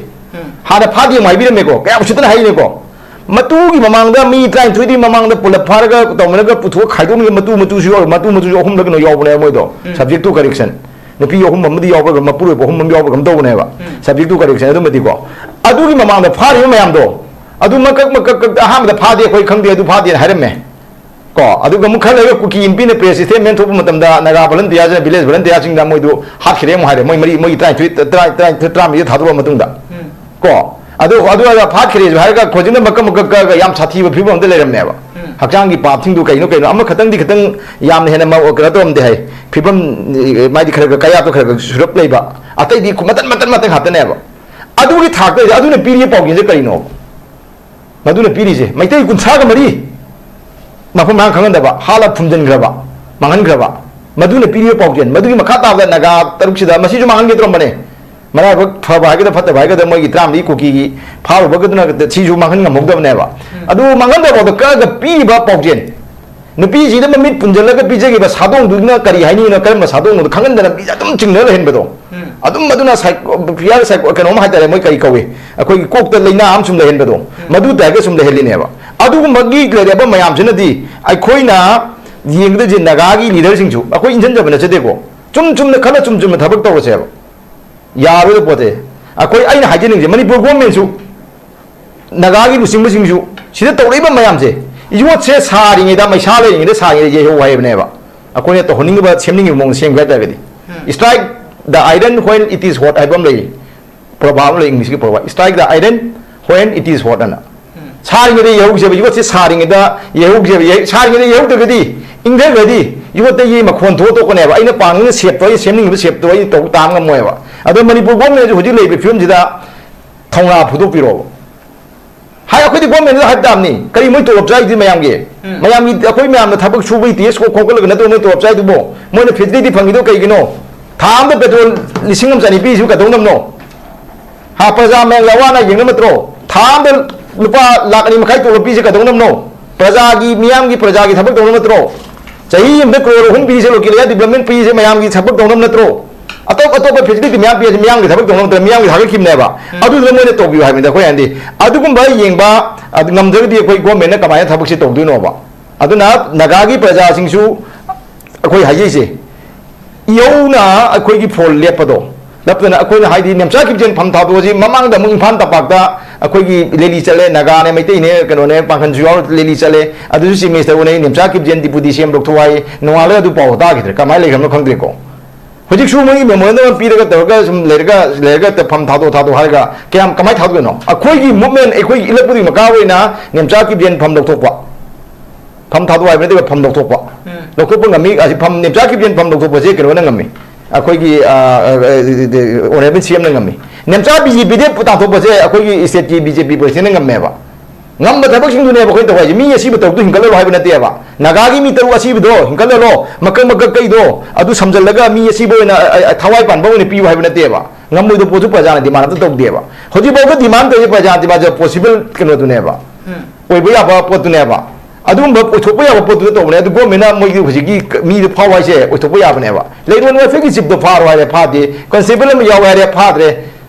ꯍꯥꯟꯅ ꯐꯥꯗꯦ ꯑꯃꯨꯛ ꯍꯥꯏꯕꯤꯔꯝꯃꯦꯀꯣ, ꯀꯌꯥꯝ ꯎꯁꯤꯠꯇꯅ ꯍꯥꯏꯅꯦꯀꯣ꯫ ꯃꯇꯨꯒꯤ ꯃꯃꯥꯡꯗ ꯃꯤ ꯇꯔꯥꯅꯤꯊꯣꯏꯗꯤ ꯃꯃꯥꯡꯗ ꯄꯨꯂꯞ ꯐꯥꯔꯒ ꯇꯧꯅꯔꯒ ꯄꯨꯊꯣꯛꯑ ꯈꯥꯏꯗꯣꯛꯅꯤꯡꯉꯦ, ꯃꯇꯨ ꯃꯇꯨꯁꯨ ꯌꯥꯎꯔ, ꯃꯇꯨ ꯃꯇꯨꯁꯨ ꯑꯍꯨꯝꯂ ꯀꯩꯅꯣ ꯌꯥꯎꯕꯅꯦ ꯃꯣꯏꯗꯣ꯫ ꯎꯝ꯫ Subject to correction꯫ ꯅꯨꯄꯤ ꯑꯍꯨꯝ ꯑꯃꯗꯤ ꯌꯥꯎꯕ꯭ꯔꯥ, ꯃꯄꯨꯔꯣꯏꯕ ꯑꯍꯨꯝ ꯑꯃ ꯌꯥꯎꯕ꯭ꯔꯥ ꯀꯩꯅꯣꯝ ꯇꯧꯕꯅꯦꯕ꯫ ꯎꯝ꯫ Subject to correction ꯑꯗꯨꯃꯗꯤꯀꯣ꯫ ꯑꯗꯨꯒꯤ ꯃꯃꯥꯡꯗ ꯐꯥꯔꯤꯕ ꯃꯌꯥꯝꯗꯣ, ꯑꯗꯨ ꯃꯀꯛ ꯃꯀꯛ ꯀꯛ ꯑꯍꯥꯟꯕꯗ ꯐꯥꯗꯦ, ꯑꯩꯈꯣꯏ ꯈꯪꯗꯦ, ꯑꯗꯨ ꯐꯥꯗꯦꯅ ꯍꯥꯏꯔꯝꯃꯦ꯫ ꯀꯣ, ꯑꯗꯨꯒ ꯑꯃꯨꯛ ꯈꯔ ꯂꯩꯔꯒ ꯀꯨꯀꯤ ꯅꯨꯄꯤꯅ press statement ꯊꯣꯛꯄ ꯃꯇꯝꯗ ꯅꯥꯒꯥ volunteerꯁꯤꯡꯅ, village volunteerꯁꯤꯡꯅ ꯃꯣꯏꯗꯨ ꯍꯥꯠꯈ꯭ꯔꯦ ꯑꯃꯨꯛ ꯍꯥꯏꯔꯦ꯫ ꯃꯣꯏ ꯃꯔꯤ, ꯃꯣꯏꯒꯤ ꯇꯔꯥꯅꯤꯊꯣꯏ, ꯇꯔꯥ-, ꯇꯔꯥ-, ꯇꯔꯥꯃꯔꯤꯗ ꯊꯥꯗꯣꯛꯑ ꯃꯇꯨꯡꯗ꯫ ꯎꯝ꯫ ꯀꯣ, ꯑꯗꯨ, ꯑꯗꯨ ꯑꯗ ꯐꯥꯠꯈ꯭ꯔꯦꯁꯨ ꯍꯥꯏꯔꯒ ꯍꯧꯖꯤꯛꯅ ꯃꯀꯛ ꯃꯀꯛ ꯀꯛꯑꯒ ꯌꯥꯝ ꯁꯥꯊꯤꯕ ꯐꯤꯕꯝ ꯑꯃꯗ ꯂꯩꯔꯝꯃꯦꯕ꯫ ꯎꯝ꯫ ꯍꯛꯆꯥꯡꯒꯤ ꯄꯥꯞꯁꯤꯡꯗꯨ ꯀꯩꯅꯣ ꯀꯩꯅꯣ ꯑꯃꯈꯛꯇꯪꯗꯤ ꯈꯤꯇꯪ ꯌꯥꯝꯅ ꯍꯦꯟꯅ ꯃ-, ꯀꯩꯅꯣ ꯇꯧꯔꯝꯗꯦ ꯍꯥꯏ꯫ ꯐꯤꯕꯝ, ꯑꯦ, ꯃꯥꯗꯤ ꯈꯔ ꯈꯔ ꯀꯌꯥꯠꯇꯣ ꯈꯔ ꯈꯔ ꯁꯨꯔꯞ ꯂꯩꯕ꯫ ꯑꯇꯩꯗꯤ ꯃꯇꯠ ꯃꯇꯠ ꯃꯇꯠ ꯉꯥꯛꯇꯅꯦꯕ꯫ ꯑꯗꯨꯒꯤ ꯊꯥꯛꯇ ꯑꯗꯨꯅ ꯄꯤꯔꯤꯕ ꯄꯥꯎꯖꯦꯜꯁꯦ ꯀꯔꯤꯅꯣ? ꯃꯗꯨꯅ ꯄꯤꯔꯤꯁꯦ ꯃꯩꯇꯩ ꯀꯨꯟꯊ꯭ꯔꯥꯒ ꯃꯔꯤ ꯃꯐꯝ ꯃꯔꯥꯡ ꯈꯪꯍꯟꯗꯕ, ꯍꯥꯠꯂ ꯐꯨꯝꯖꯤꯟꯈ꯭ꯔꯕ, ꯃꯥꯡꯍꯟꯈ꯭ꯔꯕ꯫ ꯃꯗꯨꯅ ꯄꯤꯔꯤꯕ ꯄꯥꯎꯖꯦꯜ, ꯃꯗꯨꯒꯤ ꯃꯈꯥ ꯇꯥꯕꯗ ꯅꯥꯒꯥ ꯇꯔꯨꯛꯁꯤꯗ ꯃꯁꯤꯁꯨ ꯃꯥꯡꯍꯟꯒꯦ ꯇꯧꯔꯝꯕꯅꯦ꯫ ꯃꯔꯥꯏꯕꯛ ꯐꯕ ꯍꯥꯏꯒꯗ꯭ꯔꯥ ꯐꯠꯇꯕ ꯍꯥꯏꯒꯗ꯭ꯔꯥ, ꯃꯣꯏꯒꯤ ꯇꯔꯥꯃꯔꯤ ꯀꯨꯀꯤꯒꯤ ꯐꯥꯔꯨꯕꯒꯗꯨꯅ ꯁꯤꯁꯨ ꯃꯥꯡꯍꯟ ꯉꯝꯍꯧꯗꯕꯅꯦꯕ꯫ ꯎꯝ꯫ ꯑꯗꯨ ꯃꯥꯡꯍꯟꯗꯕ ꯐꯥꯎꯗ ꯀꯛꯑꯒ ꯄꯤꯔꯤꯕ ꯄꯥꯎꯖꯦꯜ, ꯅꯨꯄꯤꯁꯤꯗ ꯃꯃꯤꯠ ꯄꯨꯟꯁꯤꯜꯂꯒ ꯄꯤꯖꯈꯤꯕ ꯁꯥꯗꯣꯡꯗꯨꯅ ꯀꯔꯤ ꯍꯥꯏꯅꯤꯡꯉꯤꯅꯣ, ꯀꯔꯝꯕ ꯁꯥꯗꯣꯡꯅꯣꯗꯣ ꯈꯪꯍꯟꯗꯅ ꯃꯤꯁꯦ ꯑꯗꯨꯝ ꯆꯤꯡꯅꯔ ꯂꯩꯍꯟꯕꯗꯣ꯫ ꯎꯝ꯫ ꯑꯗꯨꯝ ꯃꯗꯨꯅ psycho-, fear psycho-, ꯀꯩꯅꯣꯝ ꯍꯥꯏꯇꯥꯔꯦ, ꯃꯣꯏ ꯀꯔꯤ ꯀꯧꯏ, ꯑꯩꯈꯣꯏꯒꯤ ꯀꯣꯛꯇ ꯂꯥꯏꯅꯥ ꯑꯃ ꯁꯨꯝ ꯂꯩꯍꯟꯕꯗꯣ, ꯎꯝ꯫ ꯃꯗꯨ ꯇꯥꯏꯞꯇ ꯁꯨꯝ ꯂꯩꯍꯜꯂꯤꯅꯦꯕ꯫ ꯑꯗꯨꯒꯨꯝꯕꯒꯤ ꯂꯩꯔꯕ ꯃꯌꯥꯝꯁꯤꯅꯗꯤ ꯑꯩꯈꯣꯏꯅ ꯌꯦꯡꯒꯗꯣꯏꯁꯦ ꯅꯥꯒꯥꯒꯤ leaderꯁꯤꯡꯁꯨ ꯑꯩꯈꯣꯏ ꯏꯟꯖꯟꯖꯕ ꯅꯠꯆꯗꯦꯀꯣ, ꯆꯨꯝ ꯆꯨꯝꯅ ꯈꯜꯂ ꯆꯨꯝ ꯆꯨꯝꯅ ꯊꯕꯛ ꯇꯧꯔꯁꯦꯕ꯫ ꯌꯥꯔꯣꯏꯗ ꯄꯣꯠꯁꯦ꯫ ꯑꯩꯈꯣꯏ, ꯑꯩꯅ ꯍꯥꯏꯖꯅꯤꯡꯉꯤꯁꯦ, ꯃꯅꯤꯄꯨꯔ governmentꯁꯨ, ꯅꯥꯒꯥꯒꯤ ꯂꯨꯆꯤꯡꯕꯁꯤꯡꯁꯨ ꯁꯤꯗ ꯇꯧꯔꯛꯏꯕ ꯃꯌꯥꯝꯁꯦ, ꯌꯣꯠꯁꯦ ꯁꯥꯔꯤꯉꯩꯗ, ꯃꯩꯁꯥ ꯂꯩꯔꯤꯉꯩꯗ ꯁꯥꯔꯤꯉꯩꯗ ꯌꯩꯍꯧ ꯍꯥꯏꯕꯅꯦꯕ꯫ ꯑꯩꯈꯣꯏꯅ ꯇꯧꯍꯟꯅꯤꯡꯉꯤꯕ, ꯁꯦꯝꯅꯤꯡꯉꯤꯕ ꯃꯑꯣꯡꯗ ꯁꯦꯝꯒꯦ ꯍꯥꯏ ꯇꯥꯔꯒꯗꯤ꯫ ꯎꯝ꯫ Strike the iron when it is hot ꯍꯥꯏꯕ ꯑꯃ ꯂꯩ꯫ Proverb ꯑꯃ ꯂꯩ, Englishꯀꯤ proverb, "Strike the iron when it is hot" ꯑꯅ꯫ ꯎꯝ꯫ ꯁꯥꯔꯤꯉꯩꯗ ꯌꯩꯍꯧꯁꯦꯕ, ꯌꯣꯠꯁꯦ ꯁꯥꯔꯤꯉꯩꯗ ꯌꯩꯍꯧꯁꯦꯕ꯫ ꯌꯩ-, ꯁꯥꯔꯤꯉꯩꯗ ꯌꯩꯍꯧꯗ꯭ꯔꯒꯗꯤ ꯏꯪꯊꯈ꯭ꯔꯗꯤ ꯌꯣꯠꯇꯒꯤ ꯃꯈꯣꯟ ꯊꯣꯛꯑ ꯇꯣꯛꯀꯅꯦꯕ꯫ ꯑꯩꯅ ꯄꯥꯝꯅꯤꯡꯕ ꯁꯦꯞꯇꯣ, ꯑꯩꯅ ꯁꯦꯝꯅꯤꯡꯉꯤꯕ ꯁꯦꯞꯇꯣ ꯑꯩ ꯇꯧ ꯇꯥ ꯉꯝꯃꯣꯏꯕ꯫ ꯑꯗꯣ ꯃꯅꯤꯄꯨꯔ ꯒꯣꯔꯃꯦꯟꯁꯨ ꯍꯧꯖꯤꯛ ꯂꯩꯔꯤꯕ ꯐꯤꯕꯝꯁꯤꯗ ꯊꯧꯅꯥ ꯐꯨꯗꯣꯛꯄꯤꯔꯣꯕ꯫ ꯍꯥꯏ, ꯑꯩꯈꯣꯏꯗꯤ ꯒꯣꯔꯃꯦꯟꯗ ꯍꯥꯏꯕ ꯇꯥꯕꯅꯤ꯫ ꯀꯔꯤ ꯃꯣꯏ ꯇꯣꯂꯣꯞ ꯆꯥꯏꯗꯤ ꯃꯌꯥꯝꯒꯤ? ꯎꯝ꯫ ꯃꯌꯥꯝꯒꯤ, ꯑꯩꯈꯣꯏ ꯃꯌꯥꯝꯅ ꯊꯕꯛ ꯁꯨꯕꯒꯤ ꯇꯦꯛꯁ ꯈꯣꯝꯒꯠꯂꯒ ꯅꯠꯇ꯭ꯔꯣ ꯃꯣꯏ ꯇꯣꯂꯣꯞ ꯆꯥꯏꯗꯨꯕꯣ? ꯃꯣꯏꯅ ꯐꯦꯁꯤꯂꯤꯇꯤ ꯐꯪꯉꯤꯗꯣ ꯀꯩꯒꯤꯅꯣ? ꯊꯥ ꯑꯃꯗ ꯄꯦꯇ꯭ꯔꯣꯜ ꯂꯤꯁꯤꯡ ꯑꯃ ꯆꯅꯤ ꯄꯤꯔꯤꯁꯤꯕꯨ ꯀꯩꯗꯧꯅꯕꯅꯣ? ꯍꯥ, ꯄ꯭ꯔꯖꯥ ꯃꯌꯥꯝꯒꯤ ꯑꯋꯥ ꯑꯅꯥ ꯌꯦꯡꯅꯕ ꯅꯠꯇ꯭ꯔꯣ? ꯊꯥ ꯑꯃꯗ ꯂꯨꯄꯥ ꯂꯥꯈ ꯑꯅꯤ ꯃꯈꯥꯏ ꯇꯣꯂꯣꯞ ꯄꯤꯔꯤꯁꯦ ꯀꯩꯗꯧꯅꯕꯅꯣ? ꯄ꯭ꯔꯖꯥꯒꯤ, ꯃꯤꯌꯥꯝꯒꯤ, ꯄ꯭ꯔꯖꯥꯒꯤ ꯊꯕꯛ ꯇꯧꯅꯕ ꯅꯠꯇ꯭ꯔꯣ? ꯆꯍꯤ ꯑꯃꯗ ꯀ꯭ꯔꯣꯔ ꯑꯍꯨꯝ ꯄꯤꯔꯤꯁꯦ, ꯂꯣꯀꯦꯜ ꯑꯦꯔꯤꯌꯥ ꯗꯤꯕꯂꯞꯃꯦꯟ ꯄꯤꯔꯤꯁꯦ ꯃꯌꯥꯝꯒꯤ ꯊꯕꯛ ꯇꯧꯅꯕ ꯅꯠꯇ꯭ꯔꯣ? ꯑꯇꯣꯞ ꯑꯇꯣꯞꯄ ꯐꯦꯁꯤꯂꯤꯇꯤ ꯃꯌꯥꯝ ꯄꯤꯔꯤꯁꯦ ꯃꯤꯌꯥꯝꯒꯤ ꯊꯕꯛ ꯇꯧꯅꯕ ꯅꯠꯇ꯭ꯔꯣ? ꯃꯤꯌꯥꯝꯒꯤ ꯊꯥꯒꯠꯈꯤꯕꯅꯦꯕ꯫ ꯎꯝ꯫ ꯑꯗꯨꯗꯨꯅ ꯃꯣꯏꯅ ꯇꯧꯕꯤꯌꯨ ꯍꯥꯏꯕꯅꯤꯗ꯫ ꯑꯩꯈꯣꯏ ꯍꯥꯏꯅꯗꯤ ꯑꯗꯨꯒꯨꯝꯕ ꯌꯦꯡꯕ, ꯑꯗꯨ ꯉꯝꯗ꯭ꯔꯒꯗꯤ ꯑꯩꯈꯣꯏ ꯒꯣꯔꯃꯦꯟꯅ ꯀꯃꯥꯏꯅ ꯊꯕꯛꯁꯤ ꯇꯧꯗꯣꯏꯅꯣꯕ? ꯑꯗꯨꯅ ꯅꯥꯒꯥꯒꯤ ꯄ꯭ꯔꯖꯥꯁꯤꯡꯁꯨ ꯑꯩꯈꯣꯏ ꯍꯥꯏꯖꯩꯁꯦ, ꯏꯍꯧꯅ ꯑꯩꯈꯣꯏꯒꯤ ꯐꯣꯜ ꯂꯦꯞꯄꯗꯣ, ꯂꯦꯞꯇꯅ ꯑꯩꯈꯣꯏꯅ ꯍꯥꯏꯗꯤ ꯅꯦꯝꯆꯥ ꯀꯤꯞꯖꯦꯟ ꯐꯝ ꯊꯥꯗꯣꯛꯑꯁꯤ꯫ ꯃꯃꯥꯡꯗ ꯑꯃꯨꯛ ꯏꯝꯐꯥꯜ ꯇꯝꯄꯥꯛꯇ ꯑꯩꯈꯣꯏꯒꯤ ꯔꯦꯂꯤ ꯆꯠꯂꯦ, ꯅꯥꯒꯥꯅꯦ, ꯃꯩꯇꯩꯅꯦ, ꯀꯩꯅꯣꯅꯦ, ꯄꯥꯡꯒꯟꯁꯨ ꯌꯥꯎꯔ ꯔꯦꯂꯤ ꯆꯠꯂꯦ꯫ ꯑꯗꯨꯁꯨ ꯆꯤꯐ ꯃꯤꯅꯤꯁꯇꯔ ꯎꯅꯩ, ꯅꯦꯝꯆꯥ ꯀꯤꯞꯖꯦꯟ ꯗꯤꯄꯨꯇꯤ ꯁꯤ ꯑꯦꯝ ꯂꯧꯊꯣꯛ ꯍꯥꯏ, ꯅꯣꯡꯉꯥꯜꯂꯒ ꯑꯗꯨ ꯄꯥꯎ ꯇꯥꯈꯤꯗ꯭ꯔꯦ꯫ ꯀꯃꯥꯏꯅ ꯂꯩꯈ꯭ꯔꯕꯅꯣ ꯈꯪꯗ꯭ꯔꯦꯀꯣ꯫ ꯍꯧꯖꯤꯛꯁꯨ ꯃꯣꯏꯒꯤ ꯃꯦꯃꯣꯔꯦꯟꯗꯝ ꯑꯃ ꯄꯤꯔꯒ ꯇꯧꯔꯒ ꯁꯨꯝ ꯂꯩꯔꯒ, ꯂꯩꯔꯒ ꯐꯝ ꯊꯥꯗꯣꯛ, ꯊꯥꯗꯣꯛ ꯍꯥꯏꯔꯒ ꯀꯌꯥꯝ, ꯀꯃꯥꯏꯅ ꯊꯥꯗꯣꯛꯇꯣꯏꯅꯣ? ꯑꯩꯈꯣꯏꯒꯤ ꯃꯨꯞꯃꯦꯟ, ꯑꯩꯈꯣꯏꯒꯤ ꯏꯜꯂꯛꯄꯗꯨꯒꯤ ꯃꯈꯥ ꯑꯣꯏꯅ ꯅꯦꯝꯆꯥ ꯀꯤꯞꯖꯦꯟ ꯐꯝ ꯂꯧꯊꯣꯛꯄ, ꯐꯝ ꯊꯥꯗꯣꯛ ꯍꯥꯏꯕ ꯅꯠꯇꯦꯕ, ꯐꯝ ꯂꯧꯊꯣꯛꯄ꯫ ꯎꯝ꯫ ꯂꯧꯊꯣꯛꯄ ꯉꯝꯃꯤ꯫ ꯑꯁꯤ ꯐꯝ, ꯅꯦꯝꯆꯥ ꯀꯤꯞꯖꯦꯟ ꯐꯝ ꯂꯧꯊꯣꯛꯄꯁꯦ ꯀꯩꯅꯣꯅ ꯉꯝꯃꯤ, ꯑꯩꯈꯣꯏꯒꯤ, ꯑ, ꯑ, ꯑ, ꯑꯣꯅꯔꯦꯕꯜ ꯁꯤ ꯑꯦꯝꯅ ꯉꯝꯃꯤ꯫ ꯅꯦꯝꯆꯥ ꯕꯤ ꯖꯦ ꯄꯤ ꯗꯦ ꯇꯥꯟꯊꯣꯛꯄꯁꯦ ꯑꯩꯈꯣꯏꯒꯤ ꯁ꯭ꯇꯦꯠꯀꯤ ꯕꯤ ꯖꯦ ꯄꯤ ꯄ꯭ꯔꯁꯤꯗꯦꯟꯅ ꯉꯝꯃꯦꯕ꯫ ꯉꯝꯕ ꯊꯕꯛꯁꯤꯡꯗꯨꯅꯦꯕ ꯑꯩꯈꯣꯏꯅ ꯇꯧ ꯍꯥꯏꯁꯦ꯫ ꯃꯤ ꯑꯁꯤꯕ ꯇꯔꯨꯛꯇꯨ ꯍꯤꯡꯒꯠꯍꯜꯂꯣ ꯍꯥꯏꯕ ꯅꯠꯇꯦꯕ꯫ ꯅꯥꯒꯥꯒꯤ ꯃꯤ ꯇꯔꯨꯛ ꯑꯁꯤꯕꯗꯣ ꯍꯤꯡꯒꯠꯍꯜꯂꯣ, ꯃꯀꯛ ꯃꯀꯛ ꯀꯛꯏꯗꯣ ꯑꯗꯨ ꯁꯝꯖꯜꯂꯒ ꯃꯤ ꯑꯁꯤꯕ ꯑꯣꯏꯅ, ꯑ, ꯑ, ꯊꯋꯥꯏ ꯄꯥꯟꯕ ꯑꯣꯏꯅ ꯄꯤꯌꯨ ꯍꯥꯏꯕ ꯅꯠꯇꯦꯕ꯫ ꯉꯝꯃꯣꯏꯗꯕ ꯄꯣꯠꯁꯨ ꯄ꯭ꯔꯖꯥꯅ ꯗꯤꯃꯥꯟ ꯑꯝꯇ ꯇꯧꯗꯦꯕ꯫ ꯍꯧꯖꯤꯛꯐꯥꯎꯗ ꯗꯤꯃꯥꯟ ꯇꯧꯔꯤꯁꯦ ꯄ꯭ꯔꯖꯥ ꯗꯤꯃꯥꯟꯁꯦ ꯄꯣꯁꯤꯕꯜ ꯀꯩꯅꯣꯗꯨꯅꯦꯕ, ꯎꯝ꯫ ꯑꯣꯏꯕ ꯌꯥꯕ ꯄꯣꯠꯇꯨꯅꯦꯕ꯫ ꯑꯗꯨꯒꯨꯝꯕ ꯑꯣꯏꯊꯣꯛꯄ ꯌꯥꯕ ꯄꯣꯠꯇꯨꯗ ꯇꯧꯕꯅꯦ꯫ ꯑꯗꯨ ꯒꯣꯔꯃꯦꯟꯅ ꯃꯣꯏꯒꯤ ꯍꯧꯖꯤꯛꯀꯤ ꯃꯤꯗꯣ ꯐꯥꯎ ꯍꯥꯏꯁꯦ ꯑꯣꯏꯊꯣꯛꯄ ꯌꯥꯕꯅꯦꯕ꯫ ꯂꯩꯔꯣꯟ ꯋꯦꯜꯐꯤꯌꯔꯒꯤ ꯆꯤꯞꯇꯣ ꯐꯥꯔꯣ ꯍꯥꯏꯔꯦ, ꯐꯥꯗꯦ꯫ ꯀꯟꯁꯇꯦꯕꯜ ꯑꯃ ꯌꯥꯎ ꯍꯥꯏꯔꯦ, ꯐꯥꯗ꯭ꯔꯦ꯫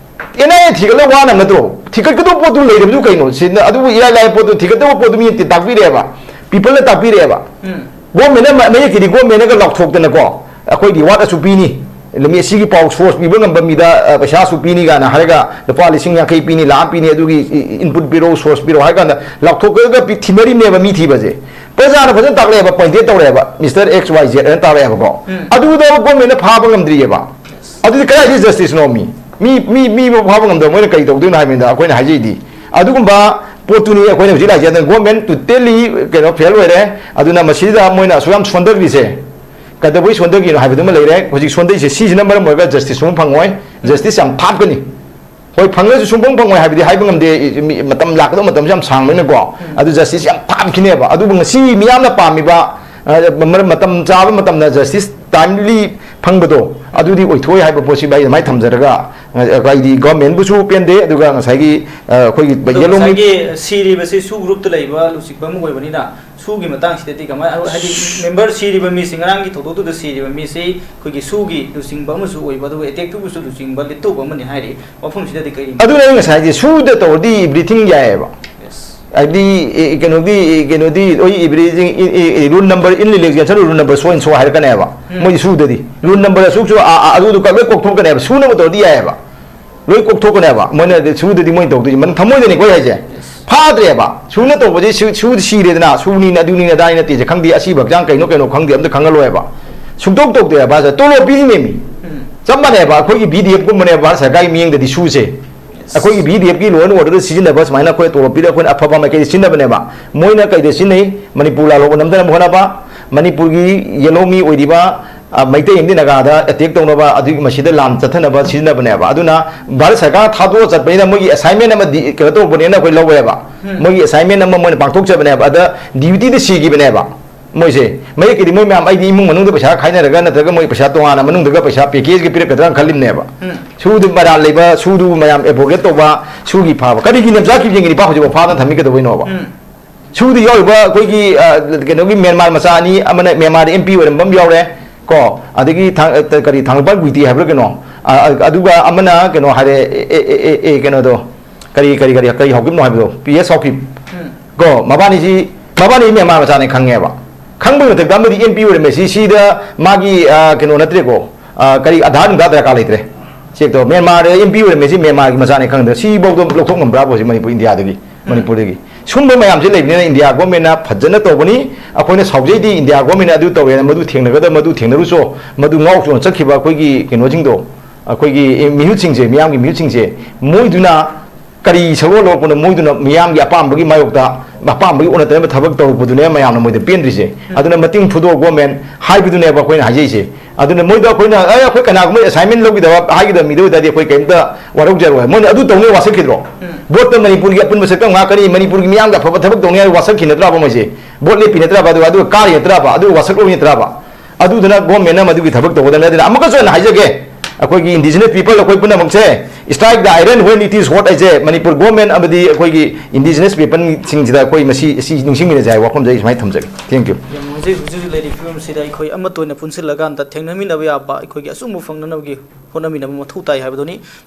ꯑꯦꯟ ꯑꯥꯏ ꯑꯦ ꯊꯤꯒꯠꯂꯒ ꯋꯥꯅꯕ ꯅꯠꯇ꯭ꯔꯣ? ꯊꯤꯒꯠꯀꯗꯧꯕ ꯄꯣꯠꯇꯨ ꯂꯩꯔꯕꯗꯨ ꯀꯩꯅꯣ? ꯁꯤꯅ ꯑꯗꯨꯕꯨ ꯏꯔꯥꯏ ꯂꯥꯏꯕ ꯄꯣꯠꯇꯨ, ꯊꯤꯒꯠꯇꯧꯕ ꯄꯣꯠꯇꯨ ꯃꯤꯅ ꯇꯥꯛꯄꯤꯔꯛꯑꯦꯕ, ꯄꯤꯄꯜꯅ ꯇꯥꯛꯄꯤꯔꯛꯑꯦꯕ꯫ ꯎꯝ꯫ ꯒꯣꯔꯃꯦꯟꯅ ꯃ-, ꯃꯌꯦꯛꯀꯤꯗꯤ ꯒꯣꯔꯃꯦꯟꯅꯒ ꯂꯥꯎꯊꯣꯛꯇꯅꯀꯣ, ꯑꯩꯈꯣꯏ ꯔꯤꯋꯥꯔꯗ ꯑꯁꯨꯛ ꯄꯤꯅꯤ, ꯅꯨꯃꯤꯠ ꯑꯁꯤꯒꯤ ꯄꯥꯎ ꯁꯣꯔꯁ ꯄꯤꯕ ꯉꯝꯕ ꯃꯤꯗ, ꯑ, ꯄꯩꯁꯥ ꯑꯁꯨꯛ ꯄꯤꯅꯤ ꯀꯥꯏꯅ ꯍꯥꯏꯔꯒ, ꯂꯨꯄꯥ ꯂꯤꯁꯤꯡ ꯌꯥꯡꯈꯩ ꯄꯤꯅꯤ, ꯂꯥꯛ ꯑꯃ ꯄꯤꯅꯤ, ꯑꯗꯨꯒꯤ ꯏ-, ꯏꯟꯄꯨꯠ ꯄꯤꯔꯛꯎ, ꯁꯣꯔꯁ ꯄꯤꯔꯛꯎ ꯍꯥꯏ ꯀꯥꯟꯗ ꯂꯥꯎꯊꯣꯛꯂꯒ ꯄꯤ-, ꯊꯤꯅꯔꯤꯕꯅꯦꯕ ꯃꯤ ꯊꯤꯕꯁꯦ꯫ ꯄ꯭ꯔꯖꯥꯅ ꯐꯖꯅ ꯇꯥꯛꯂꯛꯑꯦꯕ, ꯄꯣꯏꯟꯇꯦꯠ ꯇꯧꯔꯛꯑꯦꯕ, "ꯃꯤꯁꯇꯔ ꯑꯦꯛꯁ ꯋꯥꯏ ꯖꯦꯠ" ꯍꯥꯏꯅ ꯇꯥꯛꯂꯛꯑꯦꯕꯀꯣ꯫ ꯎꯝ꯫ ꯑꯗꯨꯗ ꯒꯣꯔꯃꯦꯟꯅ ꯐꯥꯕ ꯉꯝꯗ꯭ꯔꯤꯑꯕ꯫ ꯑꯗꯨꯗꯤ ꯀꯗꯥꯏꯗꯒꯤ ꯖꯁꯇꯤꯁꯅꯣ? ꯃꯤ, ꯃꯤ, ꯃꯤ, ꯃꯤꯕꯨ ꯐꯥꯕ ꯉꯝꯗꯕ ꯃꯣꯏꯅ ꯀꯔꯤ ꯇꯧꯗꯣꯏꯅꯣ ꯍꯥꯏꯕꯅꯤꯗ꯫ ꯑꯩꯈꯣꯏꯅ ꯍꯥꯏꯖꯩꯗꯤ, ꯑꯗꯨꯒꯨꯝꯕ ꯄꯣꯠꯇꯨꯅꯤ ꯑꯩꯈꯣꯏꯅ ꯍꯧꯖꯤꯛ ꯂꯥꯛꯏꯁꯦ꯫ ꯑꯗꯨꯅ ꯒꯣꯔꯃꯦꯟ ꯇꯣꯇꯦꯂꯤ ꯀꯩꯅꯣ ꯐꯦꯜ ꯑꯣꯏꯔꯦ꯫ ꯑꯗꯨꯅ ꯃꯁꯤꯗ ꯃꯣꯏꯅ ꯑꯁꯨꯛ ꯌꯥꯝ ꯁꯣꯟꯊꯈ꯭ꯔꯤꯁꯦ ꯀꯩꯗꯧꯕꯩ ꯁꯣꯟꯊꯈꯤꯅꯣ ꯍꯥꯏꯕꯗꯨꯃ ꯂꯩꯔꯦ꯫ ꯍꯧꯖꯤꯛ ꯁꯣꯟꯊꯩꯁꯦ ꯁꯤꯁꯤꯅ ꯃꯔꯝ ꯑꯣꯏꯔꯒ ꯖꯁꯇꯤꯁ ꯁꯨꯡꯐꯪ ꯐꯪꯉꯣꯏ꯫ ꯖꯁꯇꯤꯁ ꯌꯥꯝ ꯊꯥꯞꯀꯅꯤ꯫ ꯍꯣꯏ, ꯐꯪꯉꯁꯨ ꯁꯨꯡꯐꯪ ꯐꯪꯉꯣꯏ ꯍꯥꯏꯕꯗꯤ ꯍꯥꯏꯕ ꯉꯝꯗꯦ꯫ ꯃꯤ-, ꯃꯇꯝ ꯂꯥꯛꯀꯗꯕ ꯃꯇꯝꯁꯨ ꯌꯥꯝ ꯁꯥꯡꯕꯅꯤꯅꯀꯣ꯫ ꯑꯗꯨ ꯖꯁꯇꯤꯁ ꯌꯥꯝ ꯊꯥꯞꯈꯤꯅꯦꯕ꯫ ꯑꯗꯨꯕꯨ ꯉꯁꯤ ꯃꯤꯌꯥꯝꯅ ꯄꯥꯝꯃꯤꯕ, ꯑ, ꯃꯔꯝ, ꯃꯇꯝ ꯆꯥꯕ ꯃꯇꯝꯗ ꯖꯁꯇꯤꯁ ꯇꯥꯏꯝꯂꯤ ꯐꯪꯕꯗꯣ ꯑꯗꯨꯗꯤ ꯑꯣꯏꯊꯣꯛꯑꯣꯏ ꯍꯥꯏꯕ ꯄꯣꯠꯁꯤꯃ ꯑꯩ ꯑꯗꯨꯃꯥꯏꯅ ꯊꯝꯖꯔꯒ, ꯑ, ꯑꯩꯗꯤ ꯒꯣꯔꯃꯦꯟꯕꯨꯁꯨ ꯄꯦꯟꯗꯦ, ꯑꯗꯨꯒ ꯉꯁꯥꯏꯒꯤ, ꯑ, ꯑꯩꯈꯣꯏꯒꯤ ꯑꯗꯣ ꯌꯦꯂꯣꯃꯤ ꯉꯁꯥꯏꯒꯤ ꯁꯤꯔꯤꯕꯁꯤ ꯁꯨ ꯒ꯭ꯔꯨꯞꯇ ꯂꯩꯕ ꯂꯨꯆꯤꯡꯕ ꯑꯃ ꯑꯣꯏꯕꯅꯤꯅ, ꯁꯨꯒꯤ ꯃꯇꯥꯡꯁꯤꯗꯗꯤ ꯀꯃꯥꯏ, ꯍꯥꯏꯗꯤ ꯃꯦꯝꯕꯔ ꯁꯤꯔꯤꯕ ꯃꯤꯁꯤ, ꯉꯔꯥꯡꯒꯤ ꯊꯧꯗꯣꯛꯇꯨꯗ ꯁꯤꯔꯤꯕ ꯃꯤꯁꯤ ꯑꯩꯈꯣꯏꯒꯤ ꯁꯨꯒꯤ ꯂꯨꯆꯤꯡꯕ ꯑꯃꯁꯨ ꯑꯣꯏꯕ, ꯑꯗꯨꯒ ꯑꯦꯇꯦꯛꯇꯨꯕꯨꯁꯨ ꯂꯨꯆꯤꯡꯕ ꯂꯤꯠꯇꯨꯕ ꯑꯃꯅꯤ ꯍꯥꯏꯔꯤ꯫ ꯃꯐꯝꯁꯤꯗꯗꯤ ꯀꯔꯤ? ꯑꯗꯨꯅ ꯑꯩ ꯉꯁꯥꯏ ꯍꯥꯏꯁꯦ, ꯁꯨꯗ ꯇꯧꯔꯗꯤ everything ꯌꯥꯏꯑꯕ꯫ Yes. ꯍꯥꯏꯗꯤ, ꯑꯦ, ꯀꯩꯅꯣꯗꯤ, ꯀꯩꯅꯣꯗꯤ, ꯑꯩꯈꯣꯏ rule number in relation to rule number so and so ꯍꯥꯏꯔꯛꯀꯅꯦꯕ꯫ ꯎꯝ꯫ ꯃꯣꯏꯗꯤ ꯁꯨꯗꯗꯤ ꯔꯨꯜ ꯅꯝꯕꯔ ꯑꯁꯨꯛꯁꯨ ꯑ, ꯑ, ꯑꯗꯨꯗꯨ ꯂꯣꯏ ꯀꯣꯛꯊꯣꯛꯀꯅꯦꯕ꯫ ꯁꯨꯅꯕ ꯇꯧꯔꯗꯤ ꯌꯥꯏꯑꯕ꯫ ꯂꯣꯏ ꯀꯣꯛꯊꯣꯛꯀꯅꯦꯕ꯫ ꯃꯣꯏꯅ ꯁꯨꯗꯗꯤ ꯃꯣꯏꯅ ꯇꯧꯗꯣꯏꯁꯦ ꯃꯅꯨꯡ ꯊꯃꯣꯏꯗꯅꯤꯀꯣ ꯑꯩ ꯍꯥꯏꯁꯦ꯫ Yes. ꯐꯥꯗ꯭ꯔꯦꯕ꯫ ꯁꯨꯅ ꯇꯧꯕꯁꯦ ꯁꯨ, ꯁꯨ ꯁꯤꯔꯦꯗꯅ, ꯁꯨꯅꯤꯅ ꯑꯗꯨꯅꯤꯅ ꯑꯗꯥꯅꯤ ꯅꯠꯇꯦꯁꯦ ꯈꯪꯗꯦ, ꯑꯁꯤꯕ ꯍꯛꯆꯥꯡ ꯀꯩꯅꯣ ꯀꯩꯅꯣ ꯈꯪꯗꯦ, ꯑꯝꯇ ꯈꯪꯍꯜꯂꯣꯏꯕ꯫ ꯁꯨꯡꯇꯧ ꯇꯧꯗꯦꯕ꯫ ꯇꯣꯂꯣꯞ ꯄꯤꯔꯤꯅꯦꯃꯤ꯫ ꯎꯝ꯫ ꯆꯞ ꯃꯥꯟꯅꯩꯕ꯫ ꯑꯩꯈꯣꯏꯒꯤ ꯚꯤ ꯗꯤ ꯑꯦꯐ ꯀꯨꯝꯕꯅꯦꯕ ꯚꯥꯔꯠ ꯁꯔꯀꯥꯔꯒꯤ ꯃꯤꯠꯌꯦꯡꯗꯗꯤ ꯁꯨꯁꯦ꯫ ꯑꯩꯈꯣꯏꯒꯤ ꯚꯤ ꯗꯤ ꯑꯦꯐꯀꯤ law and order ꯗ ꯁꯤꯖꯤꯟꯅꯕ ꯁꯨꯃꯥꯏꯅ ꯑꯩꯈꯣꯏ ꯇꯣꯂꯣꯞ ꯄꯤꯔꯒ ꯑꯩꯈꯣꯏꯅ ꯑꯐꯕ ꯃꯥꯏꯀꯩꯗ ꯁꯤꯖꯤꯟꯅꯕꯅꯦꯕ꯫ ꯃꯣꯏꯅ ꯀꯩꯗ ꯁꯤꯖꯤꯟꯅꯩ? ꯃꯅꯤꯄꯨꯔ ꯂꯥꯜꯍꯧꯕ ꯅꯝꯊꯅꯕ ꯍꯣꯠꯅꯕ, ꯃꯅꯤꯄꯨꯔꯒꯤ ꯌꯦꯜꯍꯧꯃꯤ ꯑꯣꯏꯔꯤꯕ, ꯑ, ꯃꯩꯇꯩ ꯑꯃꯗꯤ ꯅꯥꯒꯥꯗ attack ꯇꯧꯅꯕ, ꯑꯗꯨꯒꯤ ꯃꯁꯤꯗ ꯂꯥꯟ ꯆꯠꯊꯅꯕ ꯁꯤꯖꯤꯟꯅꯕꯅꯦꯕ꯫ ꯑꯗꯨꯅ ꯚꯥꯔꯠ ꯁꯔꯀꯥꯔ ꯊꯥꯗꯣꯛꯑ ꯆꯠꯄꯅꯤꯅ ꯃꯣꯏꯒꯤ assignment ꯑꯃꯗꯤ ꯀꯩꯅꯣ ꯇꯧꯕꯅꯦꯅ ꯑꯩꯈꯣꯏ ꯂꯧꯋꯦꯕ꯫ ꯎꯝ꯫ ꯃꯣꯏꯒꯤ assignment ꯑꯃ ꯃꯣꯏꯅ ꯄꯥꯡꯊꯣꯛꯆꯕꯅꯦꯕ꯫ ꯑꯗ duty ꯗ ꯁꯤꯈꯤꯕꯅꯦꯕ꯫ ꯃꯣꯏꯁꯦ ꯃꯌꯦꯛꯀꯤꯗꯤ ꯃꯣꯏ ꯃꯌꯥꯝ, ꯑꯩꯗꯤ ꯏꯃꯨꯡ ꯃꯅꯨꯡꯗ ꯄꯩꯁꯥ ꯈꯥꯏꯅꯔꯒ ꯅꯠꯇ꯭ꯔꯒ ꯃꯣꯏ ꯄꯩꯁꯥ ꯇꯣꯉꯥꯟꯅ ꯃꯅꯨꯡꯗꯒ ꯄꯩꯁꯥ package ꯀ ꯄꯤꯔꯛꯀꯗ꯭ꯔꯥ ꯈꯜꯂꯤꯕꯅꯦꯕ꯫ ꯎꯝ꯫ ꯁꯨꯗꯨ ꯃꯔꯥꯜ ꯂꯩꯕ, ꯁꯨꯗꯨ ꯃꯌꯥꯝ advocate ꯇꯧꯕ, ꯁꯨꯒꯤ ꯐꯥꯕ꯫ ꯀꯔꯤꯒꯤ ꯅꯦꯝꯆꯥ ꯀꯤꯞꯒꯦꯡꯒꯤ ꯅꯤꯄꯥ ꯍꯧꯖꯤꯛꯐꯥꯎ ꯐꯥꯗꯅ ꯊꯝꯃꯤ ꯀꯩꯗꯧꯕꯩꯅꯣꯕ? ꯎꯝ꯫ ꯁꯨꯗ ꯌꯥꯎꯔꯤꯕ ꯑꯩꯈꯣꯏꯒꯤ, ꯑ, ꯀꯩꯅꯣꯒꯤ ꯃ꯭ꯌꯥꯟꯃꯥꯔ ꯃꯆꯥ ꯑꯅꯤ, ꯑꯃꯅ ꯃ꯭ꯌꯥꯟꯃꯥꯔꯗ M P ꯑꯣꯏꯔꯝꯕ ꯑꯃ ꯌꯥꯎꯔꯦ ꯀꯣ, ꯑꯗꯒꯤ ꯊꯥꯡ-, ꯑ, ꯀꯔꯤ, ꯊꯥꯡꯒꯜꯄꯥꯜ ꯒꯨꯏꯇꯤ ꯍꯥꯏꯕ꯭ꯔꯥ ꯀꯩꯅꯣ, ꯑ, ꯑ, ꯑꯗꯨꯒ ꯑꯃꯅ ꯀꯩꯅꯣ ꯍꯥꯏꯔꯦ, ꯑꯦ, ꯑꯦ, ꯑꯦ, ꯑꯦ, ꯀꯩꯅꯣꯗꯣ, ꯀꯔꯤ, ꯀꯔꯤ, ꯀꯔꯤ, ꯀꯔꯤ ꯍꯧꯈꯤꯕꯅꯣ ꯍꯥꯏꯕꯗꯣ, P S ꯍꯧꯈꯤꯕ꯫ ꯎꯝ꯫ ꯀꯣ, ꯃꯕꯥꯅꯤꯁꯤ, ꯃꯕꯥꯅꯤ ꯃ꯭ꯌꯥꯟꯃꯥꯔ ꯃꯆꯥꯅꯦ ꯈꯪꯉꯦꯕ꯫ ꯈꯪꯕꯒꯤ ꯃꯊꯛꯇ ꯑꯃꯗꯤ M P ꯑꯣꯏꯔꯝꯃꯦ꯫ ꯁꯤ, ꯁꯤꯗ ꯃꯥꯒꯤ, ꯑ, ꯀꯩꯅꯣ ꯅꯠꯇ꯭ꯔꯦꯀꯣ, ꯑ, ꯀꯔꯤ, ꯑꯙꯥꯔ ꯅꯨꯡꯙꯥꯔ ꯗꯔꯀꯥꯔ ꯂꯩꯇ꯭ꯔꯦ꯫ ꯆꯦꯛ ꯇꯧ꯫ ꯃ꯭ꯌꯥꯟꯃꯥꯔꯗ M P ꯑꯣꯏꯔꯝꯃꯦ, ꯁꯤ ꯃ꯭ꯌꯥꯟꯃꯥꯔꯒꯤ ꯃꯆꯥꯅꯦ ꯈꯪꯗ꯭ꯔꯦ꯫ ꯁꯤꯐꯥꯎꯗ ꯂꯧꯊꯣꯛ ꯉꯝꯕ꯭ꯔꯥꯕꯣ ꯁꯤ ꯃꯅꯤꯄꯨꯔ, ꯏꯟꯗꯤꯌꯥꯗꯒꯤ, ꯎꯝ꯫ ꯃꯅꯤꯄꯨꯔꯗꯒꯤ? ꯁꯨꯝꯕ ꯃꯌꯥꯝꯁꯦ ꯂꯩꯕꯅꯤꯅ ꯏꯟꯗꯤꯌꯥ ꯒꯣꯔꯃꯦꯟꯅ ꯐꯖꯅ ꯇꯧꯕꯅꯤ꯫ ꯑꯩꯈꯣꯏꯅ ꯁꯥꯎꯖꯩꯗꯤ ꯏꯟꯗꯤꯌꯥ ꯒꯣꯔꯃꯦꯟꯅ ꯑꯗꯨ ꯇꯧꯋꯦꯅ, ꯃꯗꯨ ꯊꯦꯡꯅꯒꯗꯕ, ꯃꯗꯨ ꯊꯦꯡꯅꯔꯨꯆꯣ, ꯃꯗꯨ ꯉꯥꯎ ꯆꯣꯡ ꯆꯠꯈꯤꯕ ꯑꯩꯈꯣꯏꯒꯤ ꯀꯩꯅꯣꯁꯤꯡꯗꯣ, ꯑꯩꯈꯣꯏꯒꯤ ꯃꯤꯍꯨꯠꯁꯤꯡꯁꯦ, ꯃꯤꯌꯥꯝꯒꯤ ꯃꯤꯍꯨꯠꯁꯤꯡꯁꯦ, ꯃꯣꯏꯗꯨꯅ ꯀꯔꯤ ꯁꯛꯂꯣꯟ ꯂꯧꯔꯛꯄꯅꯣ? ꯃꯣꯏꯗꯨꯅ ꯃꯤꯌꯥꯝꯒꯤ ꯑꯄꯥꯝꯕꯒꯤ ꯃꯥꯌꯣꯛꯇ, ꯑꯄꯥꯝꯕꯒꯤ ꯑꯣꯟꯅ ꯇꯩꯅꯕ ꯊꯕꯛ ꯇꯧꯔꯛꯄꯗꯨꯅꯦ ꯃꯌꯥꯝꯅ ꯃꯣꯏꯗ ꯄꯦꯟꯗ꯭ꯔꯤꯁꯦ꯫ ꯑꯗꯨꯅ ꯃꯇꯤꯡ ꯐꯨꯗꯣꯛꯑꯣ government ꯍꯥꯏꯕꯗꯨꯅꯦꯕ ꯑꯩꯈꯣꯏꯅ ꯍꯥꯏꯖꯩꯁꯦ꯫ ꯑꯗꯨꯅ ꯃꯣꯏꯗ ꯑꯩꯈꯣꯏꯅ, "ꯑꯦ, ꯑꯩꯈꯣꯏ ꯀꯅꯥꯒꯨꯝꯕ assignment ꯂꯧꯈꯤꯗꯕ" ꯍꯥꯏꯒꯗꯕ ꯃꯤꯗ ꯑꯣꯏ ꯇꯥꯔꯗꯤ ꯑꯩꯈꯣꯏ ꯀꯩꯝꯇ ꯋꯥꯔꯧꯖꯔꯣꯏ꯫ ꯃꯣꯏꯅ ꯑꯗꯨ ꯇꯧꯅꯤ ꯋꯥꯁꯛꯈꯤꯗ꯭ꯔꯣ? ꯎꯝ꯫ Vote ꯇ ꯃꯅꯤꯄꯨꯔꯒꯤ ꯑꯄꯨꯟꯕ ꯁꯛꯇꯝ ꯉꯥꯛꯀꯅꯤ, ꯃꯅꯤꯄꯨꯔꯒꯤ ꯃꯤꯌꯥꯝꯒꯤ ꯑꯐꯕ ꯊꯕꯛ ꯇꯧꯅꯤ ꯍꯥꯏꯅ ꯋꯥꯁꯛꯈꯤ ꯅꯠꯇ꯭ꯔꯕ ꯃꯣꯏꯁꯦ? Vote ꯂꯦꯞꯄꯤ ꯅꯠꯇ꯭ꯔꯕ? ꯑꯗꯨꯒ, ꯑꯗꯨꯒ ꯀꯥꯔꯤ ꯅꯠꯇ꯭ꯔꯕ? ꯑꯗꯨꯒ ꯋꯥꯁꯛ ꯂꯧꯔꯤ ꯅꯠꯇ꯭ꯔꯕ? ꯑꯗꯨꯗꯨꯅ government ꯅ ꯃꯗꯨꯒꯤ ꯊꯕꯛ ꯇꯧꯒꯗꯕꯅꯤ꯫ ꯑꯗꯨꯅ ꯑꯃꯨꯛꯀꯁꯨ ꯍꯟꯅ ꯍꯥꯏꯖꯒꯦ, ꯑꯩꯈꯣꯏꯒꯤ indigenous people ꯑꯩꯈꯣꯏ ꯄꯨꯝꯅꯃꯛꯁꯦ, "Strike the iron when it is hot" ꯍꯥꯏꯁꯦ ꯃꯅꯤꯄꯨꯔ government ꯑꯃꯗꯤ ꯑꯩꯈꯣꯏꯒꯤ indigenous people ꯁꯤꯡꯁꯤꯗ ꯑꯩꯈꯣꯏ ꯃꯁꯤ, ꯁꯤ ꯅꯤꯡꯁꯤꯡꯃꯤꯟꯅꯁꯦ ꯍꯥꯏꯕ ꯋꯥꯐꯝꯁꯦ ꯑꯩ ꯁꯨꯃꯥꯏꯅ ꯊꯝꯖꯒꯦ꯫ Thank you꯫ ꯌꯥꯝ ꯅꯨꯡꯉꯥꯏꯖꯩ꯫ ꯍꯧꯖꯤꯛ ꯍꯧꯖꯤꯛ ꯂꯩꯔꯤꯕ ꯐꯤꯕꯝꯁꯤꯗ ꯑꯩꯈꯣꯏ ꯑꯃꯠꯇ ꯑꯣꯏꯅ ꯄꯨꯟꯁꯤꯜꯂꯀꯥꯟꯗ ꯊꯦꯡꯅꯃꯤꯟꯅꯕ ꯌꯥꯕ ꯑꯩꯈꯣꯏꯒꯤ ꯑꯆꯨꯝꯕ ꯐꯪꯅꯅꯕꯒꯤ ꯍꯣꯠꯅꯃꯤꯟꯅꯕ ꯃꯊꯧ ꯇꯥꯏ ꯍꯥꯏꯕꯗꯨꯅꯤ꯫